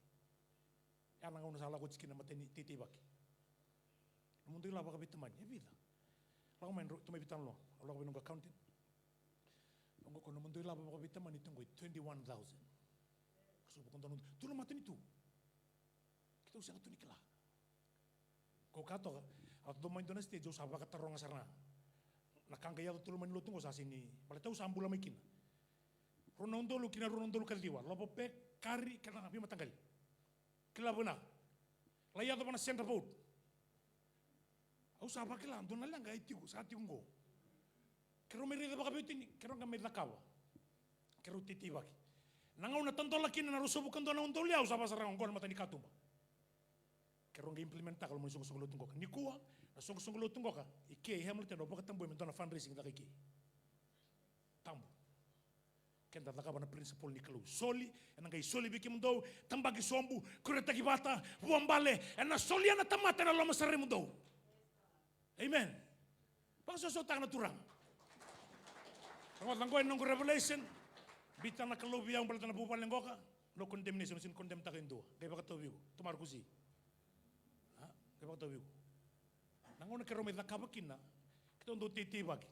Ya na gauna sa lako oti kina matani teiteivaki. Nomudou ilavo vakaveitamani, e vica? Lako mai drau, tou mai veitalanoa. Au lako vei noqu accountant. Oqo ko nomudou ilavo vakaveitamani tu qo e twenty-one thousand. Ka sobu ko dua na udolu. Tu na matanitu. Keitou sega tu ni kila. Ko ka toka, au dau mai dua na stage, au sa vakataroga sara ga. Na ka qai yaco tu loma ni lotu qo sa sega ni, baleta au sa bula mai kina. Rua na udolu ki na rua na udolu ka ciwa, lovo pe, kari, kei na veimataqali. Kila vinaka. Lai yaco va na centre vote. Au sa vakila, dua na leqa e tiko, sa tiko qo. Keirau mai raica vakaveiwatini, keirau qai mai cakava. Keirau teiteivaki. Na gauna tadola kina na ruasagavulu ka dua na udolu, au sa vakasara ga qo na mata ni katuba. Keirau qai implement-taka loma ni soqosoqo lotu qoka. Nikua, na soqosoqo lotu qoka, i ke i Hamilton, au vakatabui me dua na fundraising caka i ke. Tabu. Keda cakava na principle ni Kalou. Soli, ena qai soli vei kemudou, tabaki sobu, kuretaki vata, vuabale, ena solia na tamata ena loma sara i mudou. Amen. Vakasosomitaka na Turaga. Rogoca qo e noqu revelation. Biuta na Kalou vei au baleta na vuvale qoka. No condemnation, sega ni condemn-taka e dua. Qai vakatau vei iko. Tomara kusi. A? Qai vakatau vei iko. Na gauna keirau mai cakava kina, keitou dau teiteivaki.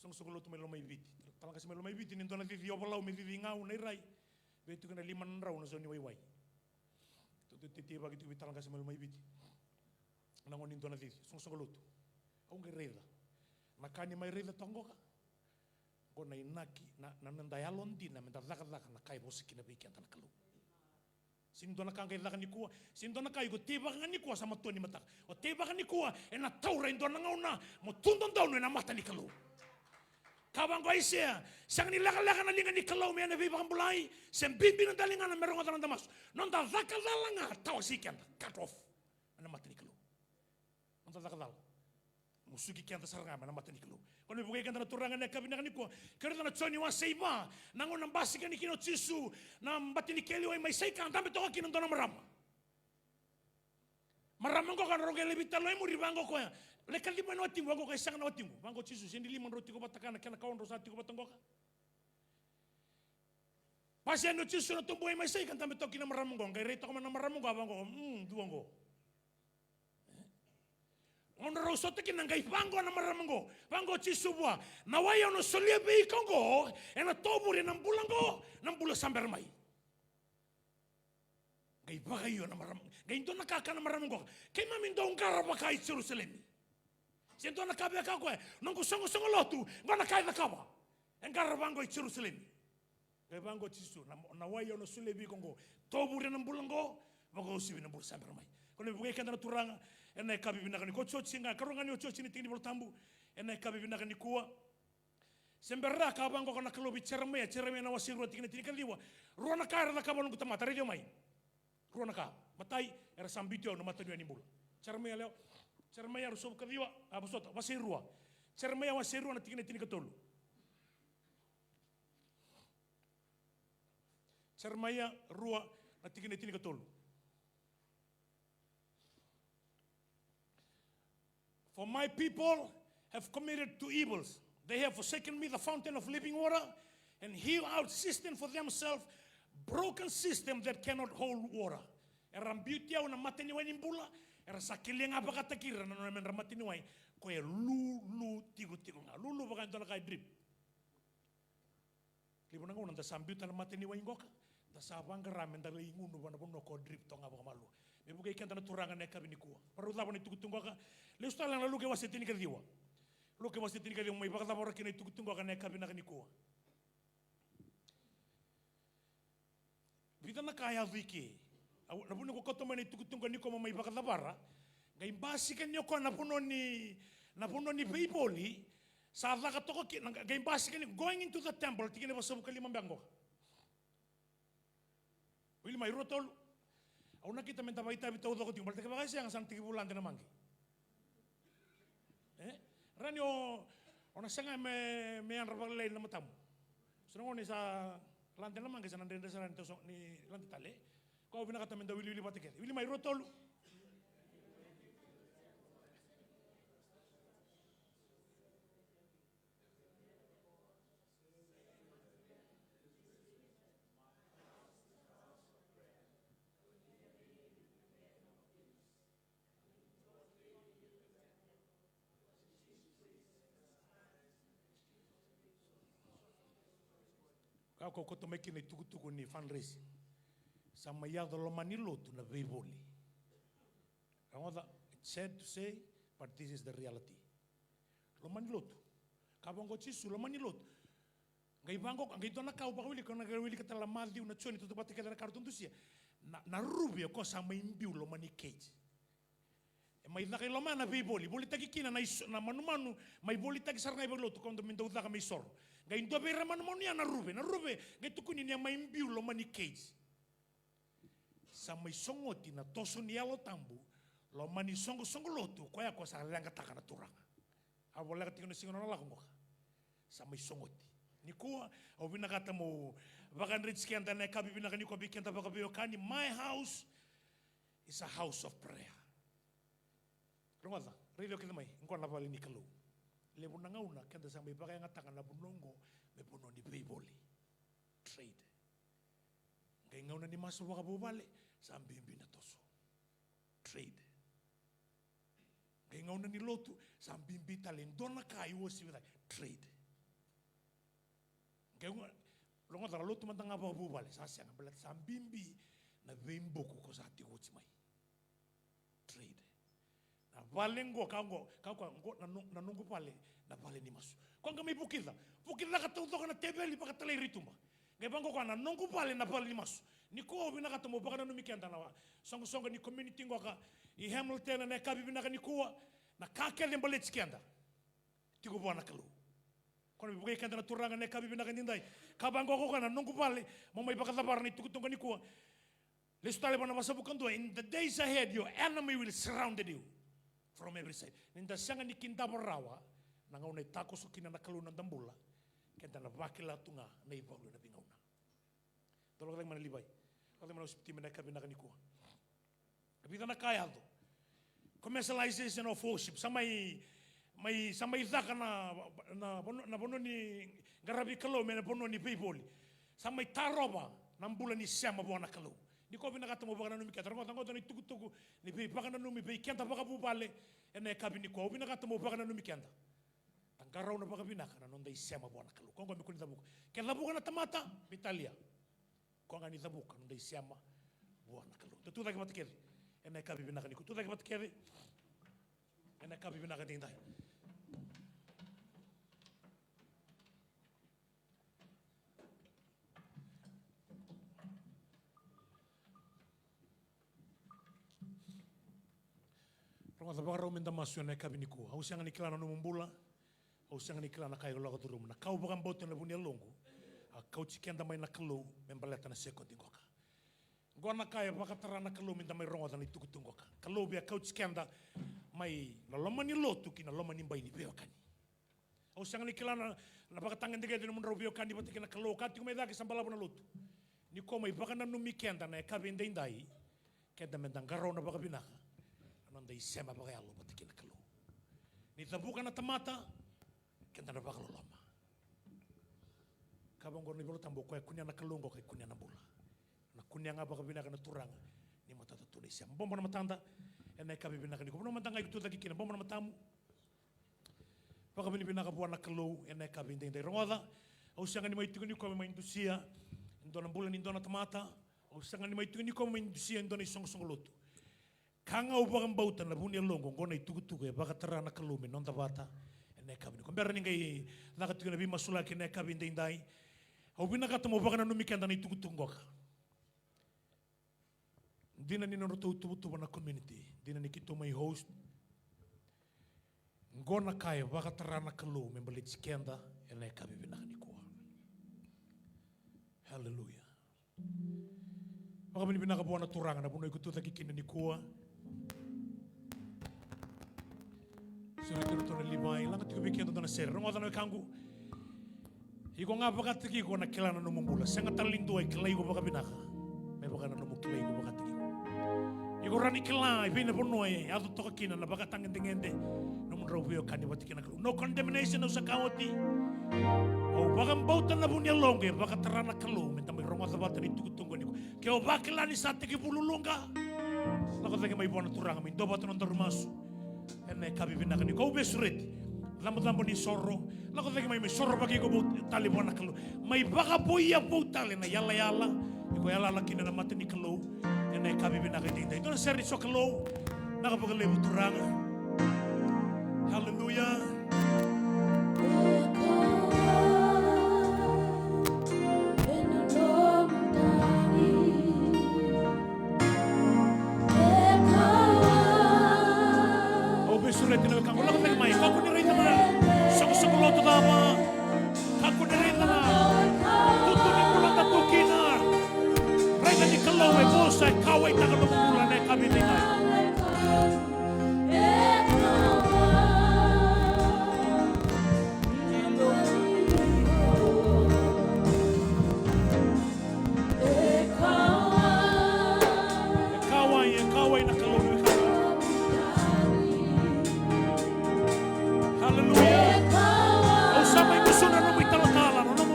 Soqosoqo lotu mai Lomaiviti. Talaqase mai Lomaiviti, ni dua na cici Ovalau me cici Gau na irai. Vei tuku na lima na drau na sau ni waiwai. Keitou teiteivaki tiko vei Talaqase mai Lomaiviti. Na gauna ni dua na cici, soqosoqo lotu. Au qai raica. Na ka ni mai raica toka qoka. Qo na inaki, na, na noda yalodina, meda cakacaka na ka e vosa kina vei keda na Kalou. Sega ni dua na ka qai caka nikua, sega ni dua na ka iko teivaka ga nikua sa matua ni mataka. O teivaka nikua, ena taura e dua na gauna, mo tu dodonu ena mata ni Kalou. Ka vaqo Aisea, sega ni lekaleka na liga ni Kalou me na veivakabulai, se bibi na daligana me rogoca na noda masu. Noda caka cala ga, tawasei keda, cut off. Ena mata ni Kalou. Noda caka cala. Musuki keda sara ga mai na mata ni Kalou. Ko na vukei keda na Turaga ena yakavi vinaka nikua. Ke raica na Joni wase iva, na gauna basika yani kina o Jisu na bati ni keli wai mai Saika, dabe toka kina dua na marama. Marama qoka na rogo e lai veitalanoa e muri, vaqo koya. Lai kaciva mai na watiqu, vaqo koya, e sega na watiqu. Vaqo o Jisu, se ni lima drau tiko vata ka na kena kawa drau sa tiko vata qoka. Pasi yani o Jisu na tobu wai mai Saika, dabe toka kina na marama qo, qai rai toka mai na marama qo, a vaqo, mm, dua qo. Gauna rau sota kina qai vaqo na marama qo, vaqo o Jisu vua, na wai au na solia vei iko qo, ena tovure na bula qo, na bula sa bera mai. Qai vakaio na marama, qai dua na ka kaya na marama qoka, keimami dau qara vaka i Jerusalemi. Se dua na ka via kaya o koya, noqu soqosoqo lotu, qo na ka e cakava. E qara vaqo i Jerusalemi. Qai vaqo o Jisu, na, na wai au na solia vei iko qo, tovure na bula qo, vakauasivi na bula sa bera mai. Ko na vukei keda na Turaga ena yakavi vinaka nikua, otioti ga, karua ga ni otioti ni tiki ni Volatabu ena yakavi vinaka nikua. Se bera, ka vaqo na Kalou vei Jeremaia, Jeremaia na wase rua tikina tinikaciwa. Rua na ka era cakava noqu tamata, raici au mai. Rua na ka. Matai, era sa biuti au na mataniwai ni bula. Jeremaia lewa, Jeremaia ruasagavulu kaciwa, a, vosota, wase rua. Jeremaia wase rua na tikina tinikatolu. Jeremaia rua na tikina tinikatolu. For my people have committed two evils. They have forsaken me, the fountain of living water, and hew out cistern for themselves, broken cistern that cannot hold water. Era biuti au na mataniwai ni bula, era sa kelia ga vakataki ira na nona me dra mataniwai, ko e lulu tikotiko ga. Lulu vaka e dua na ka e drip. Levu na gauna da sa biuta na mataniwai qoka, da sa vaqara me da lai gunu vua na vanua ko drip toka ga vakamalua. Me vukei keda na Turaga na yakavi nikua. Varau cava na itukutuku qoka? Lesu tale na Luke wase tinikaciwa. Luke wase tinikaciwa, mai vakacavara kina itukutuku qoka na yakavi vinaka nikua. Vica na ka yaco i ke. Au, na vuna ko kauta mai na itukutuku nikua mo mai vakacavara. Qai basika ni o koya na vanua ni, na vanua ni veivoli. Sa caka toka kina, qai basika ni going into the temple, tikina vasagavulu ka lima beka qoka. Wili mai, rua, tolu. Au nakita me da vakaitavi taucoko tiko, baleta kevaka e sega sa na tekivu lade na maqe. E? Rani o, o na sega me, me yadra vakalailai na matamu. So na gauna ni sa lade na maqe sa na dredre sara ni toso, ni lade tale. Ko au vinakata me da wiliwili vata kece. Wili mai, rua, tolu. Ka ko kauta mai kina itukutuku ni fundraising. Sa mai yaco loma ni lotu na veivoli. Rogoca, it's sad to say, but this is the reality. Loma ni lotu. Ka vaqo o Jisu, loma ni lotu. Qai vaqo, qai dua na ka au vakawilika, na ka wilika tale na Maciu, na Joni, tautauvata kece na ka ratou dusia. Na, na ruve o koya sa mai biu loma ni cage. E mai caka i loma ya na veivoli, volitaki kina na iso-, na manumanu, mai volitaki sara ga i vale ni lotu, ka dau mai dau caka me isoro. Qai dua vei ira manumanu ya na ruve, na ruve, qai tukuni ni a mai biu loma ni cage. Sa mai sogoti na toso ni Yalo Tabu, loma ni soqosoqo lotu, koya ko sa leqataka na Turaga. A voleka tiko na siga nona lako qoka. Sa mai sogoti. Nikua, au vinakata mo vakadreti keda na yakavi vinaka nikua vei keda vakaveiwekani, my house is a house of prayer. Rogoca, raici au kece mai, qo na vale ni Kalou. Levu na gauna keda sa mai vakayagataka na vanua qo me vanua ni veivoli. Trade. Qai gauna ni masu vakavuvale, sa bibi na toso. Trade. Qai gauna ni lotu, sa bibi tale e dua na ka e uasivi cake. Trade. Qai gauna, rogoca, lotu mada ga vakavuvale, sa sega, baleta sa bibi na veibuku ko sa tiko oti mai. Trade. Na vale qo, ka qo, ka qo, qo na no-, na noqu vale, na vale ni masu. Ko qai mai vukica. Vukicaka taucoko na teveli, vakatalai ira i tuba. Qai vaqo koya, na noqu vale, na vale ni masu. Nikua au vinakata mo vakananumi keda na soqosoqo ni community qoka i Hamilton ena yakavi vinaka nikua, na ka kece e baleti keda. Tiko vua na Kalou. Ko na vukei keda na Turaga na yakavi vinaka nidai. Ka vaqo koya na noqu vale, mo mai vakacavara na itukutuku nikua. Lesu tale vua na vasagavulu ka dua, in the days ahead, your enemy will surrounded you from every side. Ni da sega ni kidava rawa, na gauna e takoso kina na Kalou na noda bula, keda na vakila tu ga na ivalu ena veigauna. Dou lako cake mai na Livai. Lako cake mai na Osipiti mai na yakavi vinaka nikua. Vica na ka yaco. Commercialization of worship. Sa mai, mai, sa mai caka na, na, na vanua ni qaravi Kalou me na vanua ni veivoli. Sa mai tarova na bula ni sema vua na Kalou. Nikua au vinakata mo vakananumi keda. Rogoca, rogoca na itukutuku ni veivakananumi vei keda vakavuvale ena yakavi nikua. Au vinakata mo vakananumi keda. Da qarauna vakavinaka na noda isema vua na Kalou. Ko qo me kua ni cavuka. Ke cavuka na tamata, me talia. Ko ga ni cavuka na noda isema vua na Kalou. Da tucake vata kece ena yakavi vinaka nikua. Tucake vata kece ena yakavi vinaka edaidai. Rogoca, vakarau meda masu ena yakavi nikua. Au sega ni kila na nomu bula. Au sega ni kila na ka e lako curuma. Na ka au vakabauta ena vu ni yaloqu, a kauti keda mai na Kalou me baleta na sekodi qoka. Qo na ka e vakatara na Kalou meda mai rogoca na itukutuku qoka. Kalou via kauti keda mai na loma ni lotu ki na loma ni bai ni veiwekani. Au sega ni kila na, na vakatagedegede ni nomudrau veiwekani vata kei na Kalou, ka tiko mai cake sa balavu na lotu. Ni ko mai vakananumi keda na yakavi edaidai, keda meda qarauna vakavinaka na noda isema vakayalo vata kei na Kalou. Ni cavuka na tamata, keda na vakaloloma. Ka vaqo na iVola Tabu, o koya e kunea na Kalou oqo ka e kunea na bula. Na kunea ga vakavinaka na Turaga ni matata tu na isema. Bobo na matada ena yakavi vinaka nikua. Vanua mada ga iko tucake kina, bobo na matamu. Vakavinavinaka vua na Kalou ena yakavi edaidai. Rogoca, au sega ni mai tiko nikua me mai dusia e dua na bula ni dua na tamata. Au sega ni mai tiko nikua me mai dusia e dua na isoqosoqo lotu. Ka ga au vakabauta na vu ni yaloqu, oqo na itukutuku e vakatara na Kalou me noda vata ena yakavi nikua. Bera ni qai caka tiko na veimasulaki ena yakavi edaidai, au vinakata meu vakananumi keda na itukutuku qoka. Dina ni nodratou tuvatuva na community, dina ni keitou mai host. Qo na ka e vakatara na Kalou me baleti keda ena yakavi vinaka nikua. Haleluya. Vakavinavinaka vua na Turaga na vanua iko tucake kina nikua. Sureti iratou na Livai, laga tiko vei keda dua na sere. Rogoca na wekaqu. Iko ga vakataki iko na kila na nomu bula. Sega tale ni dua e kilai iko vakavinaka me vaka na nomu kilai iko vakataki iko. Iko rawa ni kila i vei na vanua e yaco toka kina na vakatagedegede, nomudrau veiwekani vata kei na Kalou. No condemnation, au sa kaya oti. Au vakabauta na vu ni yaloqu e vakatara na Kalou meda mai rogoca vata na itukutuku nikua. Ke o vakila ni sa tekivu luluqa, lako cake mai vua na Turaga, mai dua vata na nodaru masu ena yakavi vinaka nikua. Au veisureti. Cabocabo ni soro. Lako cake mai, mai soro vakaiko vou tale vua na Kalou. Mai vakavoia vou tale na yalayala iko yalayala kina na mata ni Kalou ena yakavi vinaka edaidai. Dua na sere ni sokalou. Vinaka vakalevu Turaga. Haleluya. Au veisureti na wekaqu, lako cake mai. Kakua ni raica na soqosoqo lotu cava. Kakua ni raica na tutu ni bula da tu kina. Raica ni Kalou e vosa, e kauwaitaka nomu bula ena yakavi edaidai. E kauwai, e kauwai na Kalou, e kauwai. Haleluya. Au sa mai gusuna na nomu italatala, na nomu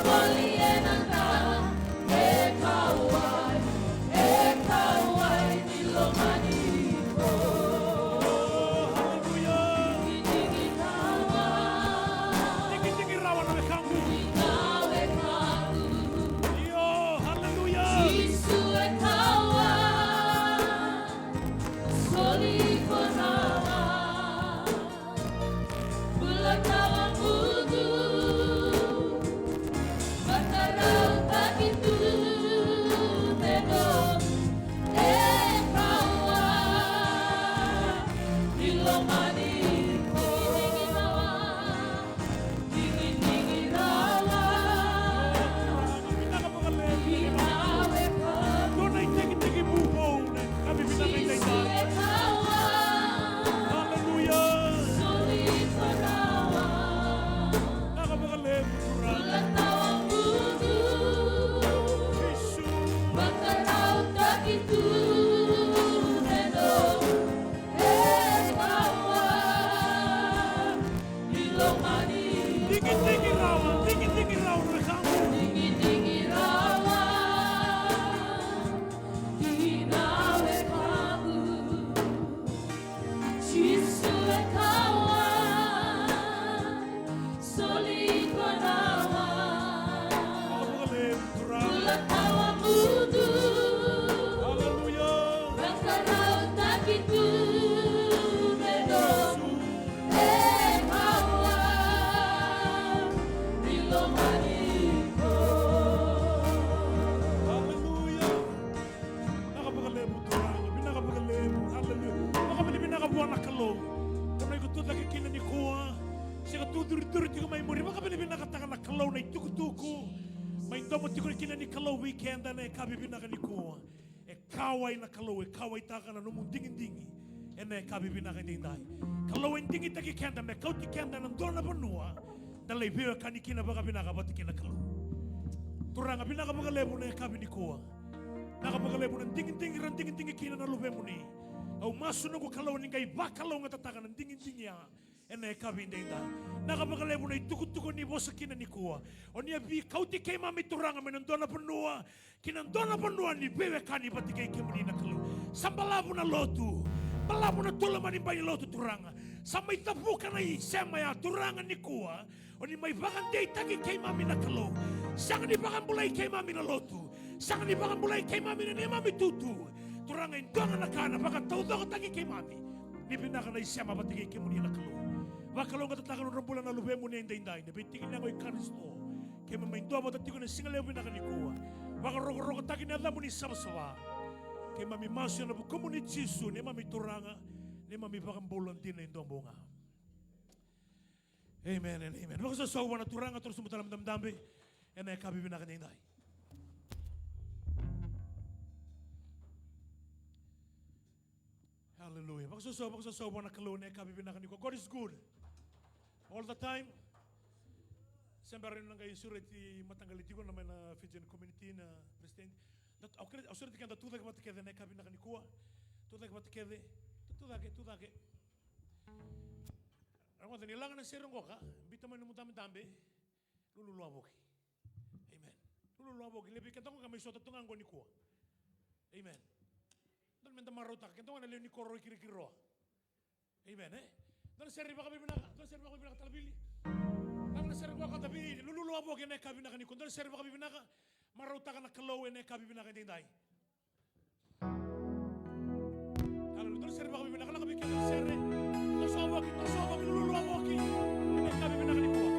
Voli ena dra, e kauwai, e kauwai ni lomani iko. Haleluya. Digidigi rawa. Digidigi rawa na wekaqu. Ni na wekaqu. Io, haleluya. Jisu e kauwai. Soli iko rawa. Bula tawamudu, vakarautaki tu me nomu, e kauwai ni lomani iko. Digidigi rawa. Digidigi rawa. Vinaka vakalevu. Vinaka vakalevu. Dua na itekitekivu vou na yakavi vinaka edaidai. Haleluya. Vinaka vakalevu Turaga. Jisu. Digidigi rawa, digidigi rawa na wekaqu. Digidigi rawa, ni na wekaqu. Jisu e kauwai. Soli iko rawa. Vinaka vakalevu Turaga. Bula tawamudu. Haleluya. Vakarautaki tu me nomu, e kauwai ni lomani iko. Haleluya. Vinaka vakalevu Turaga. Vinaka vakalevu. Haleluya. Vakavinavinaka vua na Kalou. Ko na iko tu cake kina nikua. Se ko tu curucuru tiko mai muri, vakavinavinakataka na Kalou na itukutuku mai domo tiko kina ni Kalou vei keda ena yakavi vinaka nikua. E kauwai na Kalou, e kauwaitaka na nomu digidigi ena yakavi vinaka edaidai. Kalou e digitaki keda me kauti keda ena dua na vanua da lai veiwekani kina vakavinaka vata kei na Kalou. Turaga, vinaka vakalevu na yakavi nikua. Vinaka vakalevu na digidigi ra digidigi kina na luvemuni. Au masu noqu Kalou ni qai vakalougatataka na digidigi ya ena yakavi edaidai. Vinaka vakalevu na itukutuku ni vosa kina nikua. O ni a veikauti keimami Turaga mai na dua na vanua ki na dua na vanua ni veiwekani vata kei kemuni na Kalou. Sa balavu na lotu, balavu na tolomani bai ni lotu Turaga. Sa mai cavuka na isema ya Turaga nikua. O ni mai vakadeitaki keimami na Kalou. Sega ni vakabulai keimami na lotu. Sega ni vakabulai keimami na neimami tutu. Turaga, e dua ga na ka na vakataucokotaki keimami. Ni vinaka na isema vata kei kemuni na Kalou. Vakalougatataka na nodra bula na luvemuni edaidai, na veitikina yaqo i Karisito. Keimami mai duavata tiko ena siga levu vinaka nikua. Vakarokorokotaki na yacamuni savasava. Keimami masu ena vukumuni Jisu, neimami Turaga, neimami Vakabula dina e dua bau ga. Amen and amen. Vakasausau vua na Turaga, toro sobu tale na dabedabe ena yakavi vinaka edaidai. Hallelujah. Vakasausau, vakasausau vua na Kalou ena yakavi vinaka nikua. God is good. All the time. Se bera niu na qai sureti mataqali tiko na mai na Fijian community na president. Da, au kere, au sureti keda tu cake vata kece ena yakavi vinaka nikua. Tu cake vata kece. Tu, tu cake, tu cake. Rogoca ni laga na sere qoka, biuta mai nomu dabedabe. Lululu wavoki. Amen. Lululu wavoki, levu vei keda qoka mai sota tu ga qo nikua. Amen. Dua na meda marautaka, keda qoka na lewe ni koro i Kirikiriroa. Amen, e? Dua na sere vakavinavinaka, dua na sere vakavinavinaka Talavili. Laga na sere qoka Talavili, lululu wavoki ena yakavi vinaka nikua. Dua na sere vakavinavinaka, marautaka na Kalou ena yakavi vinaka edaidai. Hallelujah. Dua na sere vakavinavinaka, lako vei keda na sere. Toso wavoki, toso wavoki, lululu wavoki. Ena yakavi vinaka nikua.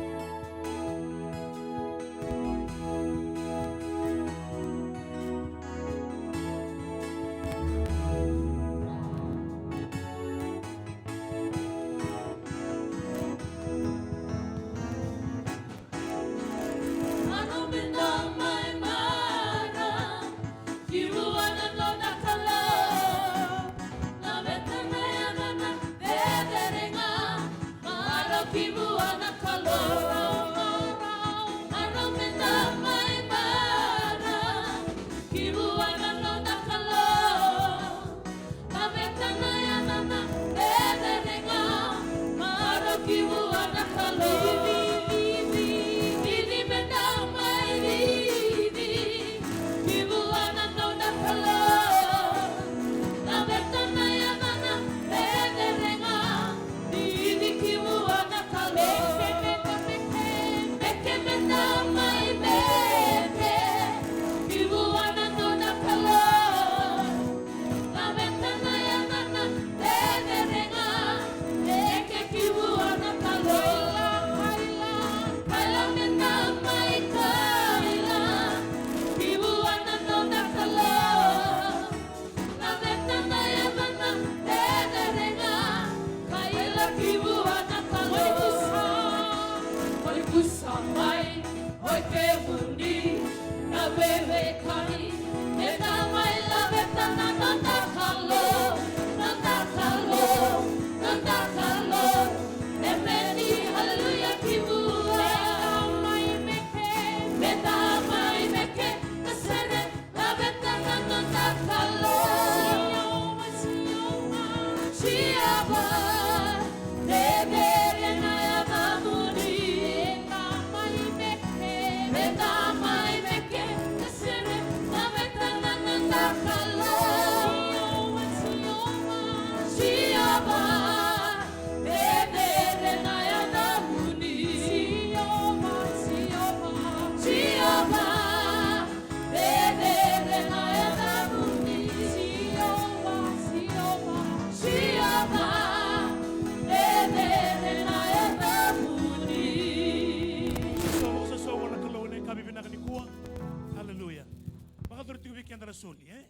keda na soli, e?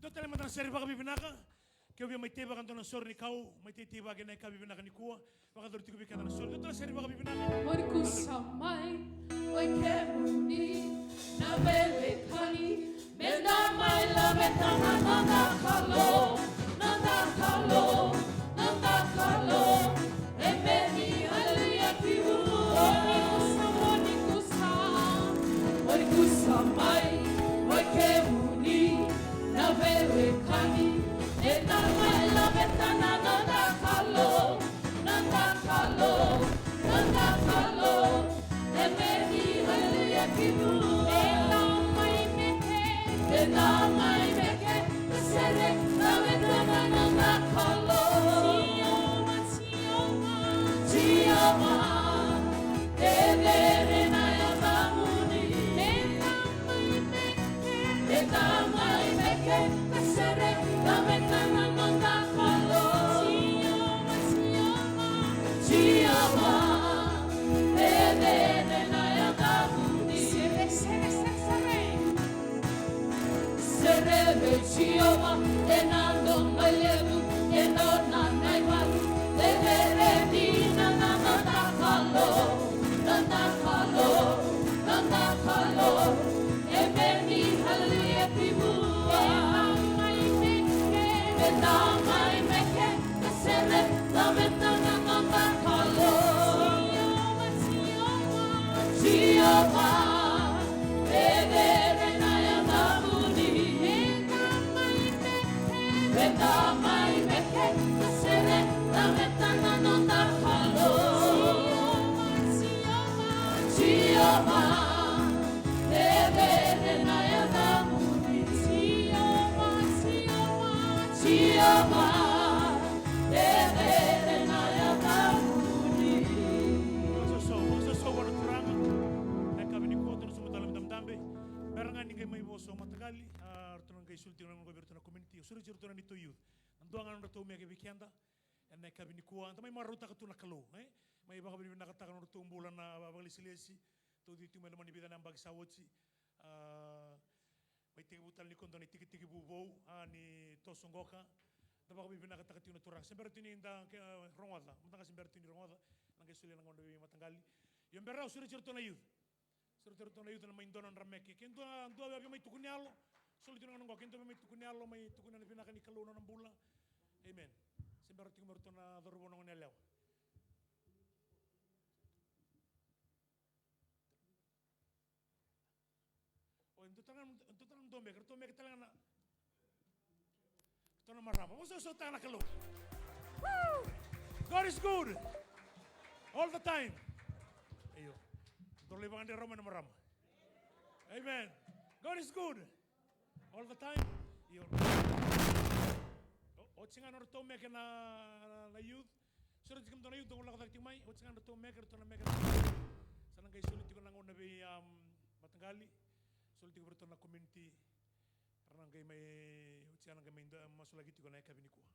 Dua tale mada na sere vakavinavinaka. Ke o via mai teivaka dua na sore ni kau, mai teitei vaka ena yakavi vinaka nikua. Vakayacori tiko vei keda na sori. Dua tale na sere vakavinavinaka. Ori kusa mai, oi kemuni na veiwekani, meda mai laveta na noda Kalou, noda Kalou, noda Kalou. Emeni, haleluya, ki vua. Ori kusa, ori kusa, ori kusa mai, oi kemuni na veiwekani, meda mai laveta na noda Kalou, noda Kalou, noda Kalou. Emeni, haleluya, ki vua. Meda mai meke, meda mai meke na sere, laveta na noda Kalou. Jiova, Jiova, cecere na yacamuni. Meda mai meke, meda mai meke na sere, laveta na noda Kalou. Jiova, Jiova, Jiova, cecere na yacamuni. Sere, sere, sere, sere. Sere vei Jiova ena domo levu, e dua na ivalu, cecere dina na noda Kalou, noda Kalou, noda Kalou. Emeni, haleluya, ki vua. Meda mai meke, meda mai meke na sere, laveta na noda Kalou. Jiova, cecere na yacamuni. Meda mai meke na sere, laveta na noda Kalou. Jiova, cecere na yacamuni. Jiova, Jiova, cecere na yacamuni. Vakasoso, vakasoso vua na Turaga. Na yakavi nikua, tou na sobu tale na dabedabe. Bera ga ni qai mai vosa o mataqali, a, ratou na qai soli tiko na noqu vei ratou na community. Au sureti iratou na neitou youth. Na dua ga nodratou meke vei keda ena yakavi nikua, da mai marautaka tu na Kalou, e? Mai vakavinavinakataka na nodratou bula na vakalesilesi. Tou cici tiko mai loma ni vica na yabaki sa oti. A, mai tekivu tale nikua dua na itikitiki vou, a, ni toso qoka. Da vakavinavinakataka tiko na Turaga. Se bera tu ni da, ke, a, rogoca. Mada ga se bera tu ni rogoca. Na qai solia na gauna vei mataqali. Io, bera au sureti iratou na youth. Sureti iratou na youth na mai dua na nodra meke. Ke dua, dua via mai tukuni yalo. Soli tu na gauna qo. Ke dua via mai tukuni yalo, mai tukuna na vinaka ni Kalou na nona bula. Amen. Se bera tiko mai iratou na cauravou, na gone yalewa. O, e dua tale ga, dua tale ga na dua meke, ratou meke tale ga na, ratou na marama. Vosota na Kalou. Woo! God is good. All the time. Io. Dou lai vakadre rau mai na marama. Amen. God is good. All the time. Io. O, oti ga na nodratou meke na, na, na youth. Sureti kemudou na youth, dou lako cake tiko mai. Oti ga na nodratou meke, ratou na meke. Sa na qai soli tiko na gauna vei, um, mataqali. Soli tiko vei ratou na community. Ra na qai mai, oti ga na qai mai da, masulaki tiko na yakavi nikua.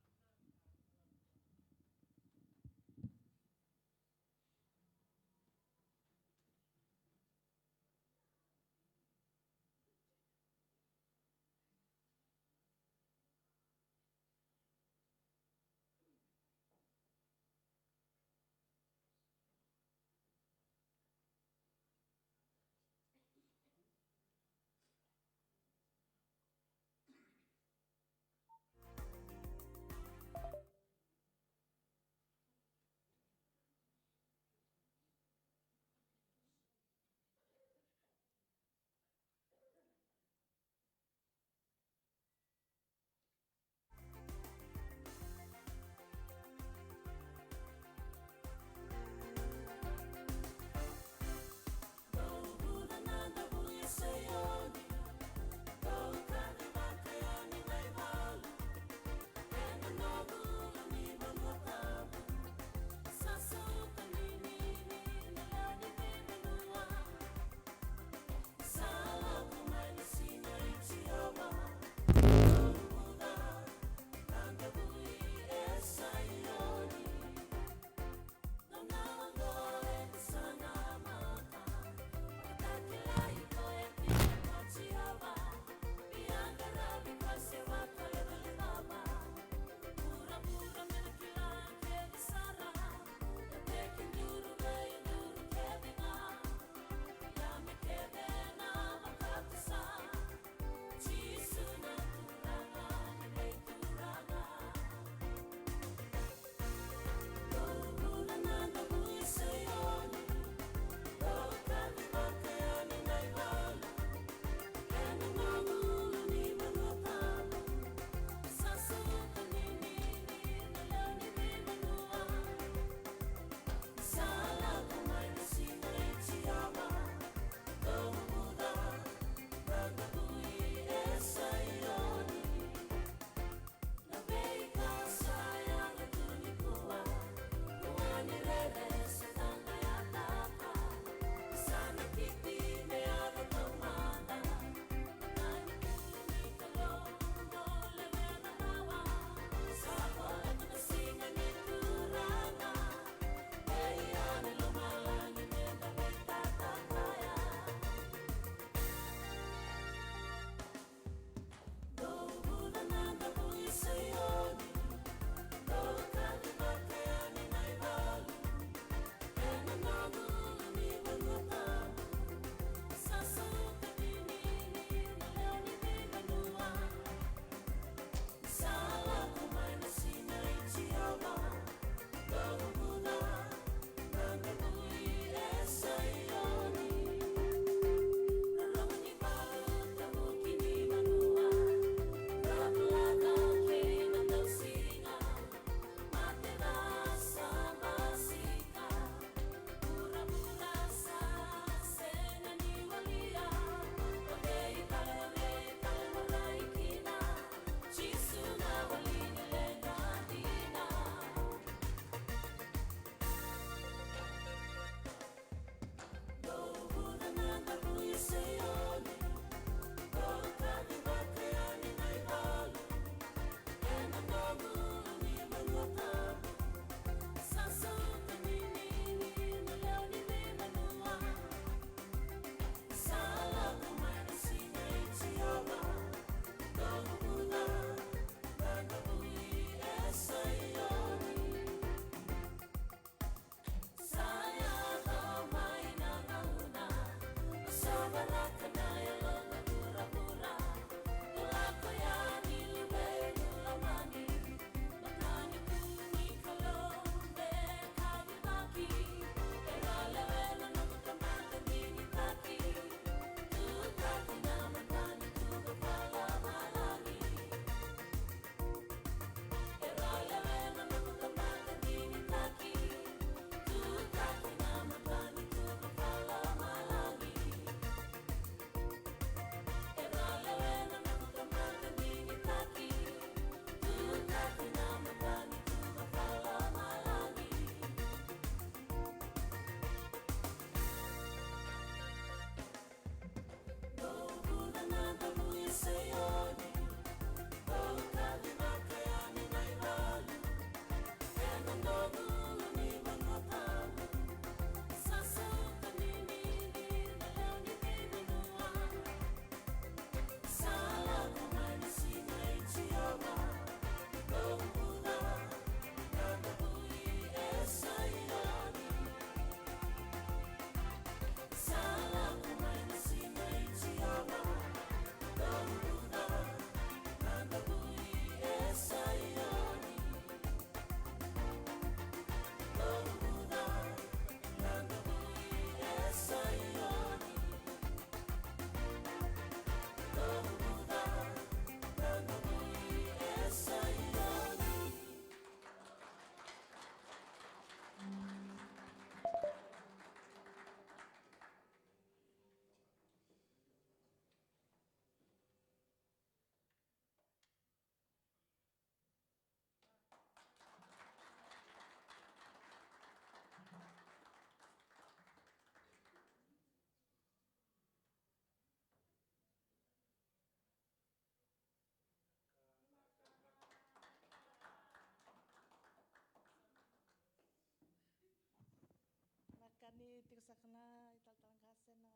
Saka na italatala qase na,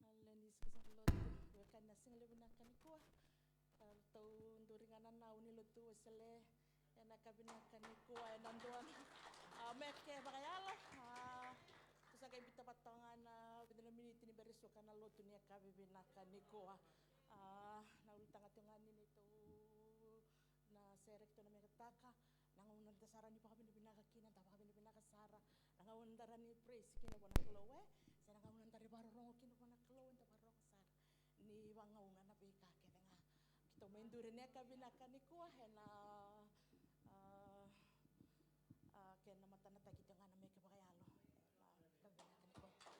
na lewe ni siga ni lotu, wekaqu, na siga levu vinaka nikua. Ratou duri ga na nau ni lotu Wesele ena yakavi vinaka nikua, ena dua na, a, meke vakayalo. A, tou sa qai biuta vata ga na vica na miniti ni bera ni suka na lotu ni yakavi vinaka nikua. A, na ulutaga tiko ga ni neitou na sere keitou na meketaka, na gauna da sa rawa ni vakavinavinaka kina, da vakavinavinaka sara. Na gauna da rawa ni praise kina vua na Kalou, e, se na gauna da rai vakarorogo kina vua na Kalou, eda vakarorogo sara. Ni vagauna na veika kece ga. Keitou mai duri ena yakavi vinaka nikua ena, a, a, kena matanataki tiko ga na meke vakayalo. Ena yakavi vinaka nikua.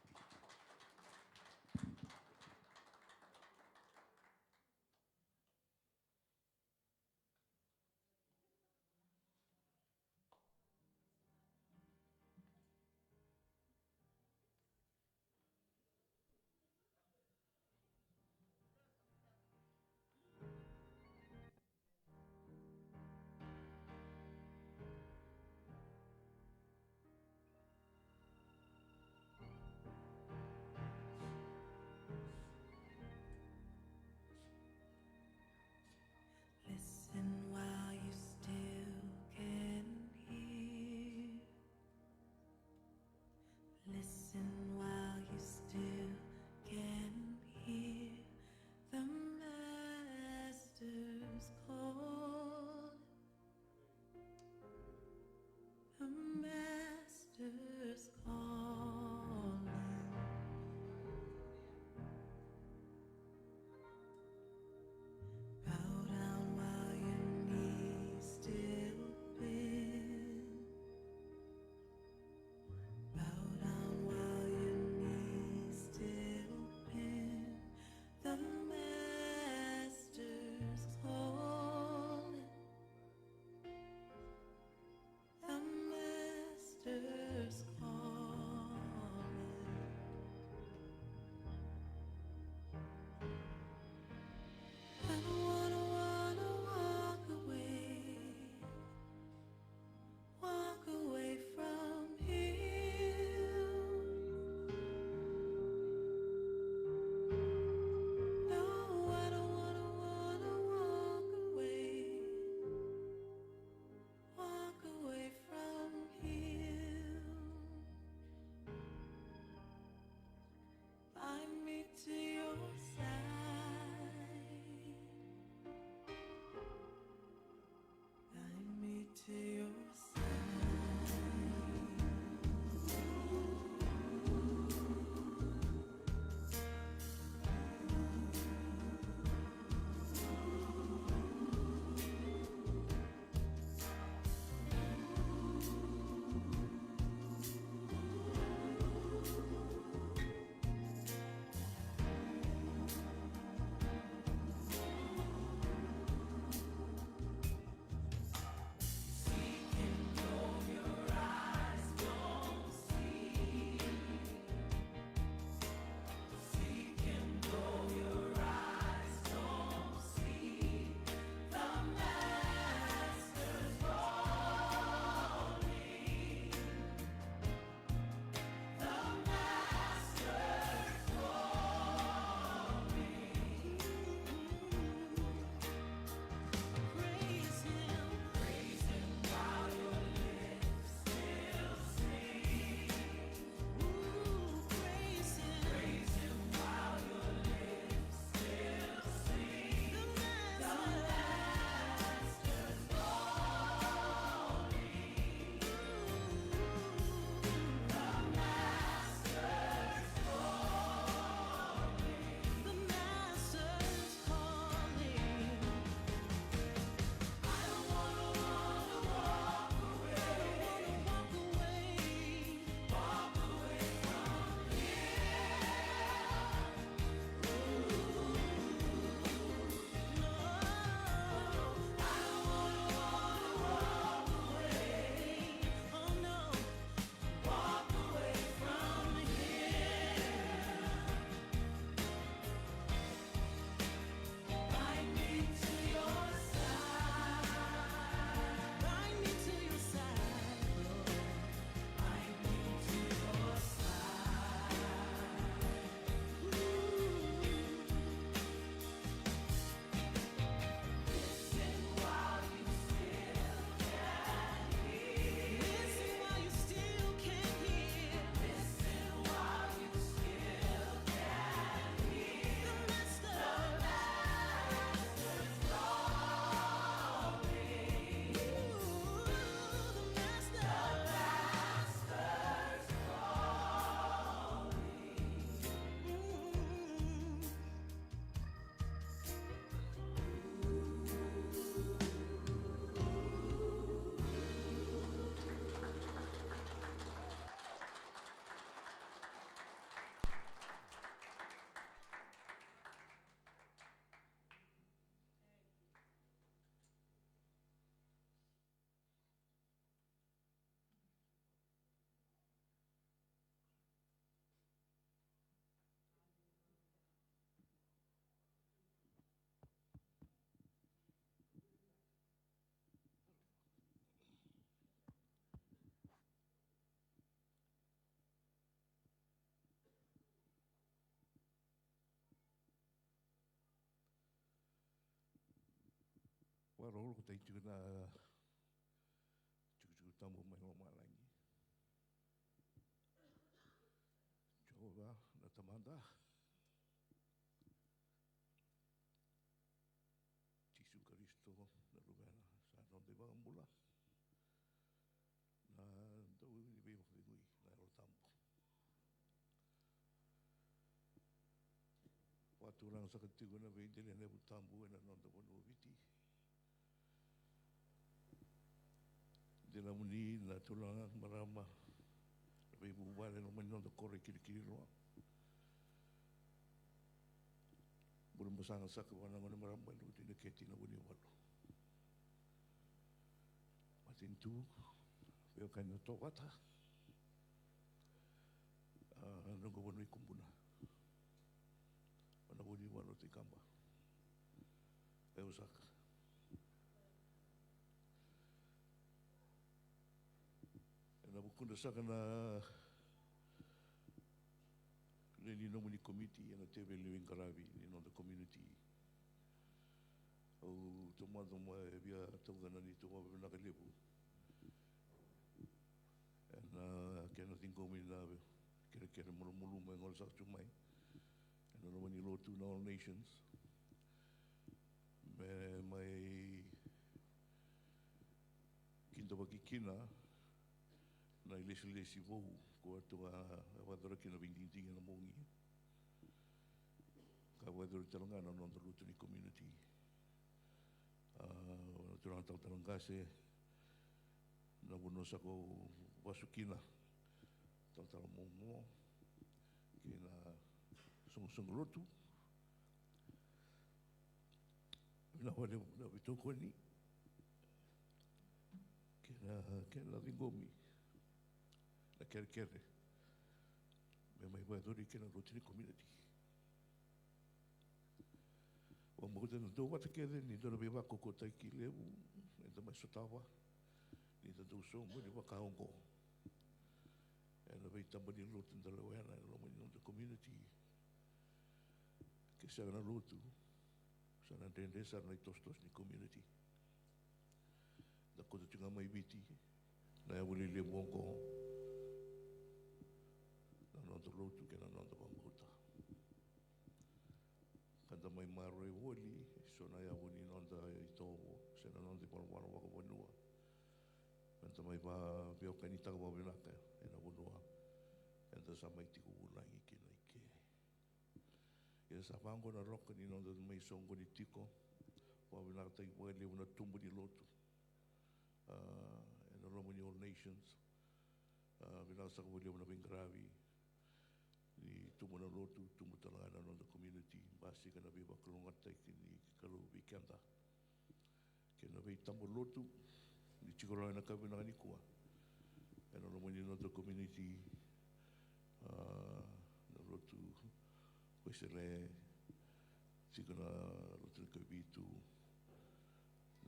Rogoca tiko na tikotiko tabu mai lomalagi. Jiova na Tamada, Jisu Karisito na Luvena, sa noda iVakabula, na Dauniveivakacegui, na Yalo Tabu. Vakaturaga saka tiko na veidela ni yavu tabu ena noda vanua o Viti. Dela muni na turaga, marama, na veivuvale, na mani noda koro e Kirikiriroa. Bula masaga saka vua na gone marama e Lutu i Naketi na Vunivalu. Matanitu, veiwekani na Tovata, a, noqu vanua i Kubuna, o na Vunivalu, Tui Kaba. E au saka. Ena vukudra saka na lewe ni nomuni komiti ena teveli ni veiqaravi ni noda community. Au taumada mai via tauca na neitou vakavinavinaka levu ena kena ciqomi na kerekere malumalumu e gole saka tu mai ena loma ni lotu na All Nations, me mai kidavaki kina na ilesilesi vou ko a tu ga e vakayacora kina na veidigidigi ena bogi ka vakayacori tale ga na noda lotu ni community. A, na turaga talatala qase, na vanua sa ko vasu kina talatala momo kei na soqosoqo lotu. Vinaka vakalevu na veitokoni kei na, kei na ciqomi na kerekere me mai vakayacori kei na lotu ni community. Vakabauta na dua vata kece ni dua na veivakaukauataki levu eda mai sotava ni da dau sobu ni vaka oqo ena veitaba ni lotu da lewena ena loma ni noda community. Ke sega na lotu, sa na dredre sara na itosotoso ni community. Da kauta tiko ga mai Viti na yavu lelevu oqo, na noda lotu kei na noda vakabauta. Ka da mai maroroi voli eso na yavu ni noda itovo se na noda ivalavala vakavanua, me da mai veiwekanitaka vakavinaka ena vanua eda sa mai tiko vulagi kina i ke. Ia sa vaqo na roka ni noda mai soqoni tiko. Vakavinakataki vakalevu na tubu ni lotu, a, ena loma ni All Nations. A, vinaka saka vakalevu na veiqaravi ni tubu na lotu, tubu tale ga na noda community, basika na veivakalougatataki ni Kalou vei keda kei na veitaba lotu ni tiko rawa ena yakavi vinaka nikua ena loma ni noda community. A, na lotu Wesele, tiko na lotu ni Kavitu,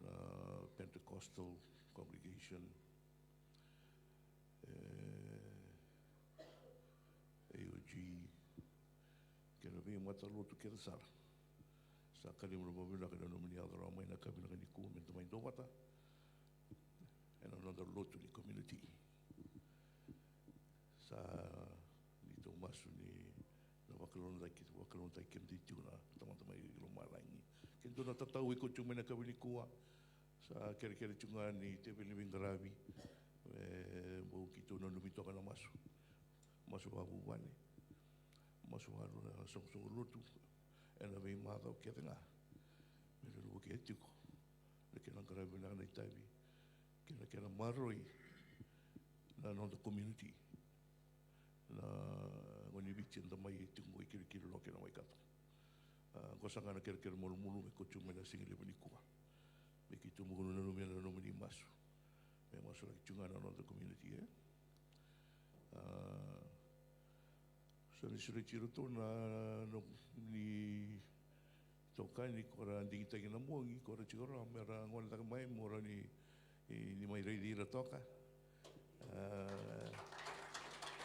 na Pentecostal congregation, e, A O G, kei na veimatalotu kece sara. Sa kalimu na vakavinaka na nomuni yaco rawa mai na yakavi vinaka nikua me da mai duavata ena noda lotu ni community. Sa neitou masu ni na vakalougatataki, vakalougatataki kemudou tiko na Tamada mai lomalagi. Ke dua na tatau e kauti au mai na yakavi nikua, sa kerekere tiko ga ni teveli ni veiqaravi, e, bau keitou nanumi toka na masu. Masu vakavuvale, masu vakalu na soqosoqo lotu ena veimacawa kece ga. Me luluvu kece tiko na kena qaravi vinaka na itavi kei na kena maroroi na noda community. Na gone ni Viti eda mai tiko qo i Kirikiriroa kei na Waikato. A, qo saka ga na kerekere malumalumu me kauti au mai na sigalevu nikua. Me keitou bau nanumi na nomuni masu. Me masulaki tiko ga na noda community, e. A, sa ni sureti iratou na nomuni itokani ko ra digitaki na bogi, ko ra tiko rawa me ra gole cake mai mo ra ni, ni mai raici ira toka. A,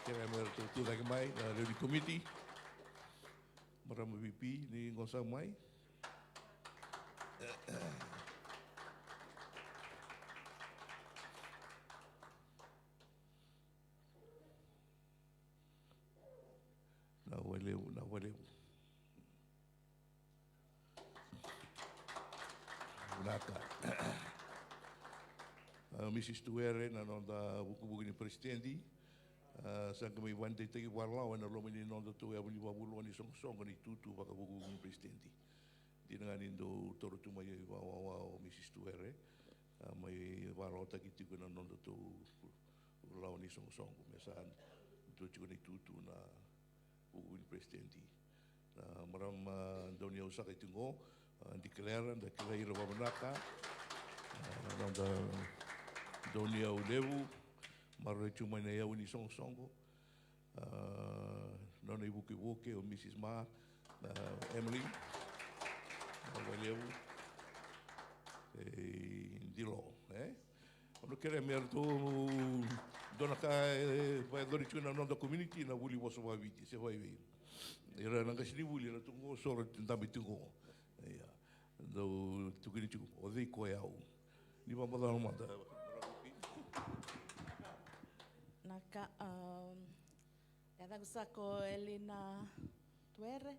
kerea me ratou tu cake mai na lewe ni komiti. Marama V P, ni qo saka mai. Vinaka vakalevu, vinaka vakalevu. Vinaka. A, Mrs Tuere, na noda vukevuke ni peresitedi. A, sa qai mai vakadeitaki vakalawa ena loma ni nodatou yavu ni vakavuloa ni soqosoqo na itutu vakavukevuke ni peresitedi. Dina ga ni dau toro tu mai vakawawa o Mrs Tuere, a, mai vakalawataki tiko na nodatou lawa ni soqosoqo me sa dua tiko na itutu na vuku ni peresitedi. Na marama, a, dauniyau saka e tiko qo, a, declare, da kilai ira vakavinaka. A, noda dauniyau levu, maroroi tu mai na yau ni soqosoqo. A, nona ivukevuke o Mrs Ma, a, Emily. Vinaka vakalevu. E, Dilo, e? Au na kerea me ratou dua na ka e vakayacori tiko na noda community, na vuli vosa vakaviti se vakaevei. Ira na qasenivuli era tu qo, so ra dabe tu qo. Ia. Dau tukuni tiko o cei ko yau. Ni vakamacala mada. Vinaka, um, yacaqu sa ko Elina Tuere,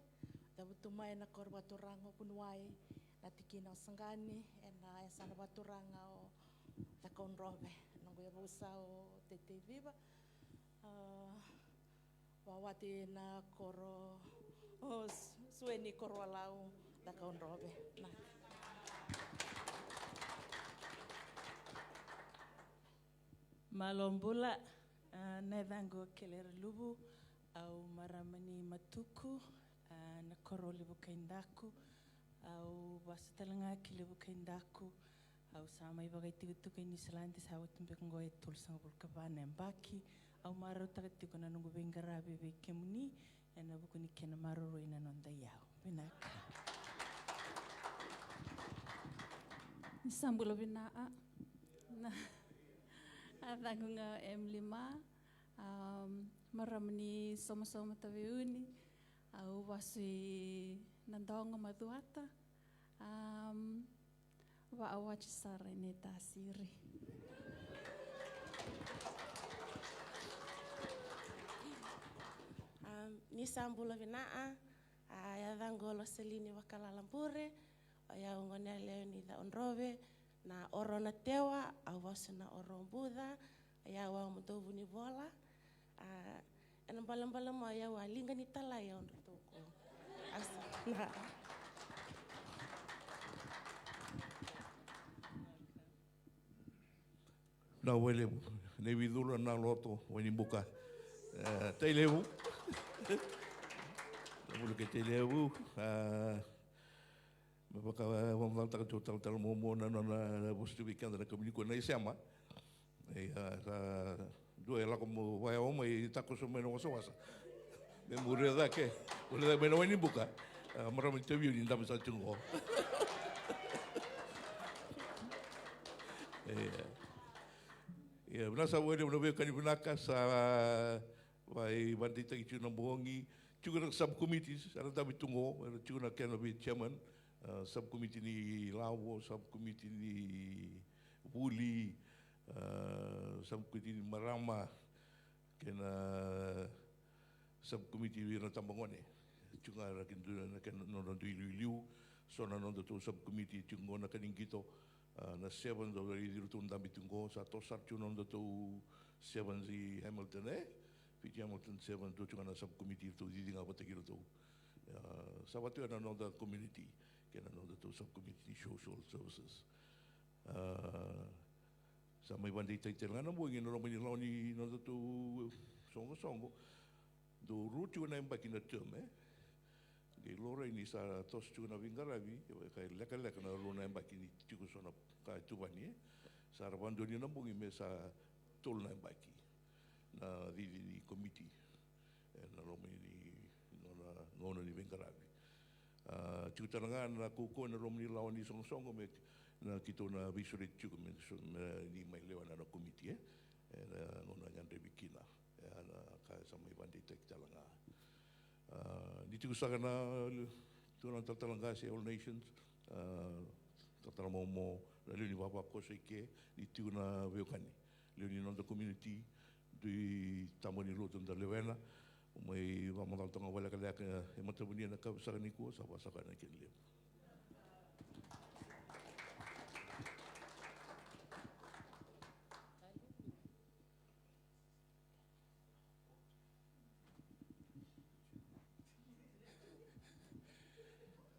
cavutu mai na koro vakaturaga o Vuniwai, na tikina o Saqani, ena yasana vakaturaga o Cakaudrove. Noqu yavau sa o Teitei Civa, a, vakawati na koro o Su-, Sueni, Koroalau, Cakaudrove. Na. Malo bula, a, na yacaqu o Kelera Luvu, au marama ni Matuku, a, na koro o Levu Kaidaku, au vasu tale ga ki Levu Kaidaku, au sa mai vakaitukutuku e Niusiladi, sa oti beka qo e tolusagavulu ka va na yabaki, au marautaka tiko na noqu veiqaravi vei kemuni, ena vuku ni kena maroroi na noda iyau. Vinaka. Ni sa bula vinaka. Na, a, yacaqu ga o Emily Ma, um, marama ni Somasoma, Taveuni, au vasu i Nadogo, Macuata, um, Vakawati sara ena itasiri. A, ni sa bula vinaka, a, yacaqu o Loselini Vakalala Bure, o yau gone yalewa ni Cakaudrove, na oro na Tewa, au vasu na oro Buca, o yau a Mudovu ni Vola, a, ena balebale mo yau a liga ni talai o dratou ko. Asa, na. Na Wailevu, na iVicula, na Loto, Wainibuka. E, Tailevu. Na vula kei Tailevu, a, me vaka, e, vakamacalataka tu o Talatala Momo na nona vosa tu vei keda na kaminikua na isema. Ia, sa dua e lako mo vakayawa mai, takoso mai na wasawasa. Me muria cake, muria cake mai na Wainibuka. A, marama ni Taveuni, dabe sa tu qo. Ia. Ia, vinaka sa vakalevu na veiwekani vinaka sa vakadeitaki tiko na bogi. Tiko na subcommittees, era dabe tu qo, era tiko na kena vei chairman, a, subcommittee ni lavo, subcommittee ni vuli, a, subcommittee ni marama, kei na subcommittee vei ira na tabagone. Tiko ga era kina dua na kena nodra dui liuliu. So na nodatou subcommittee tiko qo na Kaniqito, a, na sevens, au raici iratou dabe tiko qo, sa toso sara tiko na nodatou sevens i Hamilton, e? Fiji Hamilton sevens, dua tiko ga na subcommittee iratou cici ga vata kei iratou. A, sa vata tiko na noda community kei na nodatou subcommittee ni social services. A, sa mai vakadeitaki tale ga na bogi ena loma ni lawa ni nodatou soqosoqo. Dau rua tiko na yabaki na term, e? Qai laurai ni sa toso tiko na veiqaravi, e ka lekaleka na rua na yabaki ni tiko so na ka e tuvani, e? Sa ra vakadonui na bogi me sa tolu na yabaki na cici ni komiti ena loma ni nona gauna ni veiqaravi. A, tiko tale ga na kaukauwa ena loma ni lawa ni soqosoqo me na keitou na veisureti tiko me, so, me ni mai lewena na komiti, e, ena gauna gadrevi kina. E, na ka sa mai vakadeitaki tale ga. A, ni tiko saka na, tu na talatala qase All Nations, a, talatala Momo, na lewe ni vavakoso i ke, ni tiko na veiwekani. Lewe ni noda community, dui taba ni lotu da lewena, Mai vakamacala toka ga vakalekaleka e matavuni ena ka saka nikua, sa vakasaka na kena levu.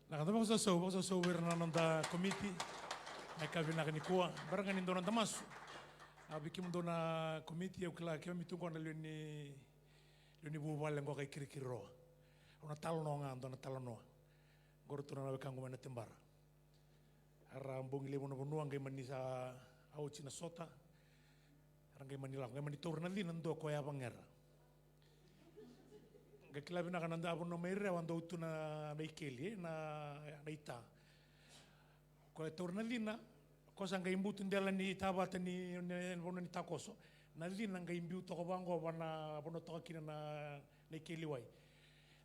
Na ka da vakasausau, vakasausau vei ira na noda komiti. Na ka vinaka nikua, bera ga ni dua noda masu. A vei kemudou na komiti, au kila keimami tu qo na lewe ni, lewe ni vuvale qo kai Kirikiroa. Au na talanoa ga, dua na talanoa. Qo ratou na wekaqu mai na Tebara. Era bogi levu na vanua, qai mani sa a oti na sota. Era qai mani lako, qai mani taura na cina dua ko Yavagera. Qai kila vinaka na da vanua mai Rewa dau tu na, na ikeli, e, na, na ita. Ko e taura na cina, ko sa qai butu dela ni tavata ni, ni, ni vanua ni takoso. Na cina qai biu toka vaqo va na vanua toka kina na, na ikeli wai.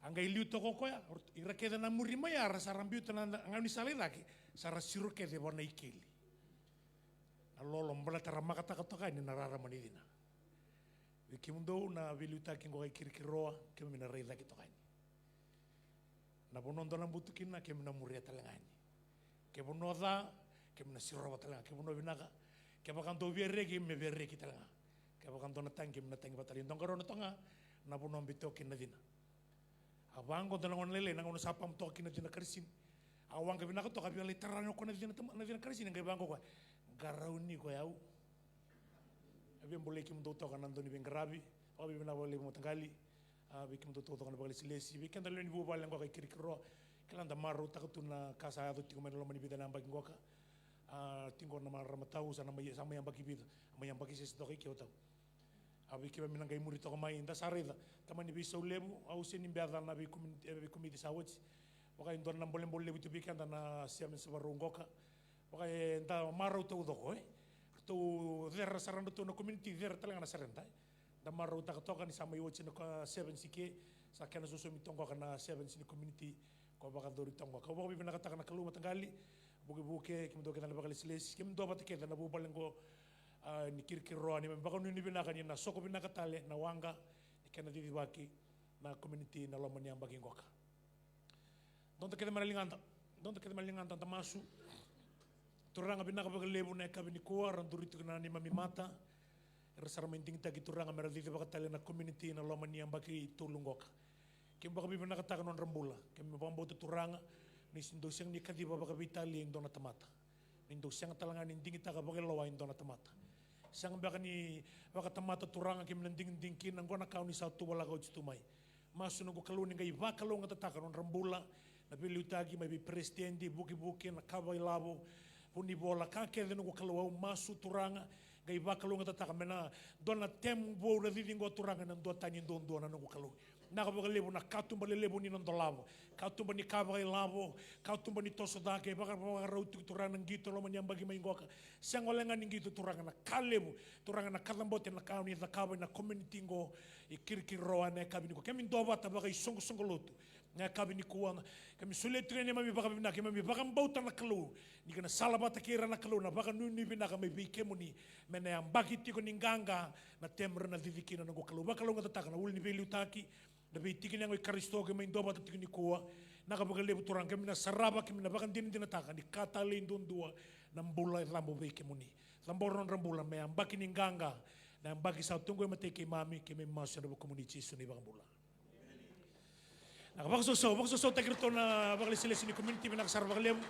A qai liu toka o koya, ira kece na muri mai, a ra sa ra biuta na, na gaunisala i cake, sa ra siro kece va na ikeli. Na lolo baleta ra makataka toka yani na rarama ni cina. Vei kemudou na veiliutaki qo kai Kirikiroa, keimami na rai cake toka yani. Na vanua dou na butu kina, keimami na muria tale ga yani. Ke vanua ca, keimami na sirova tale ga. Ke vanua vinaka, kevaka dou via reki, me via reki tale ga. Kevaka dou na tagi, keimami na tagi vata tale. Dou qarauna toka ga na vanua biu toka kina na cina. A vaqo dua na gauna lailai, na gauna sa pamu toka kina na cina karisini. A waqa vinaka toka, a via lai tara yani o koya na cina tama-, na cina karisini, qai vaqo o koya. Qarauni koya au. A via bolei kemudou toka na dau ni veiqaravi. Vakavinavinaka vakalevu mataqali. A vei kemudou toka na vakalesilesi. Vei keda lewe ni vuvale qo kai Kirikiroa. Kila da marautaka tu na ka sa yaco tiko mai na loma ni vica na yabaki qoka. A, tiko na marama tau, sa na mai, sa mai yabaki vica. Mai yabaki sese toka i ke o tau. A vei keimami na qai muri toka mai, da sa raica, tamani veisau levu, au sega ni beca na veikomiti, e, veikomiti sa oti. Vaka e dua na bolebole levu tu vei keda na Sevens Varau qoka. Vaka eda marau taucoko, e. Ratou cera sara, ratou na community cera tale ga na sareda, e. Da marautaka toka ni sa mai oti na ka Sevens i ke, sa kena sosomi toka qoka na Sevens ni community. Ko vakayacori toka qo. Kau vakavinavinakataka na Kalou mataqali, vukevuke, kemudou kece na vakalesilesi, kemudou vata kece na vuvale qo, a, ni Kirikiroa, ni mai vakanuinui vinaka ni na soko vinaka tale na waqa ni kena cicivaki na community na loma ni yabaki qoka. Dodo kece mai na ligada, dodo kece mai na ligada, da masu. Turaga, vinaka vakalevu na yakavi nikua, ra duri tiko na neimami mata. Era sa ra mai digitaki, Turaga, me ra cicivaka tale na community na loma ni yabaki tolu qoka. Keimami vakavinavinakataka na nodra bula. Keimami vakabauta, Turaga, ni dou sega ni kaciva vakaveitalia e dua na tamata. Ni dou sega tale ga ni digitaka vakailoa e dua na tamata. Sega beka ni vakatamata, Turaga, keimami na digidigi kina qo na ka oni sa tuvalaka oti tu mai. Masu, noqu Kalou, ni qai vakalougatataka na nodra bula, na veiliutaki mai vei peresitedi, vukevuke, na kava ilavo, vunivola, ka kece, noqu Kalou, au masu, Turaga, qai vakalougatataka me na dua na temu vou ra cici qo, Turaga, na duatani duadua, na noqu Kalou. Vinaka vakalevu na katuba lelevu ni na dolava, katuba ni ka vakailavo, katuba ni toso cake, vaka, vakarau tiko, Turaga, na qito loma ni yabaki mai qoka. Sega wale ga ni qito, Turaga, na ka levu, Turaga, na kacabote, na ka oni cakava ena community qo i Kirikiroa ena yakavi nikua. Keimami duavata vakaisoqosoqo lotu na yakavi nikua, keimami solia tiko na neimami vakavinavinaka, keimami vakabauta, na Kalou, ni kena salavata kei ira, na Kalou, na vakanuinui vinaka mai vei kemuni me na yabaki tiko ni qaqa na temu ra na cici kina, noqu Kalou. Vakalougatataka na ulu ni veiliutaki, na veitikina qo i Karisito keimami duavata tiko nikua. Vinaka vakalevu, Turaga, keimami na sarava, keimami na vakadinadinataka ni ka talei duadua na bula e cabo vei kemuni. Cabora na nodra bula me yabaki ni qaqa na yabaki sa tu qo e matai keimami, keimami masu ena vukumuni, Jisu na iVakabula. Na ka vakasausau, vakasausautaki iratou na vakalesilesi ni community, vinaka sara vakalevu.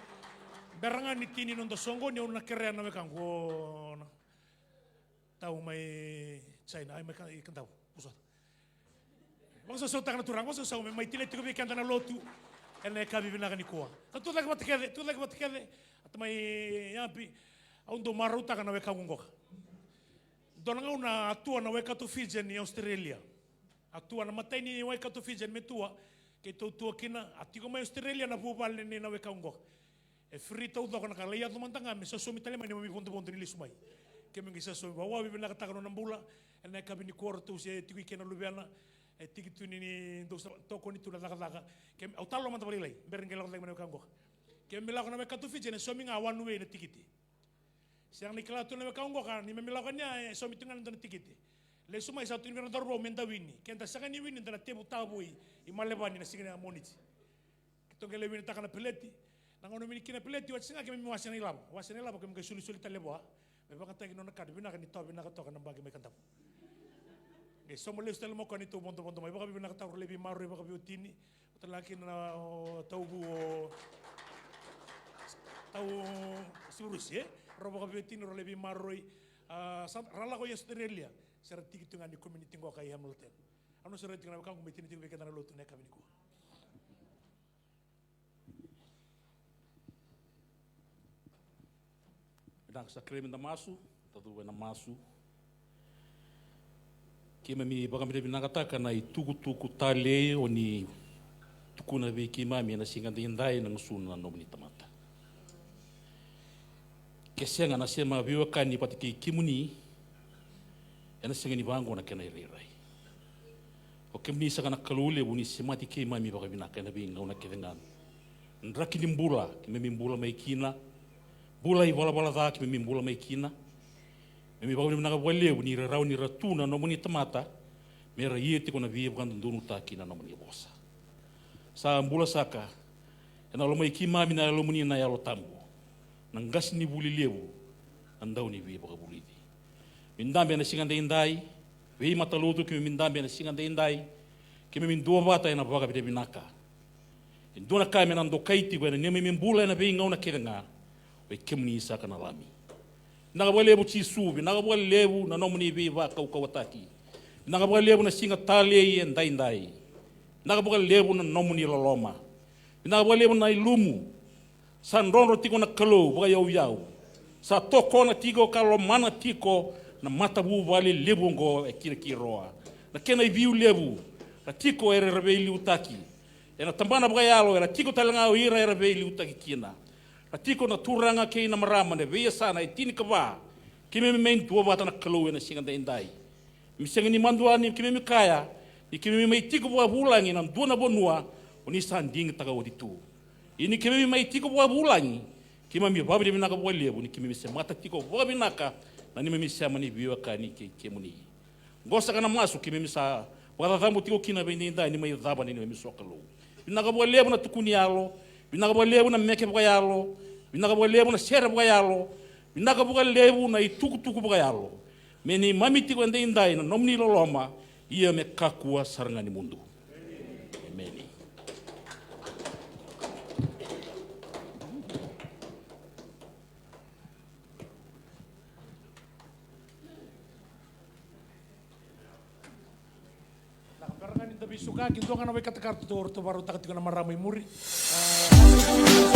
Bera ga ni tini noda soqo, ni au na kerea na wekaqu o na tau mai China, ai mai ka, i Kadavu, Vosota. Vakasausautaka na Turaga, vakasausau me mai tinia tiko vei keda na lotu ena yakavi vinaka nikua. Ka tucake vata kece, tucake vata kece, a tamai Yapi, au dau marautaka na wekaqu qoka. Dua na gauna a tua na Waikato Fijian i Australia. A tua na imatai ni Waikato Fijian me tua, keitou tua kina, a tiko mai Australia na vuvale ni na wekaqu qoka. E free taucoko na ka, lai yaco mada ga me sasomi tale mai neimami vodovodo ni lesu mai. Keimami qai sasomi, vakavinavinakataka na nona bula ena yakavi nikua, ratou se tiko i ke na luvena, e tiki tu ni, ni dou sa tokoni tu na cakacaka. Keimami, au talanoa mada vakalailai, bera ni qai lako cake mai na wekaqu qoka. Keimami lako na Waikato Fijian, e saumi ga one way na tikiti. Sega ni kila tu na wekaqu qoka ni keimami lako yani, e saumi tu ga na dua na tikiti. Lesu mai sa tu ni vei ira na cauravou me da wini. Keda sega ni wini, da na tevu tavoi i Malevani na siga ni Moniti. Keitou qai lai winitaka na peleti. Na gauna wini kina na peleti, oti ga keimami wase na ilavo. Wase na ilavo keimami qai solisoli tale vua. Me vakayagataki na nona kadi, vinaka ni tawa vinaka toka na baqe mai Kadavu. Qai sauma lesu tale mai o koya neitou vodovodo mai. Vakavinavinakataka, rau lai veimaroroi vakaveiwatini. Tale ga kina o tauvu o tau Sivurusi, e? Rau vakaveiwatini, rau lai veimaroroi. A, sa ra lako i Australia. Se ra tiki tu ga ni community qoka i Hamilton. Au na sureti tiko na wekaqu me tini tiko vei keda na lotu na yakavi nikua. Vinaka, sa kerei meda masu, tacuva ena masu. Keimami vakavinavinakataka na itukutuku talei o ni tukuna vei keimami ena siga daidai na gusuna na nomuni tamata. Ke sega na sema veiwekani vata kei kemuni, ena sega ni vaqo na kena irairai. O kemuni saka na Kalou levu ni semati keimami vakavinaka ena veigauna kece ga. Draki ni bula keimami bula mai kina, bula ivalavala ca keimami bula mai kina. Keimami vakavinavinaka vakalevu ni ra rawa ni ra tu na nomuni tamata, me ra ia tiko na veivakadodonutaki na nomuni vosa. Sa bula saka ena loma i keimami na Yalomuni na Yalo Tabu, na qasenivuli levu, na Daunivakavuvuli. Keimami dabe ena siga daidai, veimatalotu keimami dabe ena siga daidai, keimami duavata ena vakavinavinaka. E dua na ka me na dokai tiko ena neimami bula ena veigauna kece ga, oi kemuni saka na Lami. Vinaka vakalevu Jisu, vinaka vakalevu na nomuni veivakaukauwataki. Vinaka vakalevu na siga talei edaidai. Vinaka vakalevu na nomuni loloma. Vinaka vakalevu na ilumu. Sa drodro tiko na Kalou vakayauyau. Sa tokona tiko ka lomana tiko na matavuvale levu oqo e Kirakiroa. Na kena iviu levu, ra tiko era, era veiliutaki. Ena tabana vakayalo, era tiko tale ga o ira era veiliutaki kina. Ra tiko na turaga kei na marama ena veiyasana e tinikava. Keimami mai duavata na Kalou ena siga daidai. Me sega ni madua ni keimami kaya ni keimami mai tiko vakavulagi ena dua na vanua o ni sa digitaka oti tu. Ia ni keimami mai tiko vakavulagi, keimami vakavinavinaka vakalevu ni keimami semata tiko vakavinaka na neimami sema ni veiwekani kei kemuni. Oqo saka na masu keimami sa vakacacabu tiko kina vei daidai ni mai cava na neimami sokalou. Vinaka vakalevu na tukuni yalo, vinaka vakalevu na meke vakayalo, vinaka vakalevu na sere vakayalo, vinaka vakalevu na itukutuku vakayalo. Me neimami tiko edaidai na nomuni loloma, ia me kakua sara ga ni mudu. Emeni. Na ka bera ga ni da veisuka, ke dua ga na wai katakata tou, tou varautaka tiko na marama i muri. Ah,